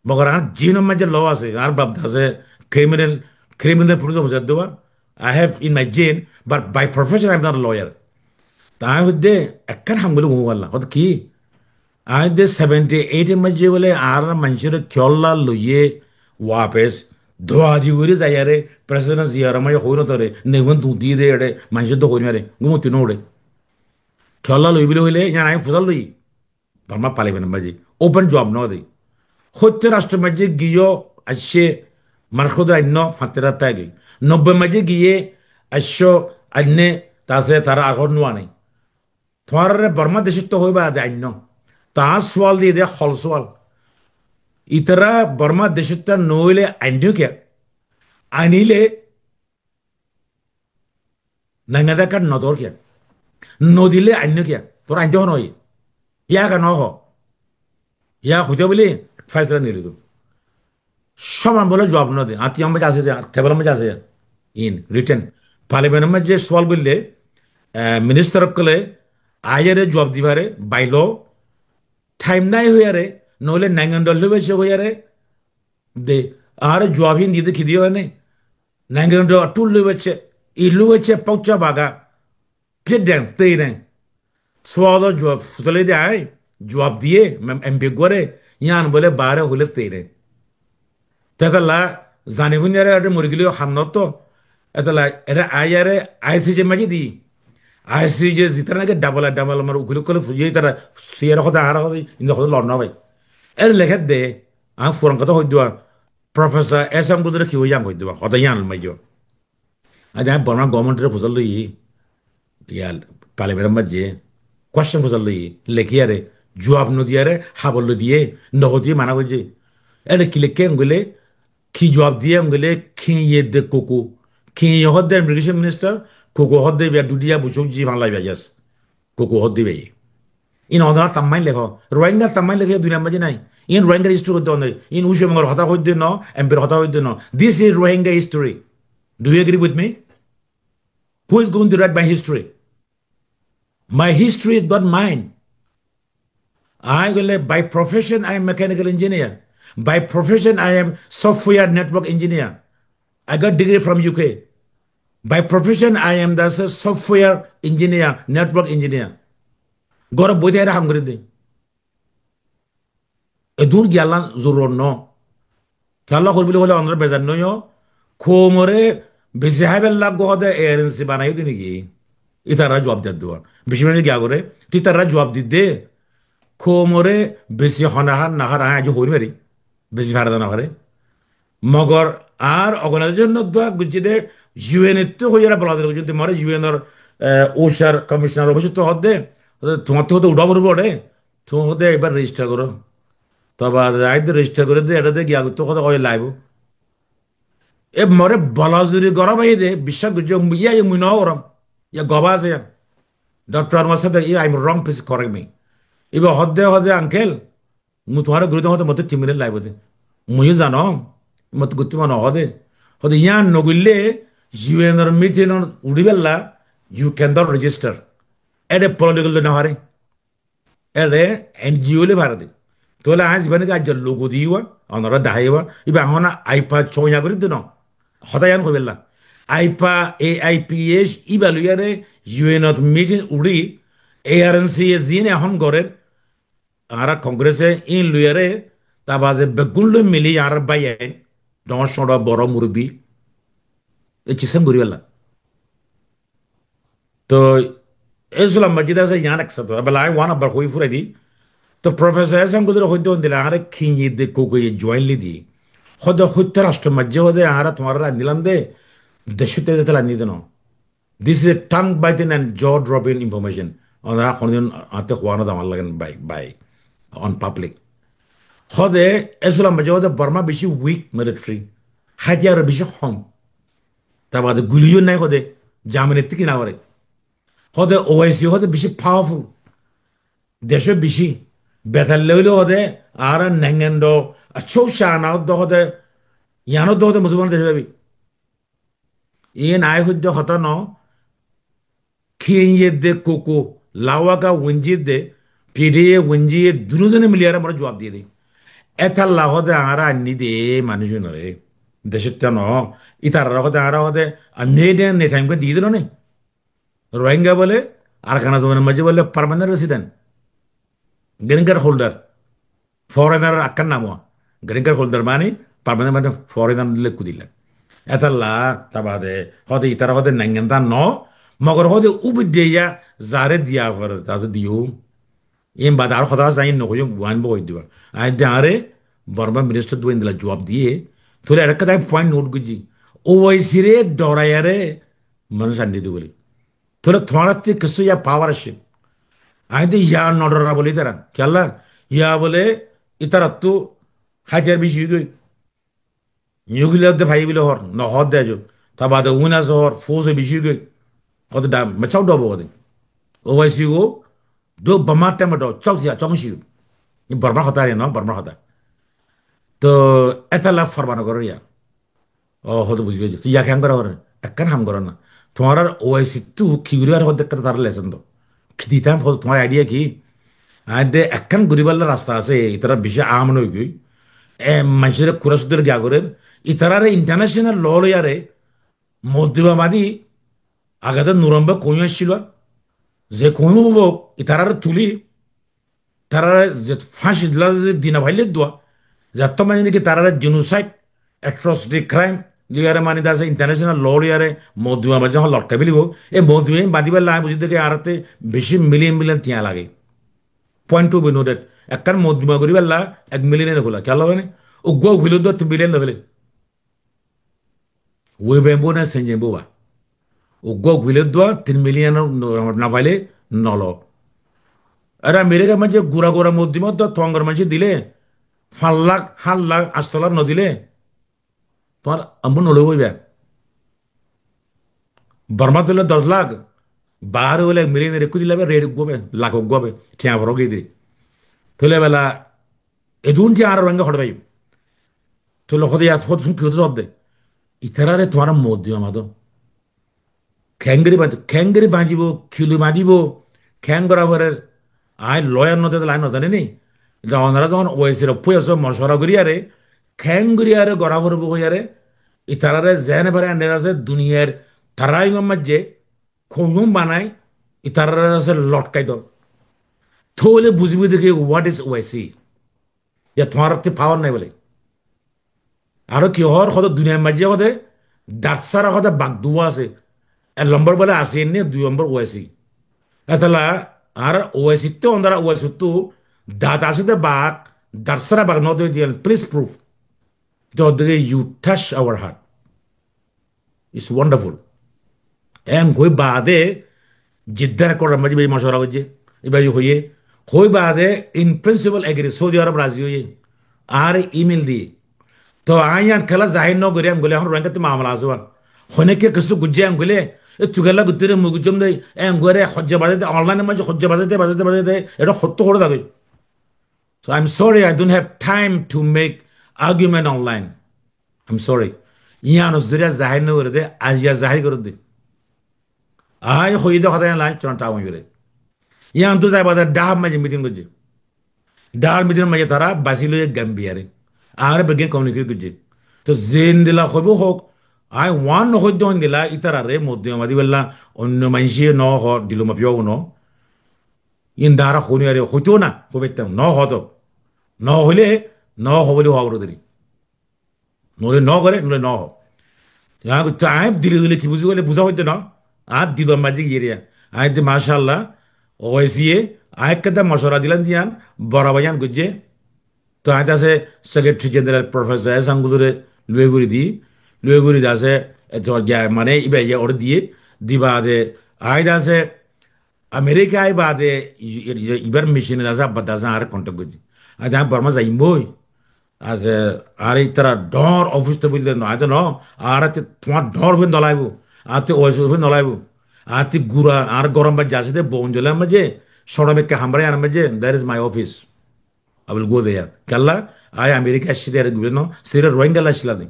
Mogor añár jin or maze law asé, añár baf dase criminal, criminal procedure hoiyé de. I have in my gin, but by profession I'm not a lawyer. Te añí hoidde ekkán ham buli gom balla. Hoto ki? Añí de seventy eight or maze bole añára maincóre kiyólla loiye wapes dua di gori zaiyore president ziyarot maze hoi no tore, negun dudi de ere, maincóre do hoi mare, gum ottu no ure. Kiyólla loi buli hoile, yián añí fusar loi. Borma parliament or maze open juab no de. Hoitto rastro maze giyo aiccé, Mark Hodor ainno, fañttira tai goi. Nobboi maze giye aiccó, ainne, tase tara ar hon no ane. Tuáñrare Borma decottu hoi bade ainno. Ta sual diye de hol sual. Itara Borma decottu no oile ainno kiya? Ainile Nanga daka no dor kiya? No dile ainno kiya? Tor ainde hono oye? Iya ka no ho? Iya hoite bole faisala nili do. Soman bole juab no de. Ati amar maze ase je, table amar maze ase je. In written. Parliament amar maze sual goille, eh, minister okkole aiyore juab di fare, by law. Time nai hoiyore, noile nangan dol hoibe se hoiyore, de, añáre juab hin diyé de ki diye óne? Nangin do tul loi bacce, i loi bacce, pouca baga. Ki den, tei den. Sualo juab futale de ai, juab diye, mem-, M P gore, yián bole bare hule tei den. Tetala, zani hun yare ade mori gile ham no to. Etala, ere aiyare, I C J maze di. I C J zitara naki double, double mar ukil ukil fuye tara, siyar hoda, ar hoda, inde hoda lor no bai. Ere leke de, añí furan hotá hoi duwa, Professor S M Gudore ki hoiye añí hoi duwa, hotá yián maze. Añí Borma government re fusar loi, ya, parliament maze, question fusar loi, leki are, juab no diyare, habor loi diye, no hoti mana goijje. Ere ki leke engole, ki juab diye engole, ki ye de koko, ki ye hodde immigration minister, koko hodde biya dudiya buchuk ji fan lai biya yes. Koko hodde bái. In onorar tammain lekho. Rohingya tammain lekho duniyar maze nai. In Rohingya history hodde onde. In Ushe Mongor hotá hodde no, M P r hotá hodde no. This is Rohingya history. Do you agree with me? Who is going to write my history? My history is not mine. I will, by profession, I am mechanical engineer. By profession, I am software network engineer. I got degree from U K. By profession, I am the software engineer, network engineer. Goro boi thaiyore ham gori de. Edun giyalan zorurot no. Kiyólla hoi buli hole onora bezar no oiyo. Koumore besi haibar laggo hode A R N C banaiyo de niki? Itara juab der duwa. Besi mane giya gore. Ti itara juab di de. Koumore besi hone har na har añí aijjo hoi no fari. Besi fare de no fare. Mogor ar organization no duwa gujje de U N ettu hoiyore bola de gujje de more U N or, eh, OSHA r commissioner office ettu hodde. Tumattú hodde uda boro bore. Tuñí hode ebar register goro. Toba añí de register gorí de, ere de giya goittó hoó de oi laibo. E more bolazuri gora bái de, biccác goijjó, iya, iya mui no gorom. Iya goba asé ya. Doctor Anwar sáb de, iya, I'm wrong, please correct me. Iba hoó de, hoó de, uncle, mui tuáñre gorí de hoó de, mottú tin minit laibo de. Mui yó zanom, mottú goittó mane hoó de. Hoó de, yián no goille, U N or meeting ot uçí fella, you cannot register. Ere political no fare. Ere N G O le fare de. Tóile añí ziba niki aijja logo diba, onora dahaiba, iba ehón aipa coiya gorí de no. Hotá yián hoibella. Aipa, A I P H, iba loiyare U N ot meeting uçí, A R N C ye ziín ehón gorer, añára Congress e ín loiyare, ta bade beggún loi mili añárar bái ain, doñr soñço boro murubbi, e kisem gorí fella. Toi e sulam majjid asé yián ek sat, ebela añí one abbar hoi furai di. Toi Professor S M Kudure hoidde hondilla, añáre kiñi de kokoye jointly di. Hode hoitte rastro majje hode añára tuáñre ran dilam de, decótte de ran di de no. This is a tongue biting and jaw dropping information. Onora honodin añátte huwa no damar lagen bai, bai, on public. Hode e sulam majje hode Burma beci weak military, hatiyar beci hom. Ta bade guli yó nai hode, Germany ttu kina gore. Hode O I C hode beci powerful. Deco beci. Betalle óile hode, añára nengendo, a cou cana hode hode, yián hode hode Musolman deco zabi. Iye nai hode hotá no, Kenya de koko, Lawaka winji de, P D A winji ye, dunuzone miliyare more juwab diye de. Etalla hode añára anni de manúic unore. Decótte no, itarare hode añára hode, a made in Netaim ko diye de no ne. Rohingya bole, Arkana zobonor majje bole permanent resident. Green card holder. Foreigner ekkán nam ó. Green card holder mani permanent mani foreigner lekku dilla. Etalla ta bade hode itara hode naingan dan no, mogor hode ubidde ya zare diya fare, ta to diyo. In bade ar hotá asé, añí no hoiyum, guán bo hoi diba. Añí de añáre Burma minister dua indilla juwab diye. Tóile arekka dai point note goijji. O I C re doraiyare manúic anni de buli. Tóile tuáñrattú kessú ya power asé. Añí de ya no dora buli itaran. Kiyólla? Ya bole itarattú hatiyar beci ói goi. Nuclear de faiye buli hor, no hor de ajo. Ta bade unas hor, force beci ói goi. Hode dam, mecáu dobo hode. O I C go, do bama teme do, chau siya, chau siya. Ni Burma hotá re no, Burma hotá. To etalla forma no goro ya. O, hoto buzi faijjó. Toi ya keén gora fore? Ekkán ham goro na. Tuáñrar O I C ttu ki guribar hoó de ekkán tarare lesson do. Ki ditam hoó, tuáñr idea ki? Añí de ekkán guriballa rasta asé, itara beci am ói goi. E, manúcore kura suddor giya gorer. Itarare international law loiyare, Moddiba madi, age de Nuremberg koum accíl, ze koum ók, itarare tuli, tarare ze fáñci dila ze dina faile dua, zetto mani niki tarare genocide, atrocity, crime, liyare mani dase international law liyare Moddiba maze hon lotkai felibo. E Moddiba badibar lai buzi deke añáratte beci million million tiya lage. Point to be noted. Ekkán Moddiba guribar lai ek million e no fula. Kiyólla mani? Uggwá ufile dua tin million no fele. Wi bembu na senjembu ba. Uggwá ufile dua tin million no, no faile no lo. Ar Amerika maze gura gura Moddiba dua tongor maze dile, fañs lak, hát lak, añcto lak no dile, tuáñr ambu no loibo iba. Burma dile dos lak, bahar óile ek million e rekku dile be, rate uggwá be, lak uggwá be, tiya foro gede. Tóile bela, edun tiya añára Rohingya hoçé faibo. Tóile hode ya, hode sun ki hode sobde. Itarare tuáñra Moddiba mado. Kengori bañdi-, kengori bañdibo, kiloi bañdibo, kengori gora forer, añí lawyer no de, añí no zani ni. Ita onora zehón O I C re fui aso, mocuwara gori are, kengori are gora foribo hoi are, itarare zene fare ande ase duniyar taraingor maze koum banai, itarare ase lotkai do. Tóile buzibo de ki, what is O I C? Ya tuáñratte power nai bole. Aro ki hor, hoto duniyar maze hoto dat sára hoto bak duwa ase. Ek lombor bole ase enne, dui lombor O I C. Etala ar O I C ttu, ondara O I C ttu dat ase de bak, dat sára bak no de diyan, please prove. To de you touch our heart. It's wonderful. En hoi bade, Jidda headquarter maze iba mocuwara goijje, iba ye hoiye, hoi bade in principle agree, Saudi Arab razi oiye. Añáre email diyé. Toh aññí yián kiyólla zahir no gorí, aññí hoilé ehón Rohingya ttú mamala asé wá. Hone kiyé kessú goijjé aññí hoilé, e tui kiyólla goittó re, mui goijjóm de, e aññí gorí hojja bazai de, online or maze hojja bazai de, bazai de, bazai de, ete hottó hoçé táke. So I'm sorry, I don't have time to make argument online. I'm sorry. Yián or zoriya zahir no gorí de, aijja zahir gorí de. Aññí hoiyé de hotá yián line, cona tawon yore. Yián ttú zai bade Dhaka maze meeting goijjé. Dhaka meeting maze tara basi loiye Gambia re. Añáre beggín communicate goijjé. Toh zendilla hoibo houk, aññí one no hoidde hondilla, itarare modde amadi bella, onno maincé no ho, dilo mafiya no. Iín dara honi are hoito na, hoibaittam, no hoto. No hoile, no ho buli howa foribó deri. Noile no gore, noile no ho. Yián goittó, aññí dile dile ki buzí hoile buza hoitó no. Añár dilor maze giyé re. Aññí de mashallah, O I C A, aññí ekkán moshwara dilam de yián, boro bái yián goijjé. Toh aññí de asé Secretary General Professor S Angulo re loi gori di, loi gori de asé, e toh giya mane iba iye ore diyé, di bade aññí de asé America ai bade i-, i-, ibar mission e de asé, abbar de asé añáre contact goijjé. Aññí de aññí Borma zaiyum boi. Asé, añáre itara dhoóñr office toffice no, aññí de no, añáre te tuáñr dhoóñr office no laibo, añáre te O I C office no laibo, añáre te gura, añáre gorom maze asé de, boun jola maze, soro mekke hamra yián maze, that is my office. I will go there. Kiyólla, aññí America aiccí de, ere gure no, sirif Rohingya lla aiccílam de.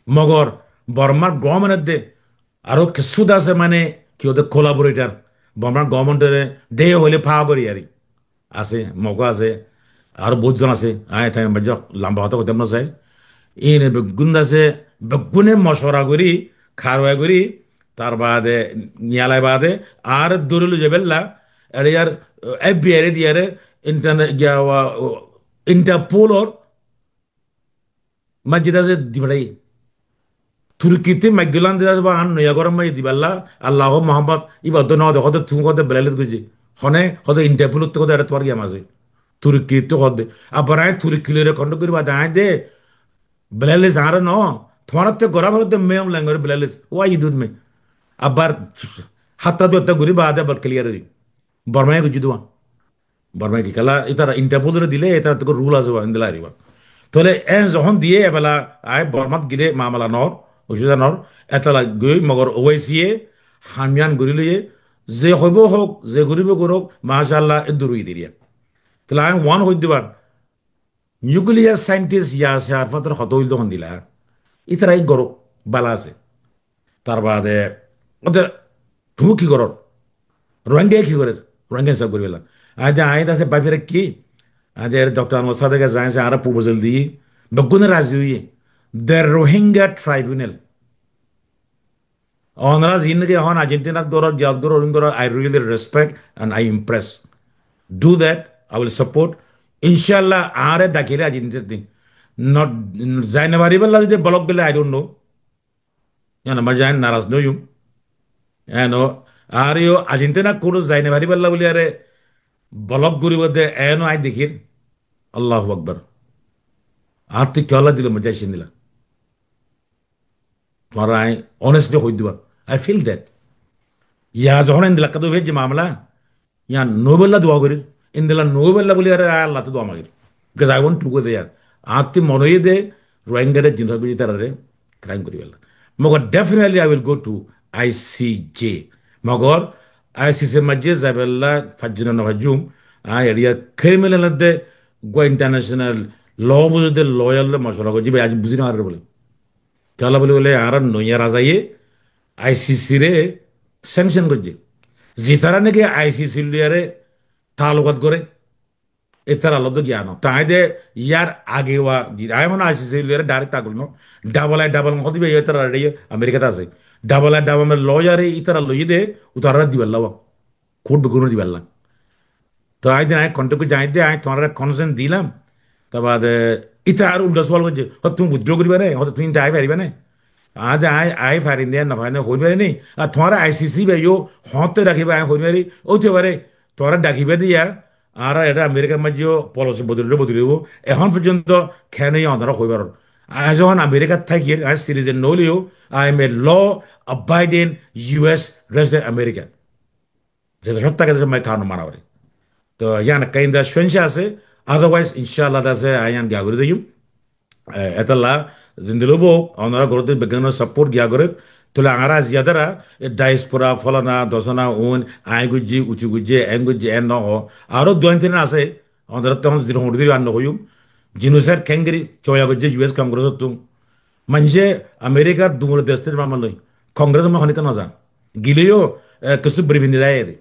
Mogor, Bormar government de, aró kessú de asé mane, ki hoó de collaborator, Bormar government ore de hoile fa gori ari. Asé, Mog asé, aró bout zon asé, aññí time maze lamba hotá hoitam no sai. Iíne beggún de asé, beggúne moshwara gori, karwai gori, tar bade, niyalai bade, añáre dóri loi zaibella, ere yar, F B I re diyére, internet, giya wa, Interpol or, maze de asé di fethaiye. Turki ttú maiggolan de asé ba an noya gorom maze diballa, Allah ho Muhammad, iba do no de, hoto tui hoto blacklist goijje. Hone, hoto Interpol ttú hoto ere tuáñr giyam asé. Turki ttú hoto. Abbar aññí Turki loi re contact gori bade aññí de, blacklist añáre no, tuáñr ttú gora fore de meyom langore blacklist. Why you do me? Abbar hatta duatta gori bade abbar clear ori. Borma ye goijjé de wá. Borma ye ki kiyólla, itara Interpol ore dile, itara ttú rule asé wá, endilla ariba. Tóile en zehón diye, ebela aññí Bormat gile mamala nor, osubida nor, etala goi, mogor O I C A ham yián gori loiye, ze hoibo houk, ze goribo gorouk, mashallah, e duri diriya. Tóile aññí one hoiddé bar, nuclear scientist Yasser Arafat or hotá hoil de hondilla. Itara e gorok, bala asé. Tar bade, ote, tuñí ki goror? Rohingya ki gorer? Rohingya insaf gori fela. Aññí de, aññí de asé bái fere ki? Aññí de Doctor Anwar Sadek asé, aññí de asé, añára proposal di, beggúne razi óiye. The Rohingya Tribunal. Onora zin ki ehón Argentina goror, jihad goror, Rohingya goror, I really respect and I impress. Do that, I will support. Inshallah, añáre dakile Argentina din. Not, zai no fari bella zodi block gele, I don't know. Yián maze aññí naraz no óiyum. Eno, añáre yó Argentina court zai no fari bella buli are block goribo de, eno aññí dekir. Allahu Akbar. Añár te kiyólla dilo maze aiccé endilla. Tuáñra aññí honestly hoiddé bar. I feel that. Yián zehón endilla ekka dui fejje mamala, yián no óibolla dua gorir. Endilla no óibolla buli are Allah ttú dua magir. Because I want to go there. Añár te mone óiye de Rohingya re jin hoibo itarare crime gori fela. Mogor definitely I will go to I C J. Mogor I C C maze zaibella fajjum na no fajjum, aññí area criminal de gua international law buzede lawyer loi moshwara goijje, bái aññí buzi no farir buli. Kiyólla buli hoile añára noiya razaye I C C re sanction goijje. Zitara naki I C C loi are talukat gore, itara loi do giya no. Te aññí de yar age wa, aññí mane I C C loi are direct tagul no. Double I double hoto be itara re America te asé. Double I double me loi are itara loi de, utara diballa wa. Court beggúnore diballa. Toh aññí de aññí contact goijjé, aññí de aññí tuáñrare consent dilam. Tar bade ita ar ulta sual goijje. Hoó tuñí withdraw goriba ne? Hoó tuñí inde ai fariba ne? Aññí de aññí ai farim de, no farim de hoi fari ni. Ar tuáñra I C C bái yó, hoóñtte rakiba aññí hoi fari. Óite fare, tuáñra dakiba de ya, añára ere Americar maze yó policy bodolile bodolibo. Ehón foijjonto kene yó onora hoi faron. Aññí zehón Americat tákir, aññí citizen no óileyo, I am a law abiding U S resident American. Zede cót táke de cót maze kanun mana fore. Toh yián ekka inda sónsa asé, otherwise, inshallah, de asé, aññí yián giya gori zaiyum. E, étalla zendilla óuk, onora goródde beggúnor support giya goré, tóile añára aziya dara, e diaspora, fólana, dosana, un, aññí goijjí, uci goijjí, en goijjí, en no hoó. Aró duwá tin asé, onorattú ehón zero hoñçi diba ar no hoiyum. Genocide kengori, soya goijjé U S Congress ottú. Maincé Amerikar duñre destúr mamla loi, Congress or honikka no za. Gileyó, e, kessú briefing di zai de.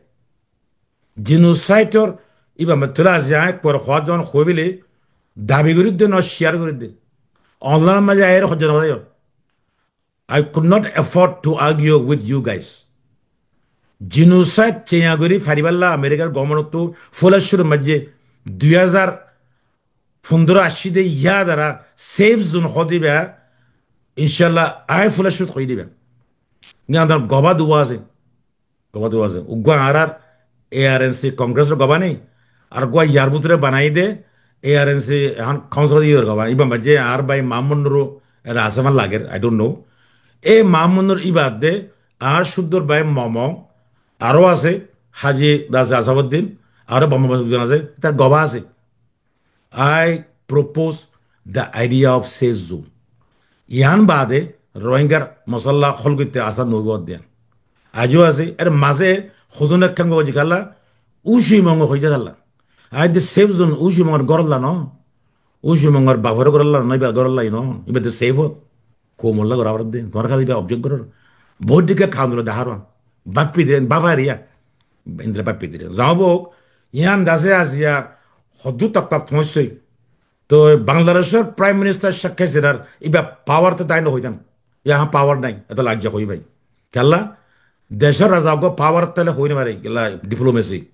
Genocide or iba mattula azi aññí ekbar hoór zon hoói bili dabi gorí de no share gorí de. Online maze aiyóre hojja no hoó. I could not afford to argue with you guys. Genocide ceña gorí faribálla Amerikar government ottú fúla cúrur maze dui házar fundoro aiccí de yá dara safe zone hoó diba, inshallah, aññí fúla cúrut hoói diba. Ngi añárar gobá duwá asé. Gobá duwá asé. Uggúa añárar A R N C Congress or gobá nái, ar uggúa yar bútore banai de A R N C ehón council or gobá. Iba maze añár bái Mahamud Nur era asé fán lager, I don't know. E Mahamud Nur iba de añár cúddor bái Momo, aró asé, Haji dase Asabuddin, aró Bamba Bamba zon asé, tar gobá asé. I propose the idea of safe zone. Yián baade Rohingyar mosolla hól goitté asán no óibo de. Aijjó asé, er maze hodún ekkán gobá zikalla, Ushi Mongo hoijjé kalla. Aññí de safe zone Ushi Mongor góralla no. Ushi Mongor bafore góralla no, iba góralla no. Iba de safe ot. Koumolla gora foré de, tuáñra háli iba object goror. Bout dikka kaun dóilla dahár. Baffi de, bafar iya. Indira baffi de. Zaa óuk, yián dase aziya hoddúr taktat foóñiccé. Toi Bangladecor Prime Minister Sheikh Hasinar iba power te dai no hoitam. Yián power nai, eta lagge hoi bái. Kella, decor raza uggúa power tele hoi no fare, kella diplomacy.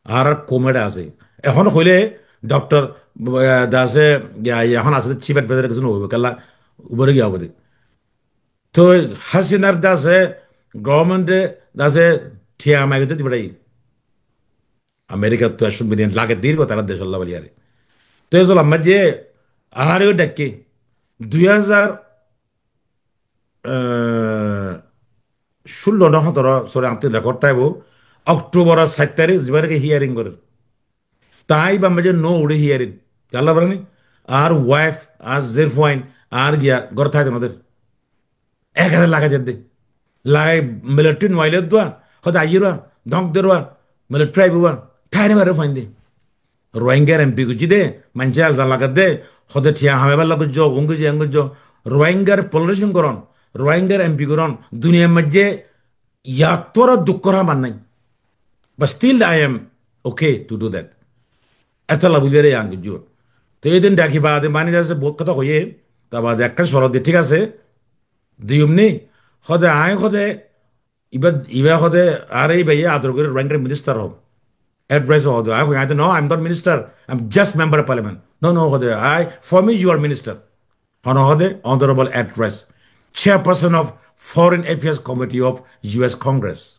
Añárar comrade asé. Ehón hoilé doctor, eh, de asé, ya, ya, ehón asé de chief advisor kessú no óibo, kella ubore giya óibo de. Toi Hasinar de asé, government e de asé, thiañ magi to di félaiye. America to ekcó million lage dir gotá tara decólla buli are. Toi e zolam maze añáre ó dhakke, dui házar eh, cúllo no hótoro, sorry, añáttu record táibo, October or sair tarik, zibá niki hearing gorer. Te aññí iba maze no uçí hearing. Kiyólla barani? Añár wife, añár zerfuain, añár giya, gór táite no der. Ekere lagai der de. Lagai military nuaile dua, hóde aiyé rua, dóñk de rua, military aibo rua, thaine bare fuain de. Rohingyar M P goijjé de, maincé elzam lager de, hóde thiañ hamaibar lagi goijjó, un goijjó, en goijjó. Rohingyar politician goron, Rohingyar M P goron, duniyar maze yattóra dukkór ham ar nai. But still I am okay to do that. Etolla buli ere yián goijjó. Te edin daki baade mani de asé bout hotá hoiye, ta baade ekkán corot de, thík asé, diyum ni, hóde aññí hóde, Iba, iba hóde, are iba ye ador gorí Rohingya minister hó. Ed Royce hóde, I, I, no, I'm not minister. I'm just member of parliament. No, no, hóde, I, for me, you are minister. Hono hóde, Honorable Ed Royce, chairperson of Foreign Affairs Committee of U S Congress.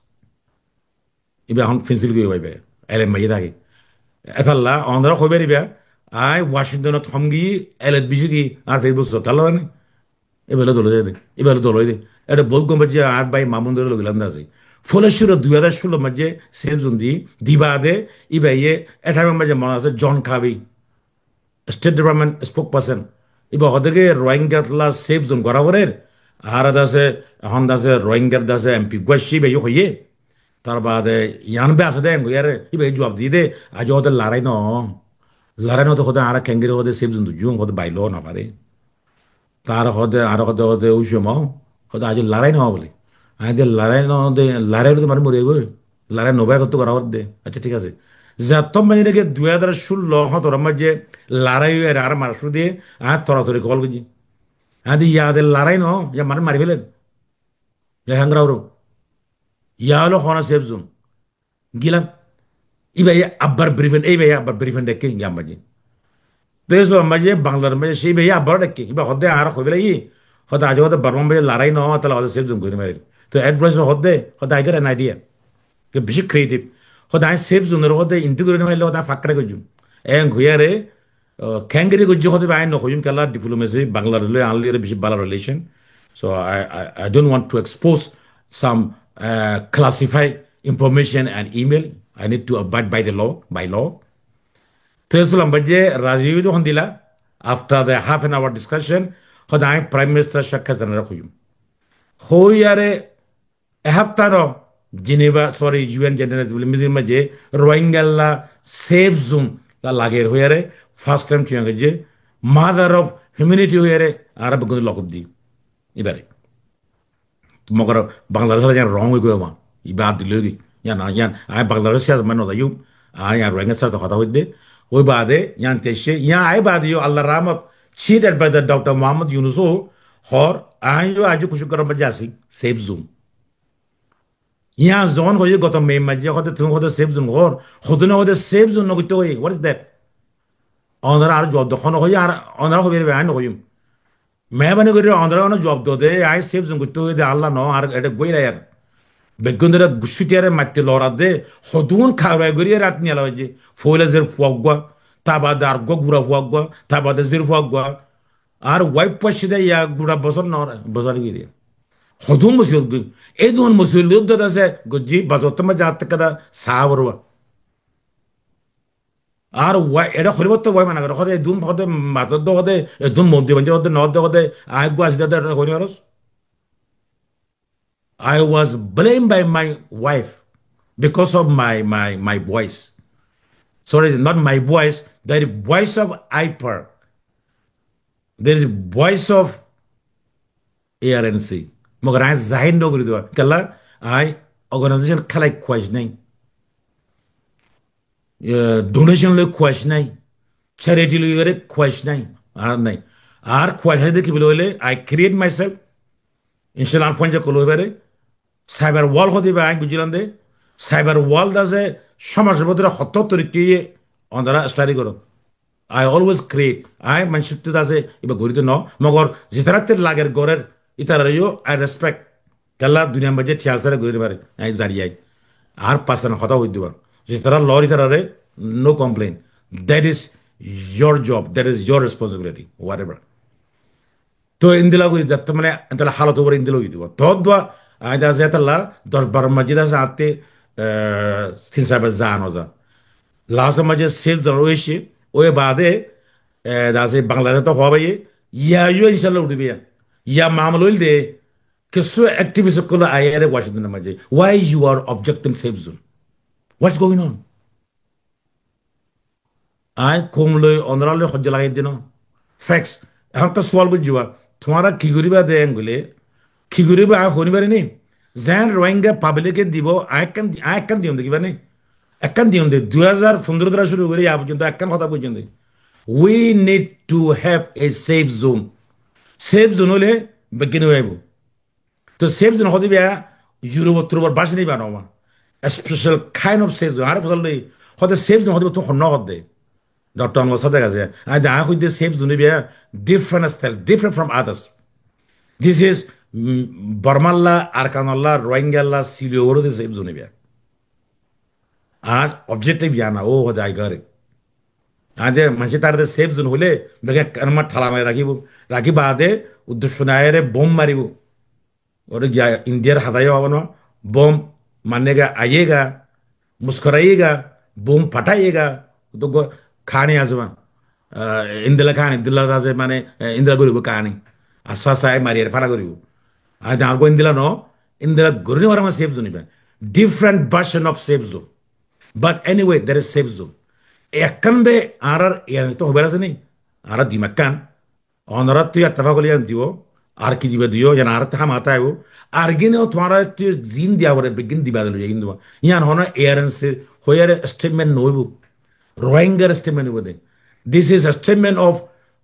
Iba hon pencil goi iba, L M I ye dagi. Etalla, onora hoibar iba, I, Washington ot hom gi, L H B C gi, ar Facebook so, talla ni? Ibá loi dol óiye de, ibá loi dol óiye de. Ete bout gom faijje, añár bái Mamun dóre logi landa asé. Fole cúru dui házar cúllo maze safe zone di, di baade, ibá ye, e thaim or maze mone asé John Kirby, State Department spokesperson. Ibá hóde ki Rohingya tla safe zone gora forer. Ar ede asé, ehón de asé, Rohingya de asé, M P guacci ibá ye hoiye. Tar baade yián be asé de, engoiyare, ibá ye juab diye de, aijjó hóde larai no. Larai no de hóde añára kengori hóde safe zone dujjum, hóde bailo no fare. Te añára hóde, añára hóde, hóde, ucum, hóde aijjó larai no buli. Aññí de larai no de, larai óile to manúic mori zaibo. Larai no bai kotto gora fore de. Accá, thík asé. Zetto maze niki dui házar cúllo, hótoro maze larai óiye, añára mara cúru diye, aññí toratori kol goijjí. Aññí de yián de larai no, yián manúic mari féler. Yián hengori uro. Yián óilo hono safe zone. Gilam. Ibá ye abbar briefing, ibá ye abbar briefing dekke, iba maze. Te eso maze, Banglar maze, se ibá ye abbar dekke. Ibá hóde añára hoi félaiyi, hóde aijjó hóde Borma maze larai no, tala hóde safe zone gori marir. Te Ed Royce hóde, hóde I got an idea. Ke beci creative. Hóde aññí safe zone or hóde indi gori marile hóde aññí fakkare goijjum. Engoiyare, Uh, kengori goijje hóde aññí no hoiyum, kiyólla diplomacy Bangladesh loi añár loi beci bála relation. So I, I, I don't want to expose some, uh, classified information and email. I need to abide by the law, by law. Te sulam baje razi óiye de hondilla, After the half an hour discussion, hoóde aññí Prime Minister Sheikh Hasinare hoiyum. Hoiyaré e háfta no Geneva, sorry, U N General Assembly meeting or maze Rohingyalla safe zone la lager hoiyaré first time tiyang goijje, mother of humanity hoiyaré añára beggúne lokob di. Ibare. Mogor Bangladesh ola yián wrong ói giyói ma. Ibá dil ói giyói. Yián, yián, aññí Bangladesh siyasot maze no zaiyum. Aññí yián Rohingya siyasot hotá hoidde. Ói baade yián te aicce, yián aái baade yó Allar rahmot, chief advisor Doctor Muhammad Yunus ó hoór, aññí yó aijjó kucíc gorór maze así, safe zone. Yián zon hoiyé goto May maze, hoóde tuñí hoóde safe zone hoór, hodún hoóde safe zone no goittó hoiyé. What is that? Onora añáre juab do, hone hoiyé, ar onora hoibe, aññí no hoiyum. Meherbani gorí onora ono juab do de, aññí safe zone goittó hoiyé de, Allah no, ar ede goira yar. Beggún dore gucúti are matti lorar de, hodún karwai gorí rat niyala hoiyé. Foila zer fua uggúa, ta bade ar uggúa gura fua uggúa, ta bade zer fua uggúa. Ar wife fua cida ya gura bosór no, bosór giri. Hodún musibot goi. Edún musibot loi dóra se gojji, bazar ot maze jat kada sa borwa. Ar wai, ere horibar to wai mana gore, hode edun hode mator do hode, edun mondi banje hode, no do hode, ai gua asida de hori horos. I was blamed by my wife because of my, my, my voice. Sorry, not my voice, the voice of Iper. The voice of A R N C. Mogor aññí zahir no gorí diba. Kiyólla aññí organization kálai kuwaic nai. Eh, donation loi kuwaic nai. Charity loi kuwaic nai. Ar nai. Ar kuwaic nai de ki bole hoile, I create myself. Inshallah, ar fonja kolo hoibare. Cyber wall hode iba aññí buzílam de. Cyber wall de asé, somajor bútore hoto torikka iye onora study goró. I always create. Aññí manúcottu de asé, iba gorí de no. Mogor zitaratte lager gorer, itarare yó I respect. Kiyólla duniyar maze thík asé, itarare gorí no fare. Aññí zani aññí. Ar personal hotá hoi diba. Zitara lor itarare, no complain. That is your job. That is your responsibility. Whatever. Toi endilla gori de, mane, endilla halot ore endilla gori dibo. Toddua, añí de asé etalla, doc baror maze de asé añátte, eh, tin sair bar zan oza. Last or maze safe zone oiye, oi bade, eh, de asé Bangladesh to hoba ye, ya yo inshallah udibe ya. Ya mamala oil de, kessú activist okkol aiyére Washington or maze. Why you are objecting safe zone? What's going on? Aññí koum loi, onorá loi hoijja lagai dino. Facts. Ehón ekta sual buzziba. Tuáñra ki goriba de engole? Ki goriba aññí hoi no fari ni? Zen Rohingya public e dibo, aññí ekkán, aññí ekkán diyum de kiba ni? Ekkán diyum de. Dui házar fundoro dóra cúru gorí aññí foijjonto ekkán hotá foijjonto. We need to have a safe zone. Safe zone óile beggín óibo. To safe zone hode biya Europe or Turop or báci nai bana ma. A special kind of safe zone. Añáre fosol de hode safe zone hode biya tui hon no hode. Doctor Anwar Sadek asé. Aññí de aññí hoide safe zone biya different style, different from others. This is, mm, Bormalla, Arkanolla, Rohingyalla, Silo oro de safe zone biya. Ar objective yana, ó hode I got it. Aññí de manúce tarare safe zone hoile, bege ekkán ma thala mari rakibo. Raki bade, udducco nai aiyére bomb maribo. Ore giya Indiar hadaye hobo no, bomb marnega ayega, muskarayega, bomb fatayega, to go kahani asé ma. Ah, endilla kahani, endilla asé mane, eh, endilla goribo kahani. Asa asa mari ar fana goribo. Ar dangor go endilla no, endilla gorini wara ma safe zone iba. Different version of safe zone. But anyway, there is safe zone. Ekkán de añárar iyan to hobar asé ni, añárar dimak kan, Onorattú ettefak óile yián dibo, ar ki diba diyo, yián añárattú hámaka táibo. Ar gíne ó tuáñrattú zin diya foré, beggín diba de loiza gín diba. Yián hono A R N C hoiyaré statement no óibo. Rohingyar statement óibo de. This is a statement of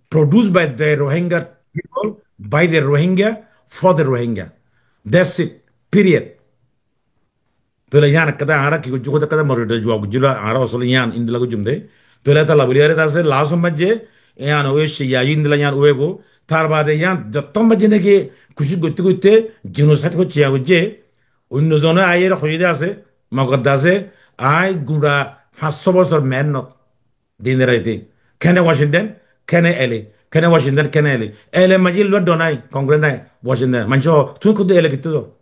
produced by the Rohingya people, by the Rohingya, for the Rohingya. That's it. Period. Tóile yián ekkán de añára ki goijjí, hoóde ekkán de moderator e juab goijjíl, añára asóle yián endilla goijjum de. Tóile etalla bóli aré de asé, last or maze yián óiye, yián endilla yián óibo. Tar bade yián zotto maze naki kucíc goitté goitté genocide hoiccé yián goijjé. Oinno zone aiyére hoiyé de asé, Mogor de asé, aññí gura fañs só bosór mehénnot. Dine raite. Kene Washington, kene L A. Kene Washington, kene L A. L A maze lua do nai, Congress nai, Washington. Manúce hoó, tuñí kuddu L A kittú do?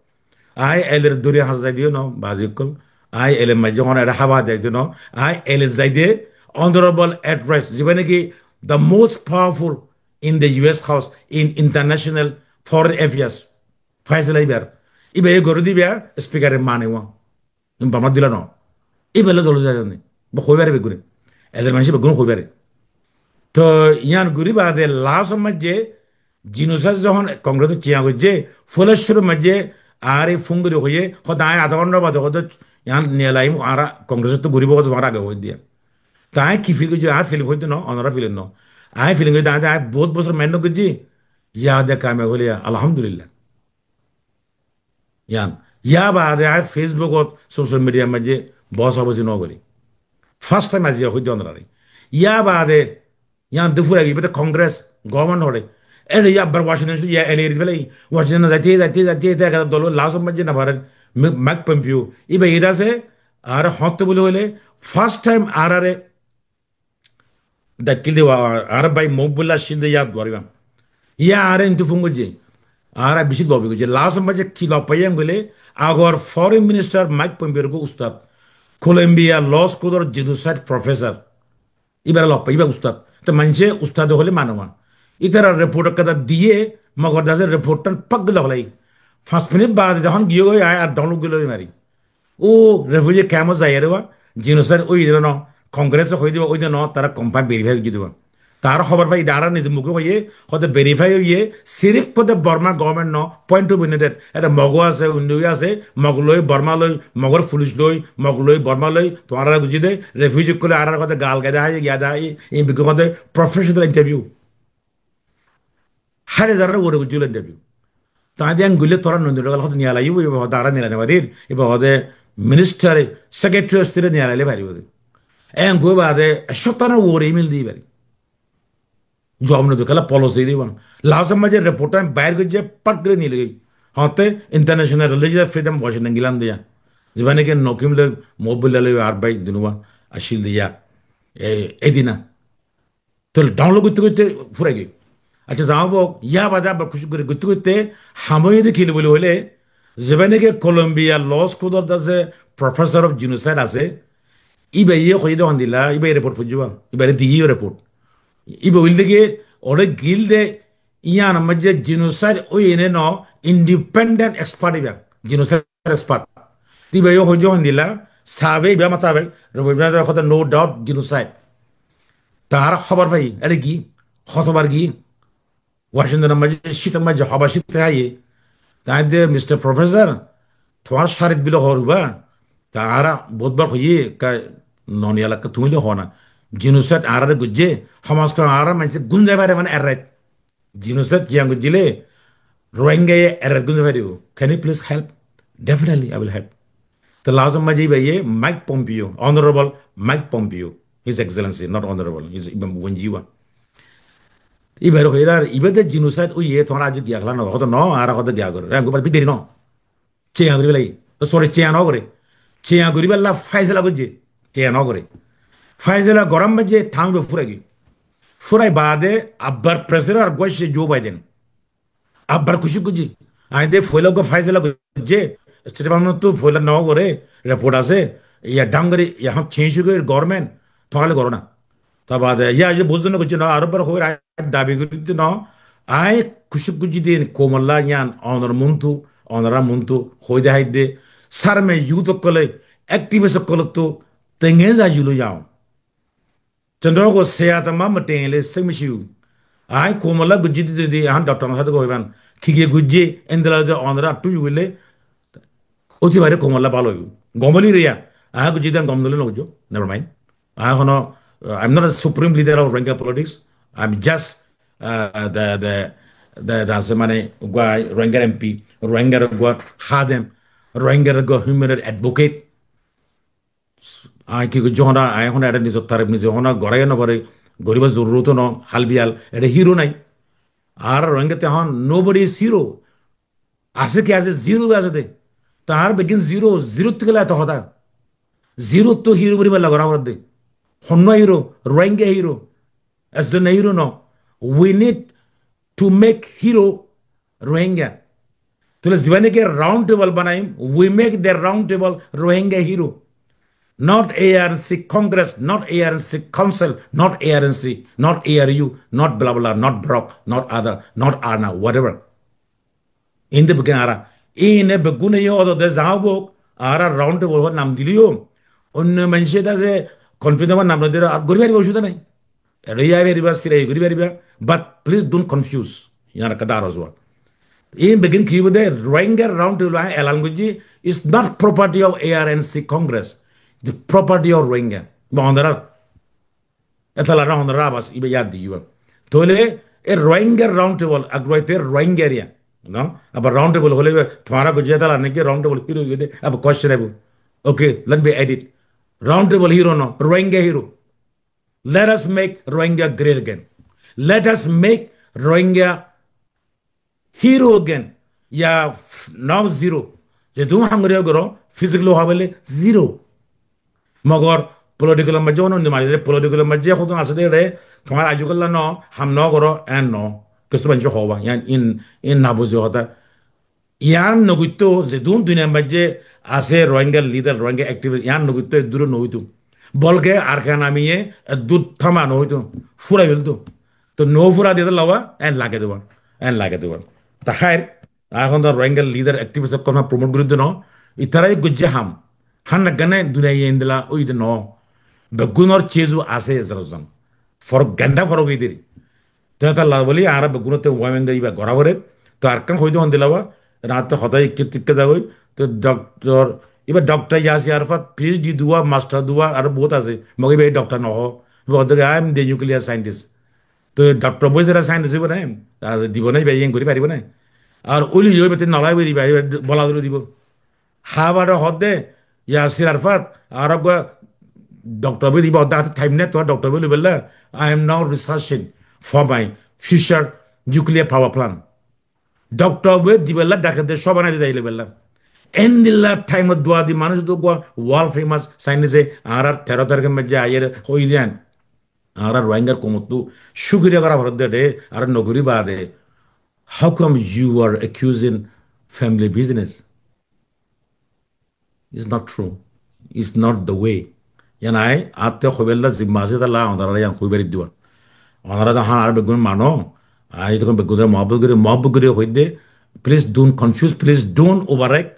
Aññí L A r dóri hañsa zai diyo no, bazi ókkol. Aññí L A maze hono ere hába zai diyo no. Aññí L A zai de, honorable address, ziba naki The most powerful in the U S House in international foreign affairs. Faisala ibar. Iba e gori diba speaker e mane wa. Im bama dila no. Iba le dolo jai jani. Ba hoi bare begune. Eder manse begune hoi bare. To iyan gori bade last o majje Genocide zehón Congress e ciya goijje, foila cúrur majje añáre fún gori hoiye, hoó de añí adá gonthar bade hoó de yián niyalai añára Congress ottu goribo hoó de tuáñra age hoi diya. Te añí ki feel goijji, añí feel hoitte no, onora feel no. Añí feel goijji, añí, añí bout bosór mehénnot goijji, yá de kamiyab óile, alhamdulillah. Yián. Yá bade añí Facebook ot, social media r majje bosa bosi no gori. First time aijja hoidde onorare. Yá bade, yián de fura giyé, ibá de Congress, government hore. Ere yá abbar Washington cúdu yá ele eri félai. Washington zaite, zaite, zaite, zaite, ekka dolo last o majje no fare. Mi-, Mike Pompeo. Ibá ira asé, añáre hoñtte buli hoile, first time añárare Dakkil de wa, añára bái Mohibullah Shinde yad goriba. Iya añára intu fún goijje. Añára beci lobi goijje. Last o majje ki lob faiye hoile, agor foreign minister Mike Pompeo r ustad. Columbia Law School or genocide professor. Ibare lob fai, iba ustad. Te manse ustad hoile mane wa. Itara report ekkán diye, Mogor dase report tan pak gori lob félai. Fañs minit bade zehón giye goi, añí ar download gori lob mari. Ó refugee camp ot zaiyóre ba, genocide óiye de no, Congress e hoi diba, óiye de no, tará confirm verify goijje diba. Tará hóbor fai, tará nize muke hoiye, hoó de verify óiye, sirif hoó de Burma government no, point to be noted, ede Mog asé, India asé, Mog loi, Burma loi, Mogor police loi, Mog loi, Burma loi, tuáñra goijje de, refugee ókkole añárar hoó de gal gede haiye, gede haiye, in bigge hoó de professional interview. Háre zará uore goijjé interview. Tañde en goille tora nondiro gal hoto niyalai ibo, iba hoto ara niyalai no farir, iba hoto minister, secretary of state niyalaile faribo de. En goi bade, e sotana uore email di fari. Juab no de, kala policy diba. Last o majje report an bair goijje, pat gori niyalai. Hote international religious freedom Washington gilan diya. Zibane ke nokim le mobil le ar bai dunuwa ashil diya. E, edina. Tóile download goitte goitte furai giyói. Accá, zahók, yá bade abbar kucíc gorí goitte goitte ham óiye de ki buli hoile, zibá niki Columbia Law School or de asé, professor of genocide asé, íbaye hoiyé de hondilla, íbaye report foijjé ba, íbare diyé report. Íba hoil de ki, ore gil de, yián or maze genocide óiye ne no, independent expert íba, genocide expert. Te íbaye hoiyé de hondilla, sabe íba mutabek, Robi Bina hoó de no doubt genocide. Tará hóbor faiye, are ki? Hotobar ki? Washington or maze, cítor maze, hoba cít haiye. Tañde, Mister Professor, tuáñr sarit bile hoór ba. Tará bout bar hoiye, ka noniyala ka tuñí le hoó na. Genocide añárare goijje, homaj ko añárar maze gunzai fare mane errait. Genocide ziyán goijjile, Rohingya ye errait gunzai faribo. Can you please help? Definitely, I will help. Te last o maze íba ye Mike Pompeo, Honorable Mike Pompeo, His Excellency, not Honorable, His, íba wenjiwa. Íbare hoiyé ar, íba de genocide óiye, tuáñra aijjó giya kala no, hoó de no, añára hoó de giya gore. Rang ko bideri no. Ciya gori bela, sorry, ciya no gore. Ciya gori bela faisala goijje. Ciya no gore. Faisala goram maze tang be furai giyói. Furai bade abbar president ar goijje Joe Biden. Abbar kucíc goijje. Añí de foila uggwá faisala goijje. State Department ottu foila no gore, report asé. Iya dangori, iya ham change gorí government. Tuáñra le goro na. Tar bade, iya, iya buzzo na goijje na, aró bar hoóir añí dabi gorí de no. Añí kucíc goijji de koumor lá yián, onor muntu, onora muntu, hoi de hái de. Sar me youth okkole, activist okkolottu, tenge za yulo yao. Tendrá ko seyata ma matele se mishiu. Añí koumor lá goijji de de, añí doctor no sade ko hoiban. Ki ki goijje, endilla de onora tu yugile, oti bare koumor lá bála óibo. Gom óile riya. Añí goijji de gom no óile no goijjo. Never mind. Añí hono, uh, I'm not a supreme leader of Rohingya politics. I'm just, uh, the, the, the, the, mane, guy, Rohingya M P, Rohingya guy, hadem, Rohingya guy, human rights advocate. Añí ki goijjí hona, añí hona ere nizor tarif nize hona gorai no fari, goribar zorurot no, hal biyal, ere hero nai. Ar Rohingya te hon, nobody is hero. Asé ki asé, zero asé de. Tar beggín zero, zero ttu gele eto hotá. Zero ttu hero bori balla gora foredde. Honno hero, Rohingya hero. Ekzon hero no. We need to make hero Rohingya. Tóile zibá niki round table banaiyum, we make the round table Rohingya hero. Not A R N C Congress, not A R N C Council, not A R N C, not A R U, not blah blah, not Brock, not other, not Arna, whatever. Inde beggún añára, ine beggúne yó ódode zañá bók, añára round table nam diliyó, onno maincé dase confidence nam no dile, ar gori fariba, osubida nai. Ere yá fariba, sirai gori fariba, but please don't confuse. Yián ekka daro zuwa. In beggún ki hoibo de, Rohingya round table añí elan goijjí, is not property of A R N C Congress. The property of Rohingya. Ba ondarar. Etala ra ondarar abas, iba yad di iba. Tóile, e Rohingya round table, agruaite Rohingya area. No? Abar round table hole, tuáñra goijjó etala naki round table hero goijjó de, abar question aibo. Okay, let me edit. Round table hero no, Rohingya hero. Let us make Rohingya great again. Let us make Rohingya hero again. Ya f-, now zero. Zeddún ham gori goro, physically hoile zero. Mogor political maze ono ni maze political maze hodún asé de re, tuáñra aijjó kalla no, ham no goro, en no. Kessú maincé hoiba, yan in, in no buzí hotá. Yián no goittó, zeddún duniyar maze asé Rohingya leader, Rohingya activist, yián no goittó, eddúr no óito. Bolke Arkan Army ye eddúr tama no óito, furai felto. To no furai diyé de lawa, en lage deba, en lage deba. Ta hair, ehón to Rohingya leader, activist okkol promote gori dino, itarai goijjé ham. Hán na gane duniyai endilla óiye de no. Beggúnor chezu asé, zero zon. For ganda for óiye de. Te etalla bóli añára beggúnotte women de iba gora fore. To arekkán hoi de hon dilawa, rate hotá ikke tikke zagoi. To doctor, iba doctor Yasir Arafat, P H D duwa, master duwa, aro bout asé. Mogor iba doctor no ho. Iba hoó de, "I am the nuclear scientist." To doctor boi sara scientist iba nai. Ar dibo nai, iba yen gori faribo nai. Ar uli yo iba te nolai bori iba, iba bola dori dibo. Harvard ot de, Yasir Arafat, ar uggwá doctor boi dibo, hoó de, "Time nai, tuáñr doctor boi loibálla, I am now researching for my future nuclear power plant." Doctor boi dibálla dake de, só banai de zai loibálla. Endilla time ot duwa di manúic de uggwá world famous scientist e, añárar teró tarikor maze aiyére hoilen, añára Rohingyar koumottu cúkuriya gora foredde de, ar no gori bade. How come you are accusing family business? It's not true. It's not the way. Yián añí añátte hoibálla zimma asé, talla onará yián hoi fari diba. Onará de hán ar beggún mano, añí tokon beggúnore muhabbot gori, muhabbot gori hoidde, please don't confuse, please don't overreact.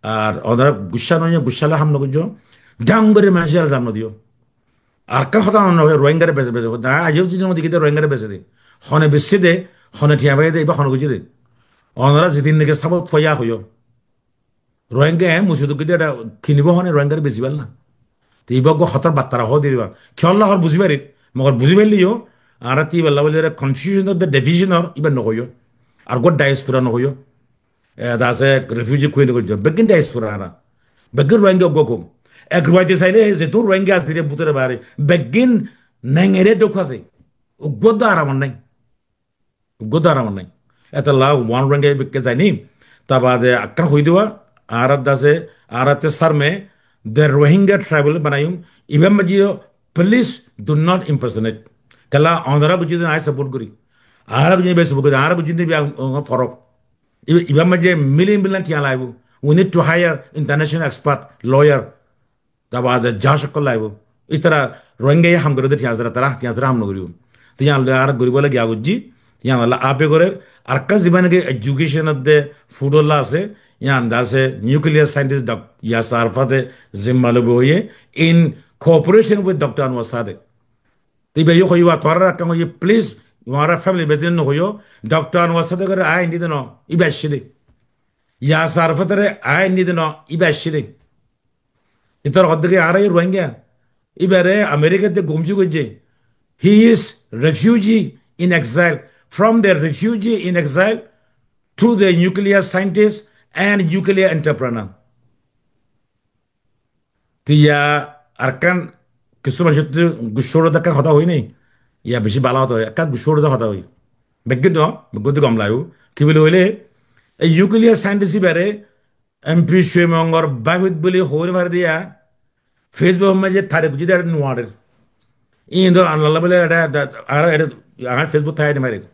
Ar onará guccá no óiyo, guccá le ham no goijjo. Dang gori manúcore elzam no diyo. Arekkán hotá no hoiyo, Rohingyare bese bese hoó de, añí aijjó dui din ot deki de Rohingyare bese de. Hone besse de, hone thiañ faiye de, iba hone goijje de. Onará zedin naki sabot foiya hoiyo. Rohingya e musibot gede eta kinibo hone Rohingyare besibar na. Te iba uggwá hotar battara hoó diriba. Kiyólla hoór buzi farir. Mogor buzi faille yo, añára te iballa bóli confusion of the division or iba no hoiyo. Ar uggwá diaspora no hoiyo. E, da asé refugee queen goijjo. Beggín diaspora añára. Beggín Rohingya uggwá koum. Ek ruaite saile zeddún Rohingya asé dire bútore bare. Beggín nengere dók asé. Uggwá do aram nai. Uggwá do aram nai. Etolla one Rohingya bikké zaini. Ta bade ekkán hoi diba, añárar dase, añáratte sarme, the Rohingya tribal banayum, ibar maze yo, please do not impersonate. Kiyólla onará buzó de añí support gori. Añára buzó de iba support gori, añára buzó de iba, um, forok. Iba, ibar maze million million thiañ laibo. We need to hire international expert, lawyer. Ta bade judge okkol laibo. Itara Rohingya ye ham gore de thiañ sára, tara thiañ sára ham no goribo. Te yián loi añára goribo lage agojji, te yián olla ape gore, arekkán ziba naki education ot de food olla asé, yián de asé nuclear scientist Doc-, Yasir Arafat e zimma loibo hoiye, in cooperation with Doctor Anwar Sadiq. Te iba yo hoiba, tuáñra arekkán hoiye, please, tuáñra family business no hoiyo, Doctor Anwar Sadiq ore ain dite no, iba aicce de. Yasir Arafat ore ain dite no, iba aicce de. Itar hoddé ki añára Rohingya. Ibare America te gumju goijje. He is refugee in exile. From the refugee in exile to the nuclear scientist and nuclear entrepreneur. Te ya arekkán kissú manúcor te guccá ure de ekkán hotá hoi nai. Ya beci bála hotá hoi, ekkán guccá ure de hotá hoi. Beggín no, beggín de gom laibo. Ki buli hoile, e nuclear scientist ibare M P Shuimongor báfut buli hoi no fare de ya, Facebook or maze tarik buzí de nuwarer. Iín dóro añálla buli eta, eta, añára eta, añár Facebook táki de marir.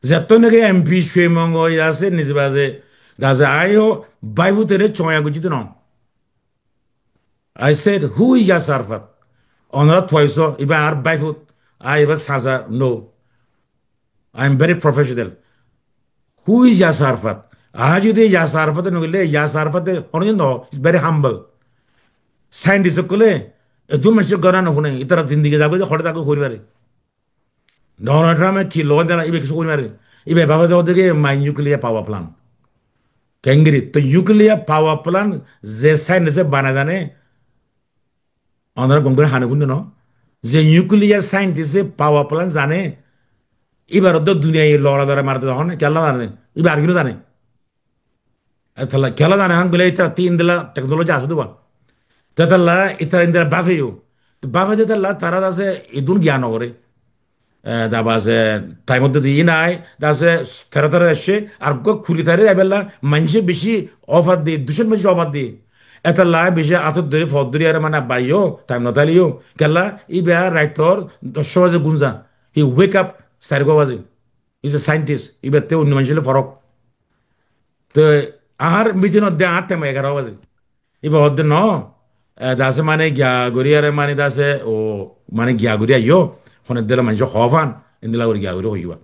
Zetto naki M P Shuimongo asé, nize baze, gaze añí o báfutore coña gujjí de no. I said, "Who is Yasser Arafat?" Onora tuaiso, iba ar baifut, ai iba saza, no. I am very professional. Who is Yasser Arafat? Añí zodi Yasser Arafat no hoile, Yasser Arafat hono no, is very humble. Scientist ókkole, edún manúcor gora no fune, itara zindigi zagói de, hore zagói hori fare. Donald Trump e ki logan dela, ibe kisu hori fare. Ibe baba de odege my nuclear power plant. Kengiri, to nuclear power plant ze scientist e banai zane, onora gom gori hane fúnno no? Ze nuclear scientist e power plant zane, ibar do duniyai lora lora marte zane, kella zane, iba ar kino zane. Etalla kella zane han bile ita ti indila technology ase duba. Tetalla ita indila bafe yo. To bafe tetalla tara dase idun giyan no gore. Eh, da base time ot di nai, da se tero tero ecce, ar go kuri tero ebella manje beci offer di, ducon manje offer di. Etalla beci atot dori, fot dori, are mane bayo, time no taliyo. Kella, ibe raitor doc baje gunza. He wake up, sari go baje. He's a scientist. Ibe te unni manje le forok. Te ar meeting ot de ar time egaro baje. Iba hodde no, eh, dase mane giya gori are mane dase o mane giya gori aiyo, hone dele manje hofan, indila gori giya gori hoiba.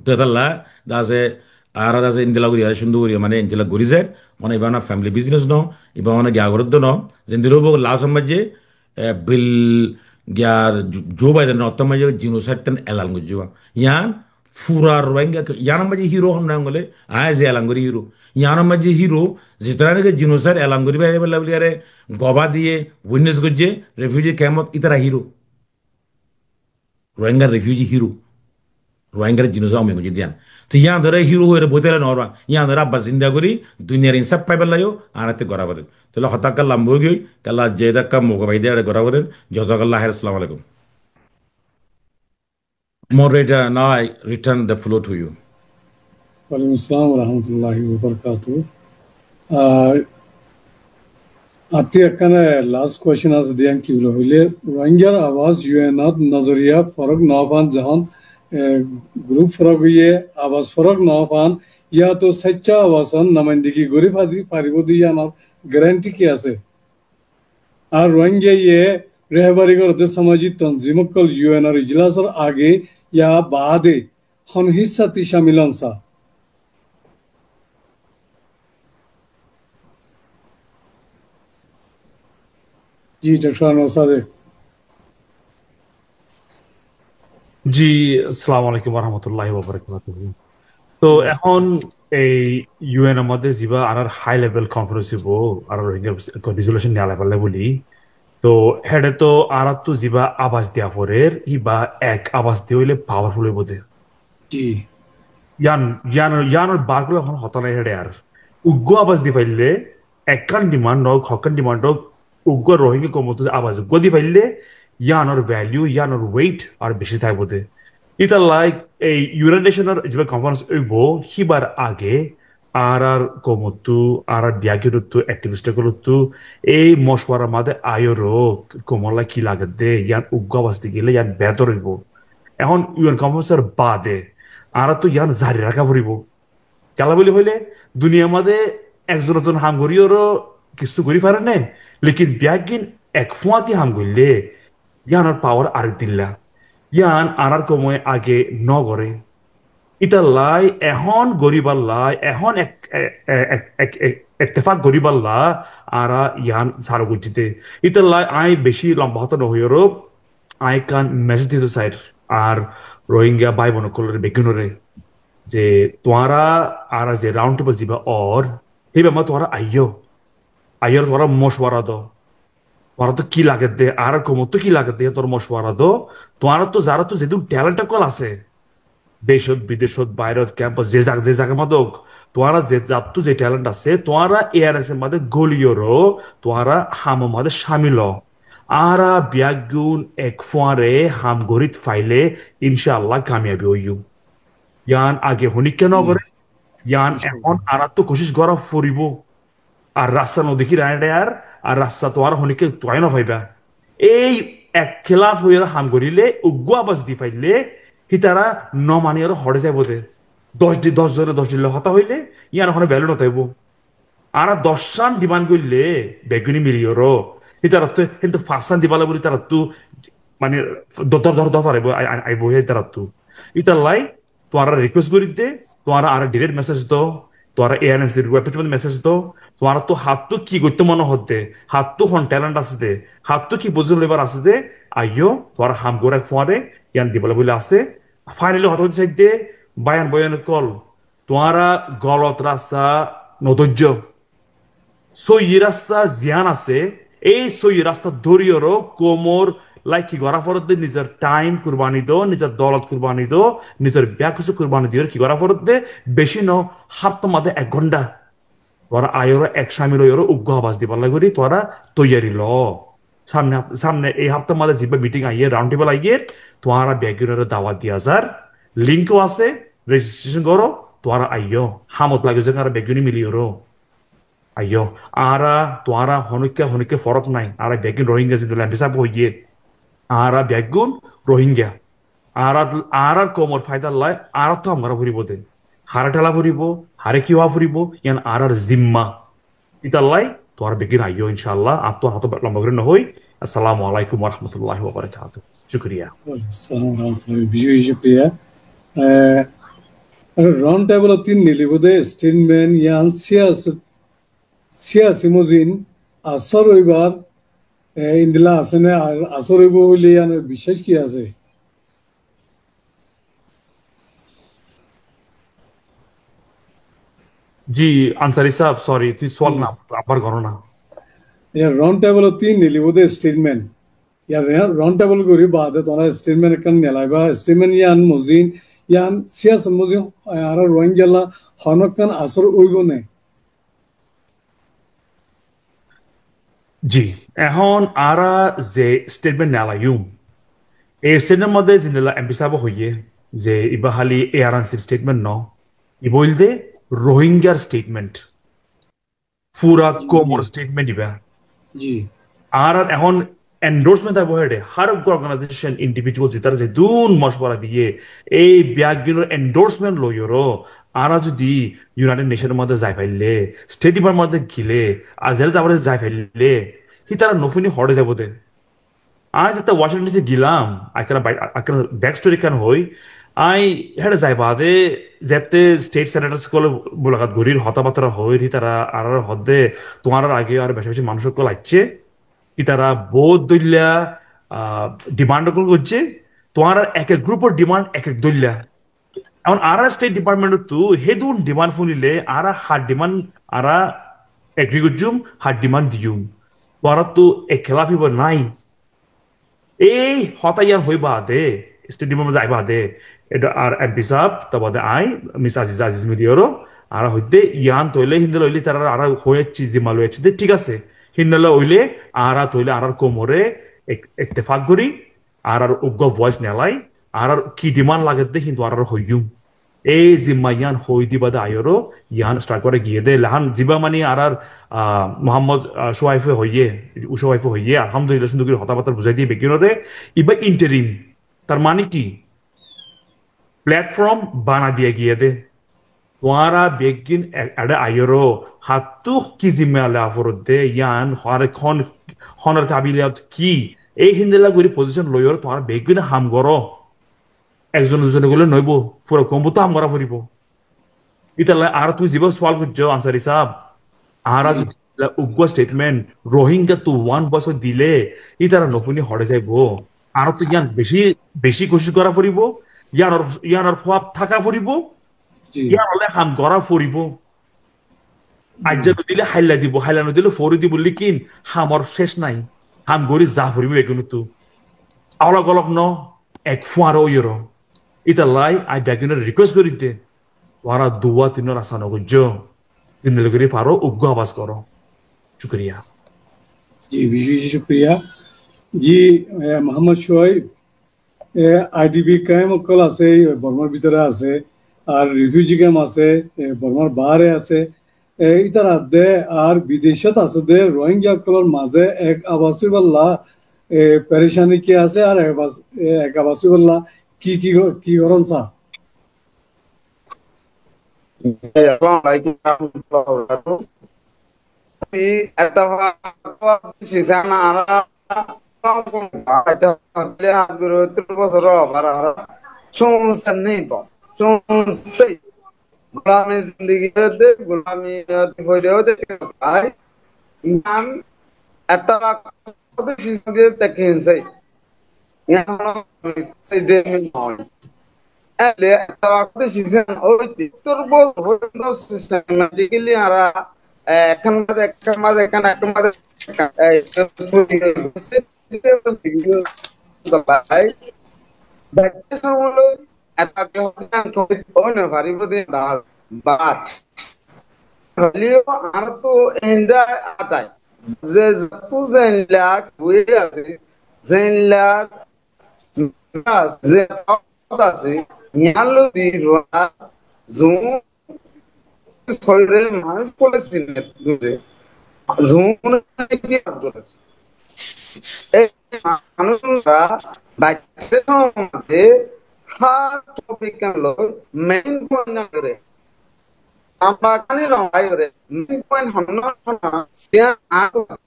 To etalla dase ara dase indila gori are sundu gori mane indila gori zer, mane iba na family business no, iba mane giya gori do no, zendiro bo last maje, eh, bil giya Joe Biden no to maje genocide ten elan gori jiba. Yan fura Rohingya ke, iyan maje hero hon na gole, añí ze elan gori hero. Iyan maje hero, zetara naki genocide elan gori bari bari bari are goba diye, witness gojje, refugee camp ot itara hero. Rohingya refugee hero. Rohingya genocide omi gojje diyan. To iyan dore hero hoire boitele no ra, iyan dore abba zinda gori, duniyar insaf paibar layo, añáratte gora bare. Tole hotá ekka lamba óigoi, kella je dakka moga bai de are gora bare, jazakallah khair, assalamu alaikum. Moderator, now I return the floor to you. Walaikum assalam wa rahmatullahi wa barakatuh. Ah, atti ekkán last question asé, diyan ki bole hoile, Rohingyar abas U N ot nozoriya forok no fan, zehon, eh, group forok oiye abas forok no fan, ya to sacca abas on nomandagi gori fari-, faribo de iyanor guarantee ki asé? Ar Rohingya ye rehbari gorede samaji tanzim okkol U N or ijlasor age ya baade hon hissati shamil on sa? Ji, Doctor Anwar Sadek. Ji, assalamu alaikum wa rahmatullahi wa barakatuhu. To ehón ei U N or modde ziba añárar high level conference óibo, añárar Rohingya resolution niyala falle buli. To héçe to añárattu ziba abas diya forer, iba ek abas diya óile powerful óibo de. Ji. Iyan, iyan, iyanor bar golla hono hotá nai héçe ar. Uggwá abas di faille, ekkán demand ók, hokkán demand ók, uggwá Rohingya koumottu abas uggwá di faille, iyanor value, iyanor weight ar beci táibo de. Italla ei United Nation or ziba conference óibo, hibar age añárar koumottu, añárar biyaggúnottu, activist ókkolottu ei mocuwarar modde aiyóre koumolla ki lage de, iyan uggwá abas di gele iyan betor óibo. Ehón U N conference or baade añárattu iyan zari raká foribo. Kiyólla buli hoile, duniyar modde ekzon ekzon ham goriyóre kissú gori fare ne, lekin biyaggún ek fuañti ham goille, iyanor power arek dilla. Iyan añárar koume age no gore. Italla ehón goriballa, ehón ek, e, e, ek, ek, ek, ettefak goriballa, añára iyan saru gojji de. Italla añí beci lamba hotá no hoiyóre, añí ekkán message dito sair, ar Rohingya bái bon ókkolore beggúnore, ze tuáñra añára ze round table ziba or, hiba ma tuáñra aiyó. Aiyóre tuáñra mocuwara do. Tuáñrattu ki lage de, añárar koumottu ki lage de, tuáñra mocuwara do. Tuáñrattu zarattu zedún talent ókkol asé, decót, bidecót, bairot, campus, ze zag-, ze zagar modde ók, tuáñra ze zattu ze talent asé, tuáñra A R S or modde goliyóre, tuáñra hamor modde camil ó. Añára biyaggún ek fuañre ham gorit faile, inshallah, kamiyabi óiyum. Iyan age honikka no gore, iyan ehón añárattu kucíc gora foribo. Ar rasta no dekí rañe de ar, ar rasta tuáñra honikka tuai no faiba. Ei ek kelaf óiyore ham gorile, uggwá abas di faile, hitara no maniyore hore zaibo de. Doc di-, doc zone doc din loi hotá hoile, iyan hono value no táibo. Añára doccán demand goille, beggúne miliyore, Hítarattú, híntu fasan dibálla buli hítarattú, mani, dor, dor, dor, dor faribó, ai-, ai-, aibó hítarattú. Ítallai, tuáñra request gorí de, tuáñra añára direct message do, tuáñra A R N C webpage mode message do, tuáñrattú hattú ki goittó mone hoó de, hattú hon talent asé de, hattú ki position loibar asé de, aiyó, tuáñra ham goré fuáñre, yián dibálla buli asé. Finally, hotá hoitó sai de, báiyain bóin ókkol, tuáñra golot rasta no dóijjo. Sóiyi rasta ziyán asé, ei sóiyi rasta dóriyoró koumor lai ki gorá foredde, nizor time kurbani do, nizor dolot kurbani do, nizor biyakkisú kurbani diyoró ki gorá foredde, beci no, háfta made ek gonthá. Tuáñra aiyoró ek camil óiyoró uggúa abas dibálla gorí tuáñra toiyari lo. Samne, samne ei háfta made zibá meeting aiyér, round table aiyér, tuáñra beggúnoré dawat diya zar, link ó asé, registration goró, tuáñra aiyó, hamot lagi zagói añára beggúne miliyoró. Aiyó, añára, tuáñra, honókka, honókka forók nái. Añára beggún Rohingya, zendilla M P sáb hoiyé. Añára beggún Rohingya. Añára, añárar koumor faidar lai, añárattú ham gorá foribó de. Haré théla foribó, haré ki hoó foribó, yián añárar zimma. Ítallai, tuáñra beggún aiyó, incállah, añáttu hotá lomba gorí no hoói. Assalamu alaikum wa rahmatullahi wa barakatuhu. Cúkuriya. Waalaikum assalam wa rahmatullahi. Beci beci cúkuriya. Eh, round table ot tin nilibó de statement yián siyas-, siyasi mozin asór óibar, eh, endilla asé né, ar asór óibo buli yián biccác ki asé? Ji, Ansari sáb, sorry, tui sual na, abbar goró na. Yián round table ot tin nilibó de statement. Yián round table gorí baade tuáñra statement ekkán nelaiba, statement yián mozin, yián siyasot mozin, eh, añára Rohingyalla honókkan asór óibo né? Ji, ehón añára ze statement nelaiyum, ei statement mode zendilla M P sáb hoiyé, ze ibá háli A R N C statement no, ibá óilde Rohingyar statement. Fura koumor statement ibá. Ji. Añárar ehón endorsement aibo héçe, har uggúa organization, individual, zitara zedún moshwara diyé, ei beggúnor endorsement loiyoró, añára zodi United Nation or mode zai faille, State Department or mode gile, ar zere zabar zai faille, hítara no fúni hoçé zaibo de. Añí zette Washington D C gilam, ekkán bai-, ekkán back story ekkán hoói, añí héçe zai baade zette state senators ókkol mulakat gorír, hotábatta hoóir, hítara añáráre hoódde, tuáñrar age aró beci beci manúic ókkol aiccé, hítara bout dóilla, ah, demand ókkol goijjé, tuáñrar ek ek group or demand ek ek dóilla. Ehón añára State Department ottu hédun demand fúnile añára har demand añára agree goijjum, har demand diyum. Tuáñrattu ekkelaf ibá nái. Ei hotá yián hoi baade, State Department zai baade, ar M P sáb, tar baade añí, Miss Aziza Aziz miliyoró, añára hoitté yián toile, híndilla óile tará añára hoi aiccí, zimma loi aiccí de, thík asé. Híndilla óile añára toile añárar koumoré ek-, ettefak gorí, añárar uggúa voice nelai, añárar ki demand lage de híntu añára hoiyum. Ei zimma yián hoi diba de aiyóro, yián start gora giyé de. Lehán zibá mani añárar, ah, Muhammad, ah, Shuaife hoiyé, Shuaife hoiyé, alhamdulillah, cúndor gorí hotábatta buzái diyé beggúnoré, ibá interim. Tar mani ki? Platform bana diya giyé de. Tuáñra beggún e-, eçé aiyóro, hattú ki zimma loa foredde, yián, hon-, hon-, honor kabiliyot ki, ei híndilla gorí position loiyoró tuáñra beggúne ham goró. Ekzone duizone goille noóibo, fura koumottu ham gorá foribó. Ítalla añára tui zibá sual goijjó, Ansari sáb, añára zodi uggúa statement Rohingya ttu one voice dile, ítara no fúni hoçé zaibo. Añárattú yián beci, beci kucíc gorá foribó, yiánor, yiánor fúab táka foribó, Ji. Yián óile ham gorá foribó. Aijja no dile hailla dibo, hailla no dile fori dibo, lekin hamor céc nai. Ham gorí za foribó beggúnottu. Olok olok no, ek fuañra óiyoro. Ítalla añí beggúnore request gorí de, tuáñra duwa tinno rasta no goijjo. Zendilla gorí faro, uggúa abas goró. Cúkuriya. Ji, beci beci cúkuriya. Ji, eh, Muhammad Shoaib, E, I D P camp ókkol asé, e, Bormar bútore asé, ar refugee camp asé, e, Bormar baáre asé, e, ítara de ar bidecót asé de Rohingya ókkolor mazé ek abas óibolla, e, perecani ki asé, ar ek abas, e, ek abas óibolla ki, ki go-, ki gorón sa? Assalamu alaikum warahmatullahi wabarakatuh. Ami eta wákti sisan añára cúm cúm, añára cúm cúm, cúm cúm. Gulami zindigi óiye dé, gulami óiye dé, foida óiye dé, yián ettefak óiye dé, sisan diye tekin sai. Yián hono sai dé mi no. Ele ettefak óiye dé, sisan óiye dé, tor bol hono systematically añára, eh, ekkán bade ekkán, bade ekkán, ekkán bade ekkán, eh, But, holiyo añára to enda atai. Ze zattu zeilla boi asé, zeilla ze asé, yián loi di rua, zun Soiré manúic kule siner dure. Zun ki kaam gorer. Ei manúic ra baiccá somaze hás topic kan loi main point an gore. Lamba kani no gore. Main point honna honna siyan añára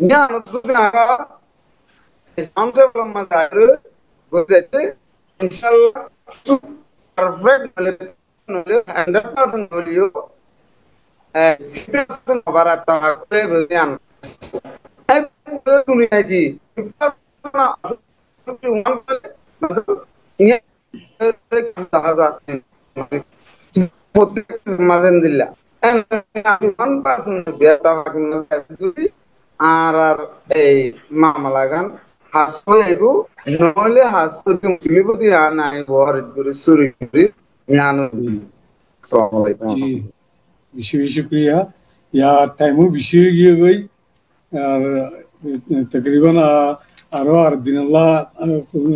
Ña, no, zodi añára round table or maze aiyóre boi zaite, inshallah, perfect noile, noile hundred percent noileyo, eh, fifty percent obar atta marte boi an. Ek duniyai di, fifty percent na, fifty one percent, Prottek mazé endilla. En, añárar ei mamalagan hás ói aibó, noóile hás óito muskil óibo de, añí bohórit gorí, suri gorí, yián óibo. Assalamu alaikum. Ji, beci beci cukuriya. Ya, time ó beci ói giyé goi. Ar, e, takriban, a, aró ar din olla, a,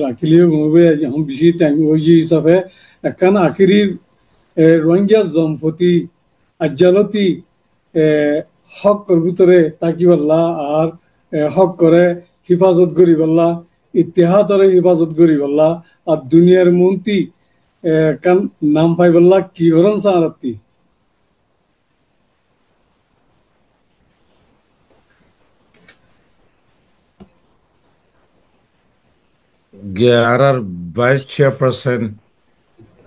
rakíle gom óibo, ehón beci time ói giyé hísafe. Ekkán akéri, e, Rohingya zonfoti ajjaloti, e, hókkor bútore tákiballa ar, e, hókkoré hifazot goríballa, ittihadoré hifazot goríballa, ar duniyar muúnti, e, ekkán nam faiballa ki gorón sañáratti? Ge, añárar vice chairperson,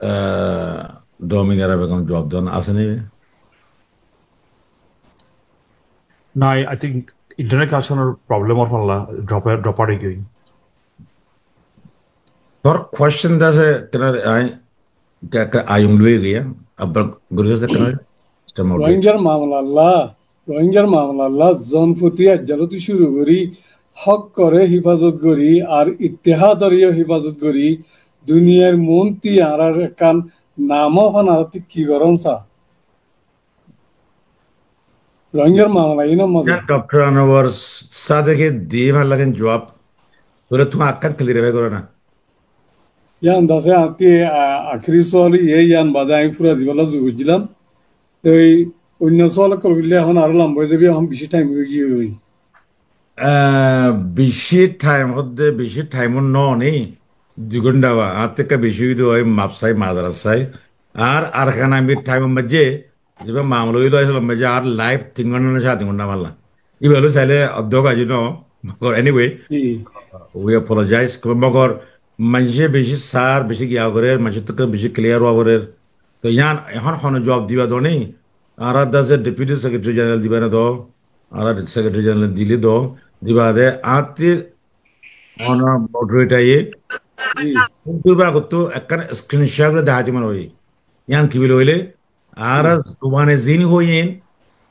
ah, Dominic Arabegon juwab don asé né? No, I, I think internet connection or problem or falla drop, drop out ói giyói. Tor question de asé, kena, ai, Ka, ka, ayung lui giya, abbar gori ase kena, Rohingyar mamala la, Rohingyar mamala la, zonfoti ajjaloti curu gori, hókkore hifazot gori, ar ittihadore hifazot gori, duniyar muúnti añárar ekkán nam ó fanarotti ki goron sa? Rohingyar mamala iín or mazé. Doctor Anwar Sadeke di fán lagen juab. Tóile tuáñra ekkán clarify goró na. Yián de asé, añátti, a, akéri sual iye, yián bade añí fura dibálla zugor dilam. Toi oinno sual ókkol goille ehón aró lamba ói zaibo, ehón beci time ói giyé goi. Ah, beci time hoó de, beci time ó no ni, dui gonta ba, añáttu ekka beci ói giyé de, maf sai, mazarot sai. Ar Arkan Amir time or mazé, Iba mamala óilo asé lamba, añár live tin gonta né sare tin gonta malla. Iba óilo saile oddok aijjó no. Mogor anyway, ji, we apologize. Mogor maincé beci sar, beci giya gorer, maincé tóu beci clear ówa gorer. Toi yián ehón hono juab diba do né? Añára de asé Deputy Secretary General diba né do? Añára Secretary General dile do, diba de, añáttu hono moderator ye. Ji. Kintu iba gotto ekkán screenshot gori dehái diba né? Yián ki buli hoile, añára zubane zin hoiyen,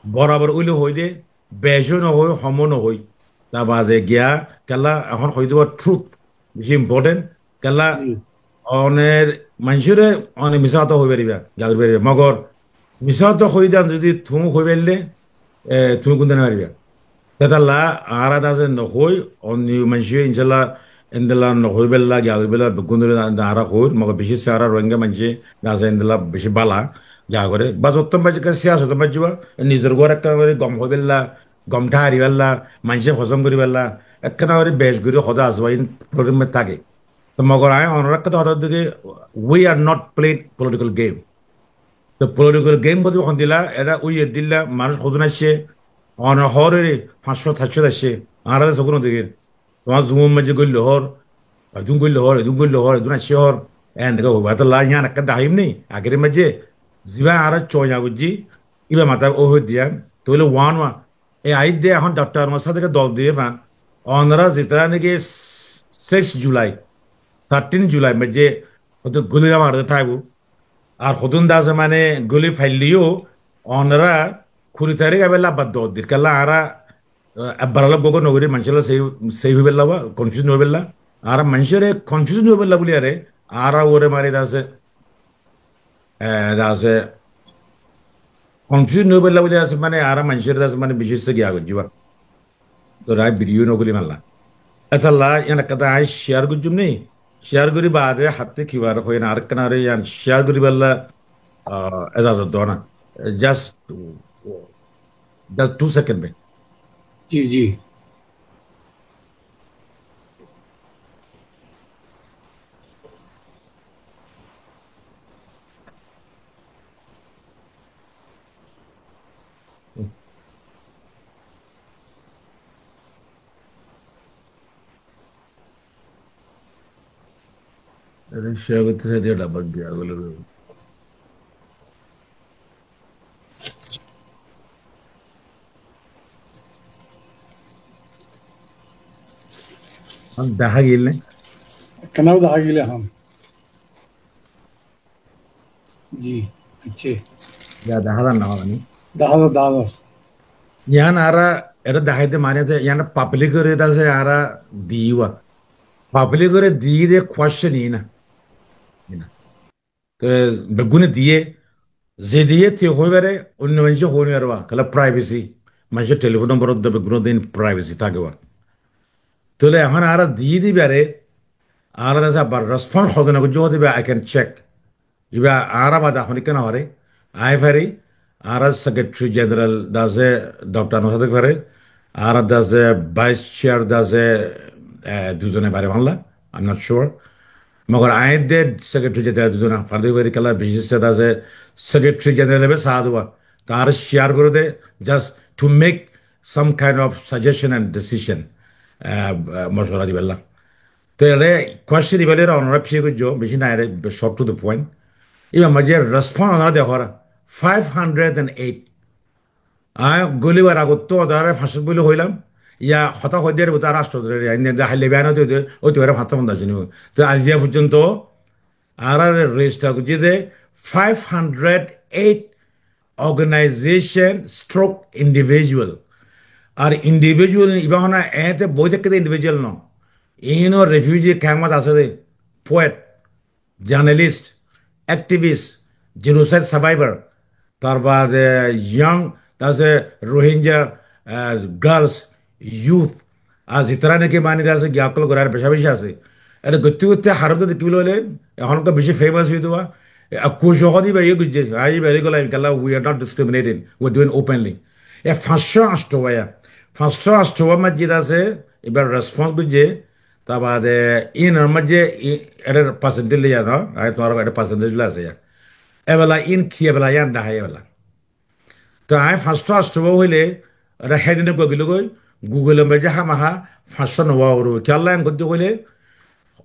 borabor óile hoi de, beci ó no hoi, hom ó no hoi. Tar bade giya, kiyólla ehón hoi dibo truth, beci important, kiyólla, ji, one maincóre, one misá hotá hoi fariba, giya gori fariba. Mogor misá hotá hoi de zodi tuñí hoi faille, e, tuñí gúnde no fariba. Tetalla añára de asé no hoi, onniyo maincé inshallah endilla no hoi bella, giya gori bella, beggún dóri de añára hoir, mogor beci sara Rohingya maincé de asé endilla beci bála, giya gore. Bas ottót maincé ekka siyasot or mazé ba, nizor gor ekka gori gom hoi bella, gom thari bella, maincé fosón gori bella, ekkana gori bec gori hoda asé ba, in program e táke. To mogor añí onora ekka hoda hoddé ki, we are not playing political game. To political game hoddé hondilla, era ui edilla, manúc hodún aiccé, One hoór ere fañs cót, sait cót aiccé. Añára de sokót no dekír. Tuáñr Zoom or maze goillé hoór, edún goillé hoór, edún goillé hoór, edún aiccé hoór. Endilla hoibo. Etolla yián ekká daháiyum ni, agér maze. Ziba añára coña goijjí, iba matá ó hoi diya. Tóile one one. E aiyér de ehón Doctor Anwar Sadek e dol diye fán. Onora zitara niki six July, thirteen July maze hodún guli gamar de táibo. Ar hodún de asé mane guli failleyó onora kuri tarík aibálla abbar dor dir. Kiyólla añára, eh, abbar alok gogo no gorí, maincólla safe, safe óibálla ba, confuse no óibálla. Añára maincóre confuse no óibálla buli are, añára uore mari de asé, eh, de asé, confuse no óibálla buli asé, mane añára maincóre de asé, mane beci se giya goijjí ba. Tóile añí video no guli malla. Etolla yián ekká de añí share goijjum ni. Share gorí baade hátte ki bar hoiye na, arekkan are yián share gorí balla, ah, ezazot do na. Just, just two second bái. Ji, ji. Añí share goitté sai de, abar giya gelo. Ehón dahá giyé né? Ekkán dahá giyé ehón. Ji, aiccé. Ya, dahá zar na, mane? Dahá zar, dahá zar. Yián añára, ere daháide mane de, yián public ore de asé añára diwa. Public ore di de question i na. I na. Te beggúne diye, ze diye te hoi fare, oinno maincé hoi no fare ba, kiyólla privacy. Maincór telephone nombor de beggúne din privacy táke ba. Tóile ehón añára di di bare, añára de asé abbar response hodún goijjé, hoóde ba, I can check. Iba añára bade honikka no fare, añí fari, añára Secretary General de asé Doctor Anwar Sadek fare, añára de asé Vice Chair de asé, eh, duzone fare balla, I'm not sure. Mogor añí de Secretary General duzone fare de fari kiyólla beci se de asé Secretary General ebe saá de ba, te añára share gorí de just to make some kind of suggestion and decision, eh, eh, moshwara dibálla. Te ere question ibá loi onora píce goijjó, beci nai, ere short to the point. Ibar maze response onora dekó, five hundred and eight. Añí guli bar agottú onarare fañs cót buli hoilam, ya hotá hoi der bútore añára añcto dóri, añí de haile beyan óite, óite, óite fare fañs cót fonzaic zon. Te aijja foijjonto añára register goijjé de five hundred eight organization stroke individual. Ar individual ibá hona ete boi táke de individual no. Iín o refugee camp ot asé de, poet, journalist, activist, genocide survivor, tar bade young, de asé Rohingya, eh, girls, youth, ar zitará niki mani de asé giya ókkol gorer beca beci asé. Ere goitte goitte harap to dekí bole, ehón to beci famous ói de ba. E, ar kuc hodi ba iye goijje, ai bari gola, inkalla, we are not discriminating, we are doing openly. E fañs cót añcto ba ya. Fañs cót añcto ba maze de asé, ibar response goijje, ta bade inor maze i, ere percentage loi ya no, ai tuáñr ere percentage loi asé ya. Ebela in ki ebela yan dahái ebela. To añí fañs cót añcto ba hoile, ere hédin gua giló goi, Google or maze hámaha fañs cót no ba oro. Kiyólla en goijjé hoile,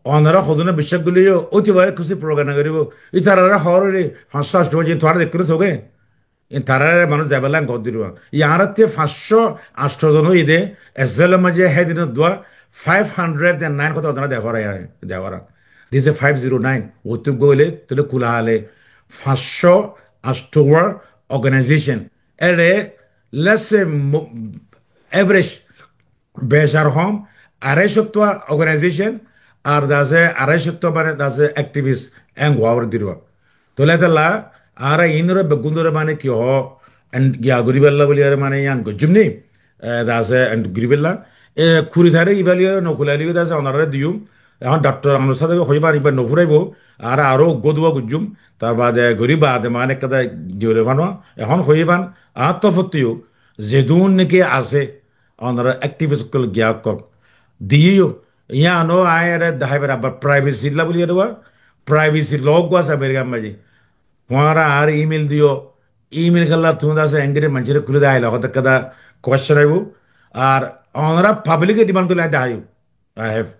onora hodún biccác goille yo, óite fare kessú propaganda goribo. Itarare hoór re fañs cót añcto ba zin tuáñra dekí no sóge. In tarare manúc zaibolla en gor diribo. Iyan añáratte fañs cót añcto zon óiye de, Israel or maze hédin dua five hundred and nine hotá onora dekó ra, dekó ra. This is five zero nine. Óttu goile, tóile kula hale fañs cót añcto ba organization. Ere, let's say, mo-, average, bec ar hom, arai cót organization, ar de asé arai cót mane de asé activist, en gua ore diribo. Tóile etolla, añára inore beggún dore mane ki ho, en giya gori bella buli are mane iyan goijjum ni, e, de asé en gori bella. E, kuri tarik iba loi no kula loi de asé onarare diyum. Ehón Doctor Anwar sábe hoiban iba no furaibo, añára aro uggwá duwa goijjum, tar bade gori bade mane ekkada diyore fano, ehón hoiban, añár torfottu yo, zedún niki asé, onora activist ókkol giya ókkol. Diyo, iyano añáre dahaibar abar privacy lla buli ere wa, privacy law uggwá asé America r maze. Tuáñra añáre email diyo, email kalla tuñí de asé engiri manúcor kúli de aile hoó de ekkán question aibo. Ar onora public e demand goille de aibo. I have.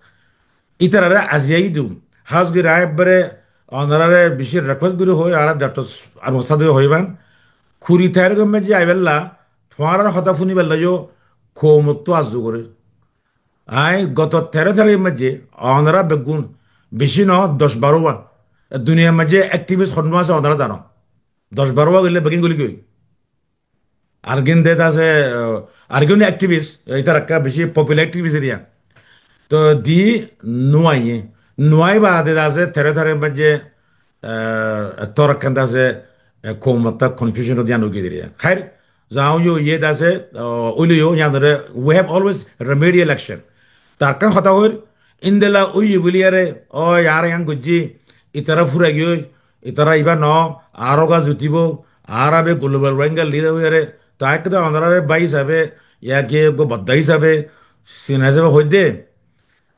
Itarare aziya idu. Hás gorí añí ebbare onorare beci request gorí hoi, añára Doctor Armon sáb e hoiban. Kuri tarik or maze aibálla, tuáñrar hotá fúnibálla yó koumottú arzu gorí. Añí goto teró tarik or maze onora beggún beci no doc baró wa. Duniyar maze activist honnúa asé onora zano. Doc baró wa goille beggín guli goi. Argin de asé, eh, Argin activist, eh, itar ekka beci popular activist area. To di nuaiye. Nuai baade de asé, tere tere maze, eh, tor ekkan de asé, eh, koum ekta confusion ot diyan ugi diriya. Khair, zau yo iye de asé, eh, uile yo, yan dore, we have always remedial action. Tar ekkan hotá hoir, indela uiye buli are, o yar yan gojji, itara fura giyoi, itara iba no, aro ga zutibo, ara be global Rohingya leader hoyare, ta ekta onorare bái hisabe, ya ki ego badda hisabe, sina hisabe hoide,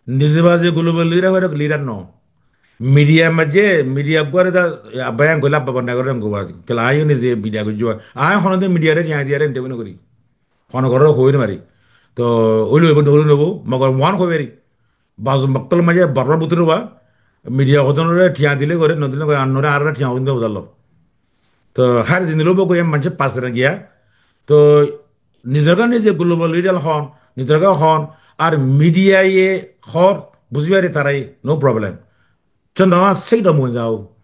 nize baze global leader hoyare leader no. Media maze, media gore da, abba yan gola abba banda gore ngo ba, kela ayo nize media go juwa. Ayo hono de media re, ya diare interview no gori. Hono goror hoi no mari. To, ulu ebo, ulu nobo, mogor one hoi mari. Bazu mokkol maze barbar butore ba, media hodonore thiañ dile gore, no dile gore, annore arare thiañ hodon de bodallo. To, har zindilo bo goye manche pasre giya. To, nizorga nize global leader hon, nizorga hon, ar media ye hor, buzi fare tarai, no problem. Chonno sei dom hoi zau.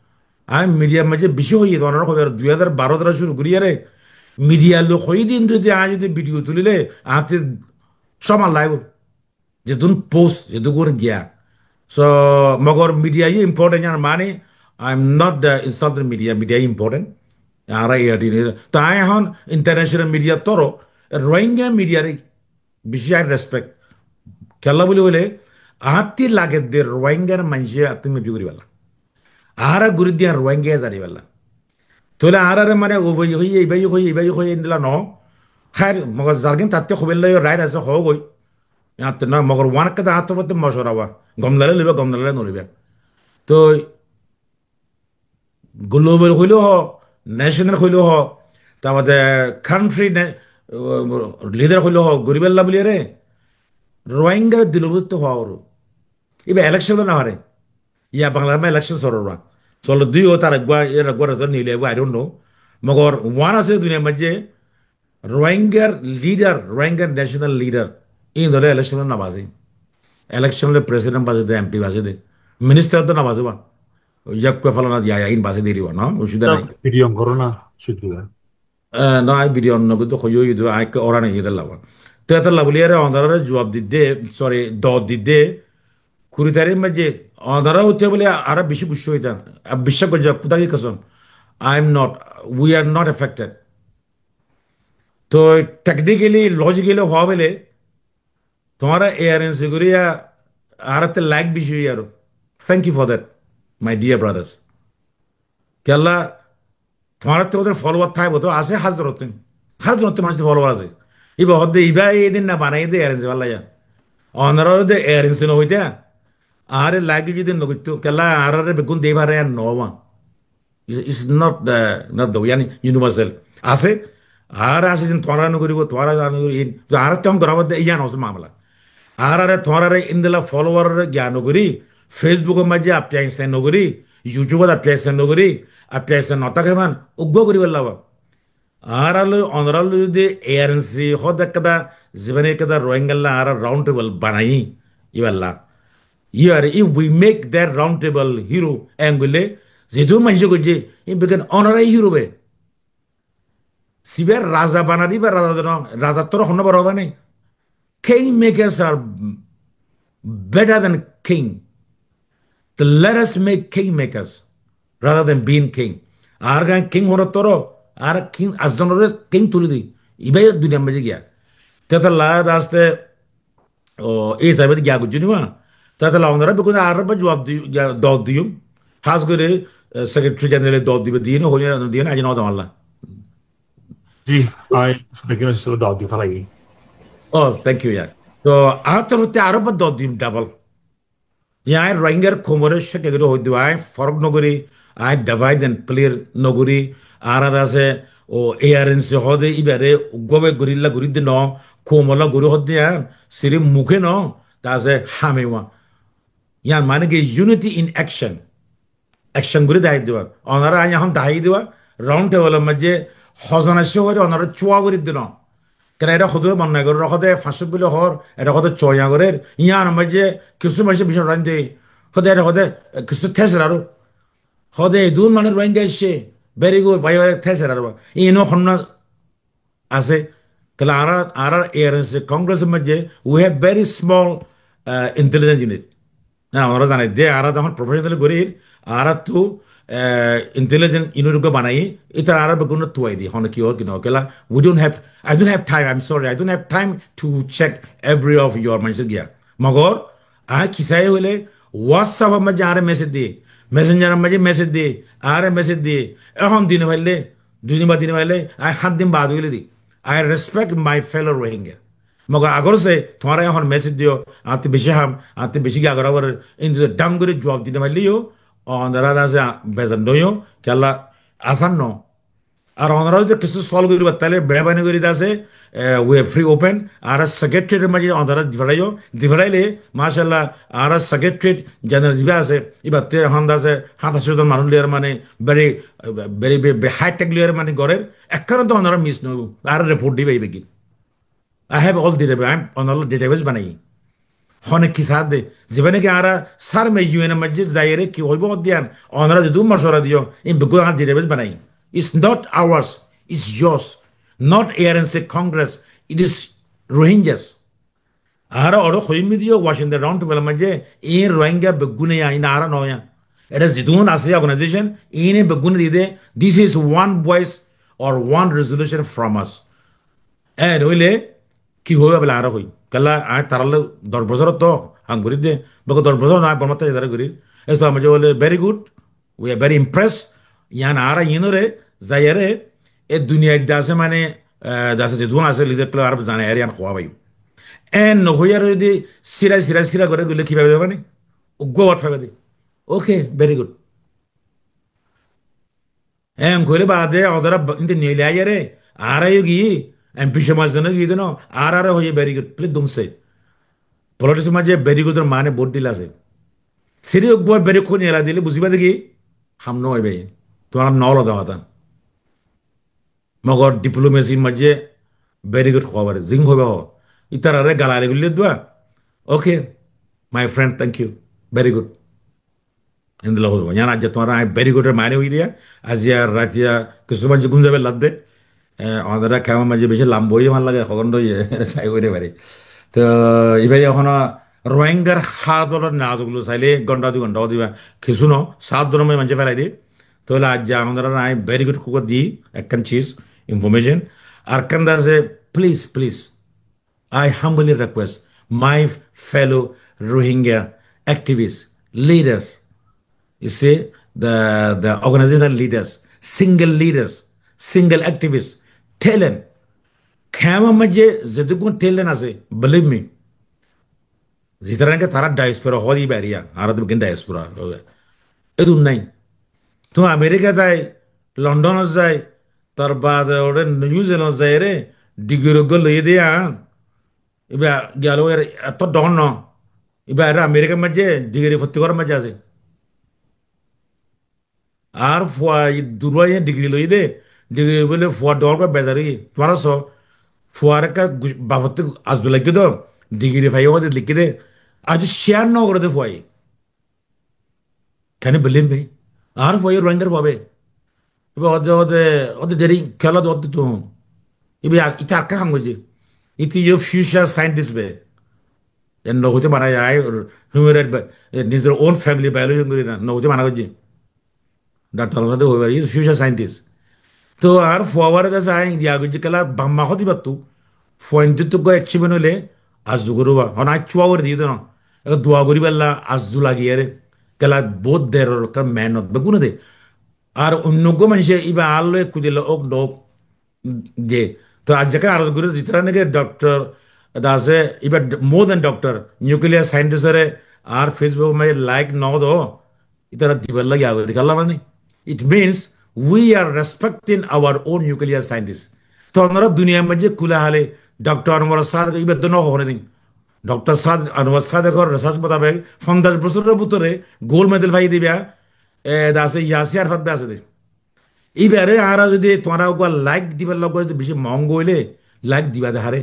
Añí media maze beci hoi, onora hoibar dui hazar baró dara curu gori are, media lo hoi din dui añí jodi video tulile, añátte soman laibo. Jedún post, jedún gor giya. So, mogor media ye important, yar mane, I am not, uh, insulting media, media ye important. Ara A R D ni, ta añí ehón international media toro, Rohingya media re beci añí respect. Kella buli hoile, añátti lage de Rohingyar manúce añátti mebi gori balla. Ara gori diya Rohingya zani balla. Tole arare mane o bái hoiye, ibai hoiye, ibai hoiye, indila no. Khair, mogor zargin tatte hobella yo right asé ho goi. Añátte no, mogor one ekka da añáttor fotte moshwara ba. Gom lale liba, gom lale no liba. To global hoile ho, national hoile ho, ta bade country ne-, leader hoile ho, gori balla buli are, Rohingyar dilo buttu ho oro. Iba election lo no hare. Ya Bangla ma election soror ba. Solo dui o tar egwa, er egwa result nile egwa, I don't know. Mogor one asé duniyar maze, Rohingyar leader, Rohingyar national leader, in dole election no baze. Election le president baze de, M P baze de. Minister to no baze ba. Yakkua falana diya, ya in baze de riwa, no? Usubida nai. Video on koro na, suddu da. Eh, no, añí video on no goitto, hoyo idu, añí ke ora nai ide laba. Te te labuli are ondarare juab dide, sorry, do dide. Kuri tarik maze, ondara utte bole ara beci gussa hoitan. A, biswas gojja, Khuda ki kasam. I am not, we are not affected. To technically, logically, howa bole, tuáñra A R N C goriya, añáratte like beci óiye aró. Thank you for that, my dear brothers. Kella, tuáñratte óder follower táibo to asé, házar ottún. Házar ottún manúcor follower asé. Iba hoó de, iba edin na banaiye de A R N C balla ya. Onora de A R N C no hoita, añáre like zodi no goitto, kella añárare beggún de fare ar no ba. It's, it's not, uh, not the, yani, universal. Asé, ar asé din tuáñra no goribo, tuáñra no goribo, in, to ar tuáñra goraba de, iyan asé mamela. Ar are tuáñra re indila follower re giya no gori, Facebook or maze appiya insa no gori, YouTube ot appiya insa no gori, appiya insa no take man, uggwa gori bella ba. Ar alo, onora lo de A R N C, hod ekkada, zibane ekkada Rohingya la, ar round table banai, iballa. Iyar, if we make that round table hero angle, zetu manse goijje, in began honorary hero be. Sibe raza bana diba, raza dono, raza toro hono boro bane. Kingmakers are better than king. Then let us make kingmakers rather than being king. Ar gan king hono toro, ar king, asdonore king tuli di. Ibai duniyar maze giya. Teta la raste O, ei hisabe de giya gojjó ni ma. Tatala onora bekkune ar ba juab di, giya dod diyum. Hás gorí, eh, Secretary General e dod dibe, diye ne, hoiye ne, diye ne, aijja no dam Allah. Ji, añí bekkune sisole dod di félai. Oh, thank you, yeah. To, añár torfóttu aró ba dod diyum, double. Ye añí Rohingyar koumore cekka gorí hoi dibo, añí forok no gorí, añí divide and clear no gorí, añárar asé, o A R N C hóde íbare uggúa gorilla gorí de no, koumolla gorí hóde yián, sirif muke no, ta asé hame wá. Yián mane ki unity in action. Action gorí dahái diba. Onora añí ehón dahái diba, round table or maze hozon aiccé hoóre onora cúa gorí de no. Kiyá ere hodúre mone gorér, hóde fañs cót buli hoór, ere hóde cúa gorér, yián or maze kissú maincé bicí roin de, hóde ere hóde, eh, kissú tesera aró. Hóde edún mane Rohingya aiccé, very good, bái bái tesera aró. Ino honna asé, kiyólla añára, añára A R N C Congress or maze, we have very small, uh, intelligence unit. Na, añára zani de, añára zehón professional gorír, añára tu, uh, intelligence unit uggúa banai, ítara añára beggúnore tuwai di, hone ki hoó ki no hoó, kiyólla, we don't have, I don't have time, I'm sorry, I don't have time to check every of your maincór giya. Mogor, añí kisá hoilé, WhatsApp or maze añáre message di, Messenger or maze message di, añáre message di, ehón dine faille, dui din baade dine faille, añí hát din baade óile di. I respect my fellow Rohingya. Mogor agor se tuáñra ehón message diyo, añáttu bicí ham, añáttu bicí giya gorá forer, íntu dang gorí juab dite faille yó, onora de asé, bezar no óiyo, kiyólla asán no. Ar onora zodi kissú solve goríbar táile, meherbani gorí de asé, eh, we are free open, añára secretariat or maze onora di félaiyo, di félaile, mashallah, añára secretariat general ziba asé, ibatte ehón de asé, háñtaci zon manúic loiyóre mane, very, very, very, very high tech loiyóre mane gorér, ekkán to onora miss no óibo, añáre report diba iba ki. I have all database, I am on all database banai. Hone ki sáde, zibá naki añára sárme U N or maze zaiyóre ki hoibo hoó de yián, onora zedún mocuwara diyo, in beggún añára database banai. It's not ours, it's yours. Not A R N C Congress, it is Rohingyas. Añára ore hoiyum de yó Washington round table or maze, in Rohingya beggúne ya, in añára no ya. Ere zedún asé organization, ine beggúne di de, this is one voice or one resolution from us. Ene óile ki hoibo bóle añára hoi. Kiyólla añí tará loi doc bosór to ham gorí de, beko doc bosór no, añí Bormat táki tará gorí. Eso amar bóle very good, we are very impressed. Yián añára iínore zaiyóre, e duniyait de asé mane, eh, de asé zedún asé leader kule añára zane ere yián hoó bái. En no hoiyóre zodi sira, sira, sira goré goille ki faiba de mane? Uggúa word faiba de. Okay, very good. En hoilé baade, onora ba-, inte niyoli aiyóre, añára yó giyí, M P somaz zone giyí de no, añára, añára hoiyé very good, please don't say. Politics or maze very good or mane bout dhil asé. Siri uggúa very good niyoli dile buziba de ki, ham no óibo. Tuáñra no lo de hotá. Mogor diplomacy r maze very good hoó fare, zing hoiba hoó. Itarare galali goille dua. Okay, my friend, thank you. Very good. Endilla hoiba. Yián aijja tuáñra añí very good or mane hoiyí diya. Aijja ratiya kissú maincé gúm zaibar ladde. Eh, onora kemp or maze beci lamba óiye, hon lage, hon lage, sai hoite fari. To, iba ehón Rohingyar hálot olo nazuk loi saile, gonta dui gonta ódiba, kissú no, sát din or maze maincé félai de. Toile aijja onora añí very good hoó di, ekkán ciz, information. Ar ekkán de asé, please, please. I humbly request my fellow Rohingya activists, leaders, you see, the, the organizational leaders, single leaders, single activists, talent. Kemp or maze zedukkún talent asé, believe me, zitara naki tará diaspora hoó de iba area, añára to beggín diaspora. Edún nai. Tuñí America zai, London ot zai, tar baade ore New Zealand ot zaiyóre, degree uggúa loiyé de yián. Iba giyá loi ere etó dhon no. Iba ere America r maze degree fottí gór or maze asé. Ar fua durai degree loiyé de, degree bóle fua dhon goi bezar óiye. Tuáñra so, fuar ekka gu-, bafottú azdu lagé de, degree faiyé hoó de likké de. Aijja share no goré de fuaye. Can you believe me? Añár fuaye Rohingyar fua be. Iba hoóde, hoóde, hoóde deri kiyólla de hoóde tui. Iba ya-, ite ar ki ham goijje. Ite yó future scientist be. En no hoite mana ya, human right ba, e, nizor own family violation gori na, no hoite mana goijje. Doctor Alhassan de hoi pare, he is future scientist. To añár fuaguare de sai, ya goijje kela bamma hodi battu, fuain tu tugga achievement óile, azzu goriba, hon añí cúa gori diyo de no. Ekka dua goribolla, azzu lagiyore, kela bout deror ekka mehnot, beggune de. Ar onno gó maince iba añár loi ekku dilla ók no ók, de. To aijja ke aros gori zitara naki doctor, da ase, iba d-, more than doctor, nuclear scientist ore, ar Facebook me like no do, itara dibar lagi agori kalla mani. It means We are respecting our own nuclear scientists. Te onora duniyar maze kula hale Doctor Anwar Sadek ibar to no hone din. Doctor Sad-, Anwar Sadekor research mutabek fonjac bosóror bútore gold medal fai diba, e, de asé Yasir Arafat de asé de. Ibare añára zodi tuáñra uggwá like dibar logge zodi beci mongo óile like diba de hare.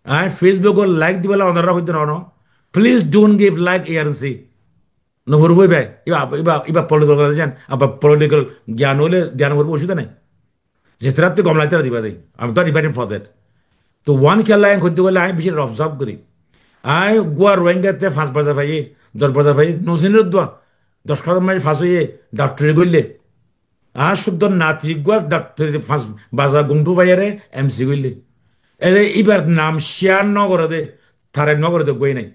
Añí Facebook ot like dibar logge onorare hoitó no, no. Please don't give like A R N C. No foribó ibá, ibá, ibá, ibá political organization, abar political gyan óile gyan foribó, osubida nai. Zetará tui gom lage tará diba de. I'm not inviting for that. To one kiyólla añí hoitó goille añí beci rough rough gorí. Añí uggwá Rohingya te fañs baza faiye, doc baza faiye, no sinir dua. Doc klas maze fañs óiye, doctorate goille. Añár cúddo nati uggwá doctorate fañs baza gumtu faiyere M C goille. Ere ibar nam share no gore de, tare no gore de uggwá nai.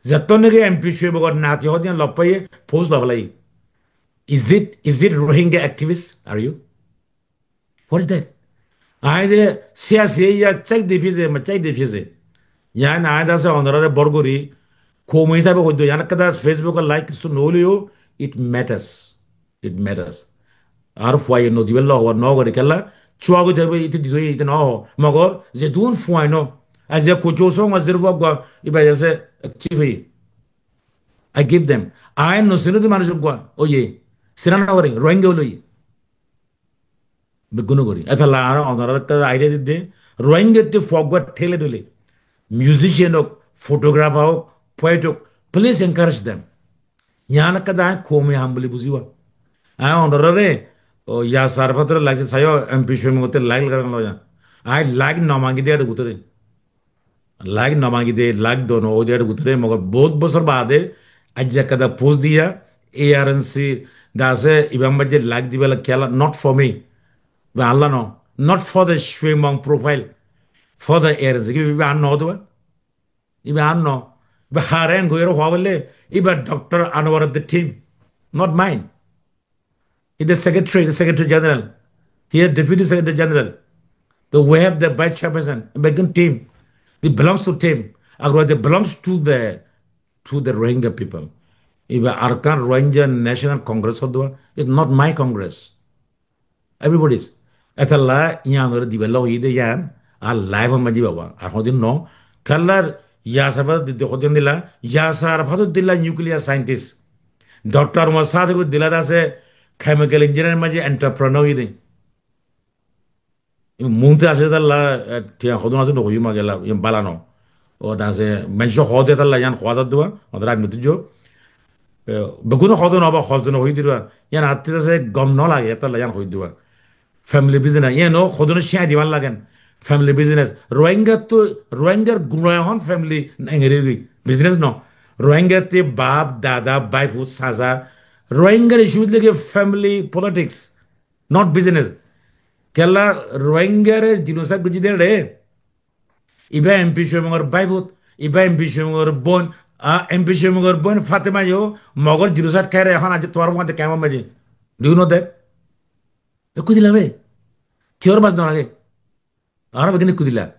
Zettót naki M P Shuaib or nati hoó de yián lofaiye post lofélaiye. Is it, is it Rohingya activist? Are you? What is that? Añí de siyasi ya check de fize, ma check de fize. Yián añí de asé onorare bor gorí, koumi hísabe hoitó, yián ekká de Facebook or like kessú no óileyo, it matters. It matters. Ar fuaye no dibar logge no gore kiyólla, cúa goi táibo, ite dito, ite no ho. Mogor zedún fuaino, aijja Kuchou Song Wazir fuaggwá, iba asé, chief, I give them. Añí no sinir de manúic uggwá, óiye, sina no gore, Rohingya óile óiye. Beggúne gorí. Etolla añára onorar ekká idea di de, Rohingya te fuaggwá thele thele, musician hók, photographer hók, poet hók, please encourage them. Yián ekká de añí koumi ham buli buzíba. Añí onorare, o, Yasir Arafatore like saiyo, M P Shuaib or te like lagar no yián. Añí like no mangi de ere bútore. Like no mangi de, like do no ói de ere bútore, mogor bout bosór baade aijja ekká de post diya, A R N C de asé, ibar maze like dibar lagi kiyólla, not for me. Iba añálla no, not for the Shuaib Hmong profile, for the A R N C. Ki iba añár no de ba? Iba añár no. Iba hare en goiyore hua bolle, iba Doctor Anwar the team, not mine. He the secretary, the secretary general. He is deputy secretary general. So we have the vice chairperson, beggún team. It belongs to team. Agar it belongs to the, to the Rohingya people. Iba Arakan Rohingya National Congress hoddua, it's not my Congress. Everybody's. Etolla yián ore dibar logge de yián, ar life or maze baba, ar honodin no. Kiyólla Yasir Arafat dite hodin dila, Yasir Arafat dila nuclear scientist. Doctor Anwar Sadek dila de asé chemical engineer maze entrepreneur óiye de. Munti asé de etolla, e, tiya hodún asé no hoiyum agela, yián bala no. O de asé, manúic hoó de etolla yián hoó de dua, onorá ag mutu jo. E, beggúne hoó de no ba, hoó de no hoi diriba. Yián añáttu de asé gom no lage, etolla yián hoi dua. Family business, yián no, hodún share dibar lagen. Family business. Rohingya to, Rohingyar gura ehón family engeri goi. Business no. Rohingya te baf, dada, bái, fut, sasa. Rohingyar issue lage family politics, not business. Kiyólla Rohingyare genocide goijje de re. Iba M P Shuaib Hmong or bái fut, iba M P Shuaib Hmong or boin, a, M P Shuaib Hmong or boin Fatema yo Mogor genocide kere ehón aijja tuáñrar fuain te camp or maze. Do you know that? E kudila be. Kiyór bas no lage. Añára beggúne kudila.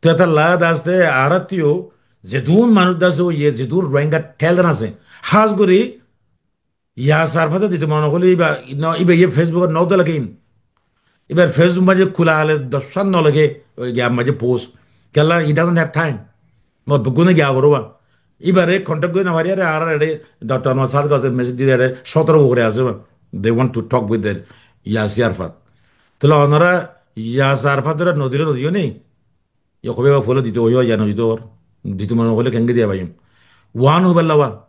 Te etolla de asé añárattú zedún manúic de asé, óiye zedún Rohingya talent asé, hás gorí Yasir Arafat dito mone hoile iba, no, iba ye Facebook ot no dolakin. Ibar Facebook maze kula hale doc san no lage, oi giya maze post. Kiyólla, he doesn't have time. Mo beggúne giya goroba. Ibare contact gori no fari, are añára ere Doctor Anwar Sadek ore message dile ere sótoro ufore asé ba. They want to talk with the Yasir Arafat. Toile onorá Yasir Arafat ore no dile no diyo ni. Ye hobe ba folo dito hoiyo ya no dito hor. Dito mone hoile kenge diya baiyum. Wan hoibar lawa.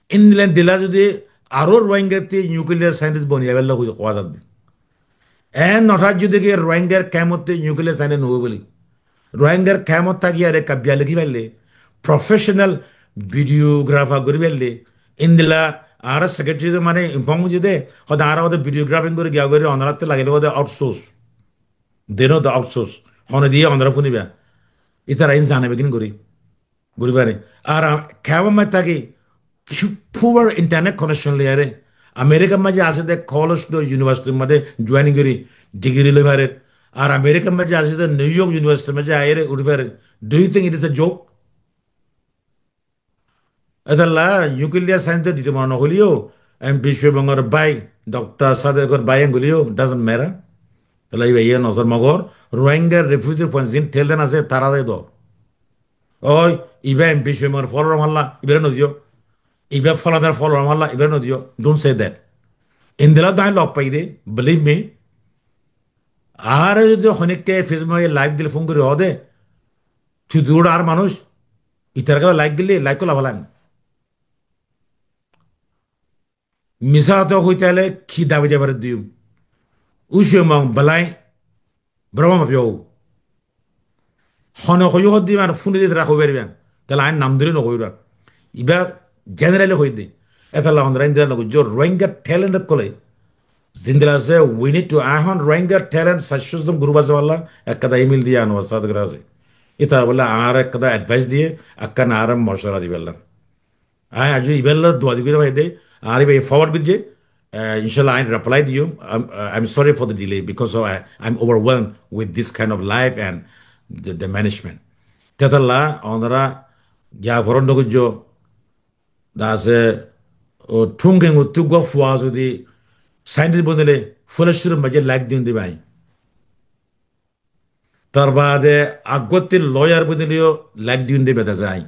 Indila dila zodi aró Rohingya te nuclear scientist boni aibar lawa hoiye howa zadde. En nothar zodi ke Rohingyar camp otte nuclear scientist no hoibo buli. Rohingyar camp ot thaki are kabbiya leki faille, professional videographer gori faille, indila añára secretary mane inform goijje de, hoda añára hoda videographing gori giya gori onoratte lagile hoda outsource. They know the outsource. Hone diye onorá funiba. Itara in zane begin gori. Gori fare. Ar, ah, kemon maze taki, poor internet connection loi are. America maze asé de college do university maze join gori degree loi fare. Ar America maze asé de New York University maze aire uri fare. Do you think it is a joke? Etolla nuclear science dito mone no hoileyo, M P Shuaib Hmong or bái, Doktor Sadekor bái enguliyó, doesn't matter. Tóile ibá iye nozor mogor, Rohingya refugee fuain zin thelen asé, tarare do. Ói, ibá M P Suimor folor malla, ibáre nodiyó. Ibá foladar folor malla, ibáre nodiyó. Don't say that. Endilla dóin lok pai de, believe me. Añáre zodi honikka Facebook live gile fon gori hoó de, tui dur ar manúic, itar gela live gile, live kolla falan. Misá hotá hoitá óile ki dabi dabi diyum? Ucimong belai brahma mafia ó. Hone hoiyó hodde iban fúni de tara hoi fariban. Kiyólla añí nam dóri no hoibar. Ibá generally hoiyé de. Etolla onora endilla no goijjó, Rohingya talent ókkole. Zendilla asé, we need to, ehón Rohingya talent saiccó zon group asé bála, ekkán email diye Anwar Sadek re asé. Ítara bóle añáre ekkán advice diye, ekkán añáre mocuwara diye bála. Añí aijjó ibálla dua di gorí faiyé de, añáre ibá forward goijjé. Eh, inshallah, añí reply diyum. I'm, uh, I'm sorry for the delay because of, I, I'm overwhelmed with this kind of life and the, the management. Tetolla, onora giya foron no goijjó, dase, o, thungeng uttú gua fua zodi scientist bonile, fellowship or maze live diyum de bái. Tar bade aggotti lawyer bunileyo live diyum de beda zai.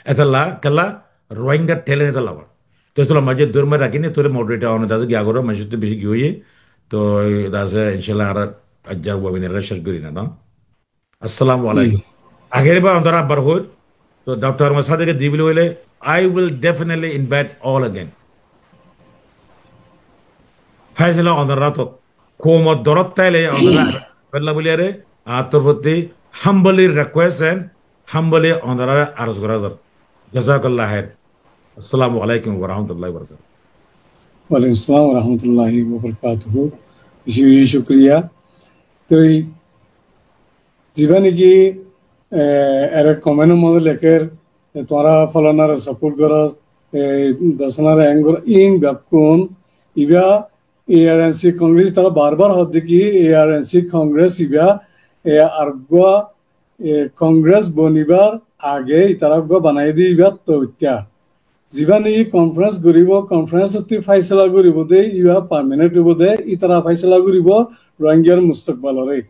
Etolla, kella Rohingya talent etolla ba. To etolla maze dorma rakine tore moderator one dase giya goro, maze to beci giya oye. To dase inshallah añára ajjar webinar re cec gori na, no? Assalamu alaikum. Agere ba ondor abbar hoir. To Doctor Ahmad Sadiq e di buli hoile, I will definitely invite all again. Faisala onorar átot. Koumor dorot táile onorá bella buliyare, añár torfótti humbly request and humbly onoráre aros gora zar. Jazakallah khair. Assalamu alaikum wa rahmatullahi wa barakatuh. Walaikum assalam wa rahmatullahi wa barakatuhu. Beci beci cukuriya. Toi ziba niki, eh, ere comment or maze leker, eh, tuáñra folonare support goro, eh, dosanare eng goro, in bekkún, iba A R N C Congress, tara bar bar hoó de ki A R N C Congress iba, eh, ar uggwá, eh, Congress bonibar age itara uggwá banai de iba to ittá. Ziba niki conference goribo, conference ottú faisala goribo de iba permanent oibo de, itara faisala goribo Rohingyar mustakbalore.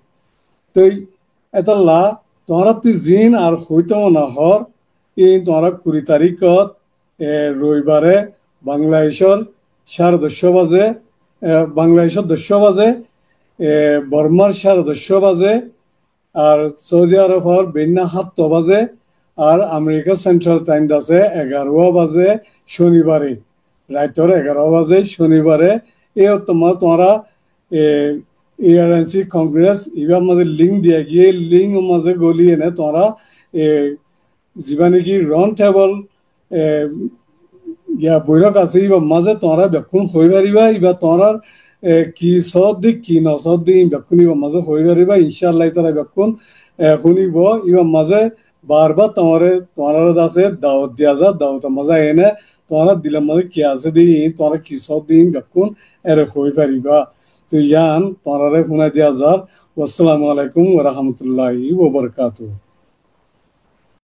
Toi etolla tuáñrattú zin ar hoito mone hoór, in tuáñra kuri tarikot, e, roibare Bangladecor cáre doccó baze, e, Bangladecor doccó baze, e, Bormar cáre doccó baze, ar Saudi Arobor beinna háttó baze, ar America Central Time dase egaró baze cónibare. Raitor egaró baze cónibare, e ottót tuáñra, e, A R N C Congress, ibar maze link diya giyé, link or maze goli ene tuáñra, e, ziba niki round table, e, ya boirok asé, ibar maze tuáñra bekkún hoi fariba, iba tuáñrar, e, ki soddi, ki no soddi, in bekkún ibar maze hoi fariba, inshallah, itara bekkún, e, hunibo, ibar maze Bar bar tuáñre, tuáñrare dase dawot diya za, dawot or maze aine, tuáñrar dilor maze ki asé de, tuáñra ki só de, bekkún ere hoi fariba. To yián tuáñrare hunai diya zar. Wassalamu alaikum wa rahmatullahi wa barakatuhu.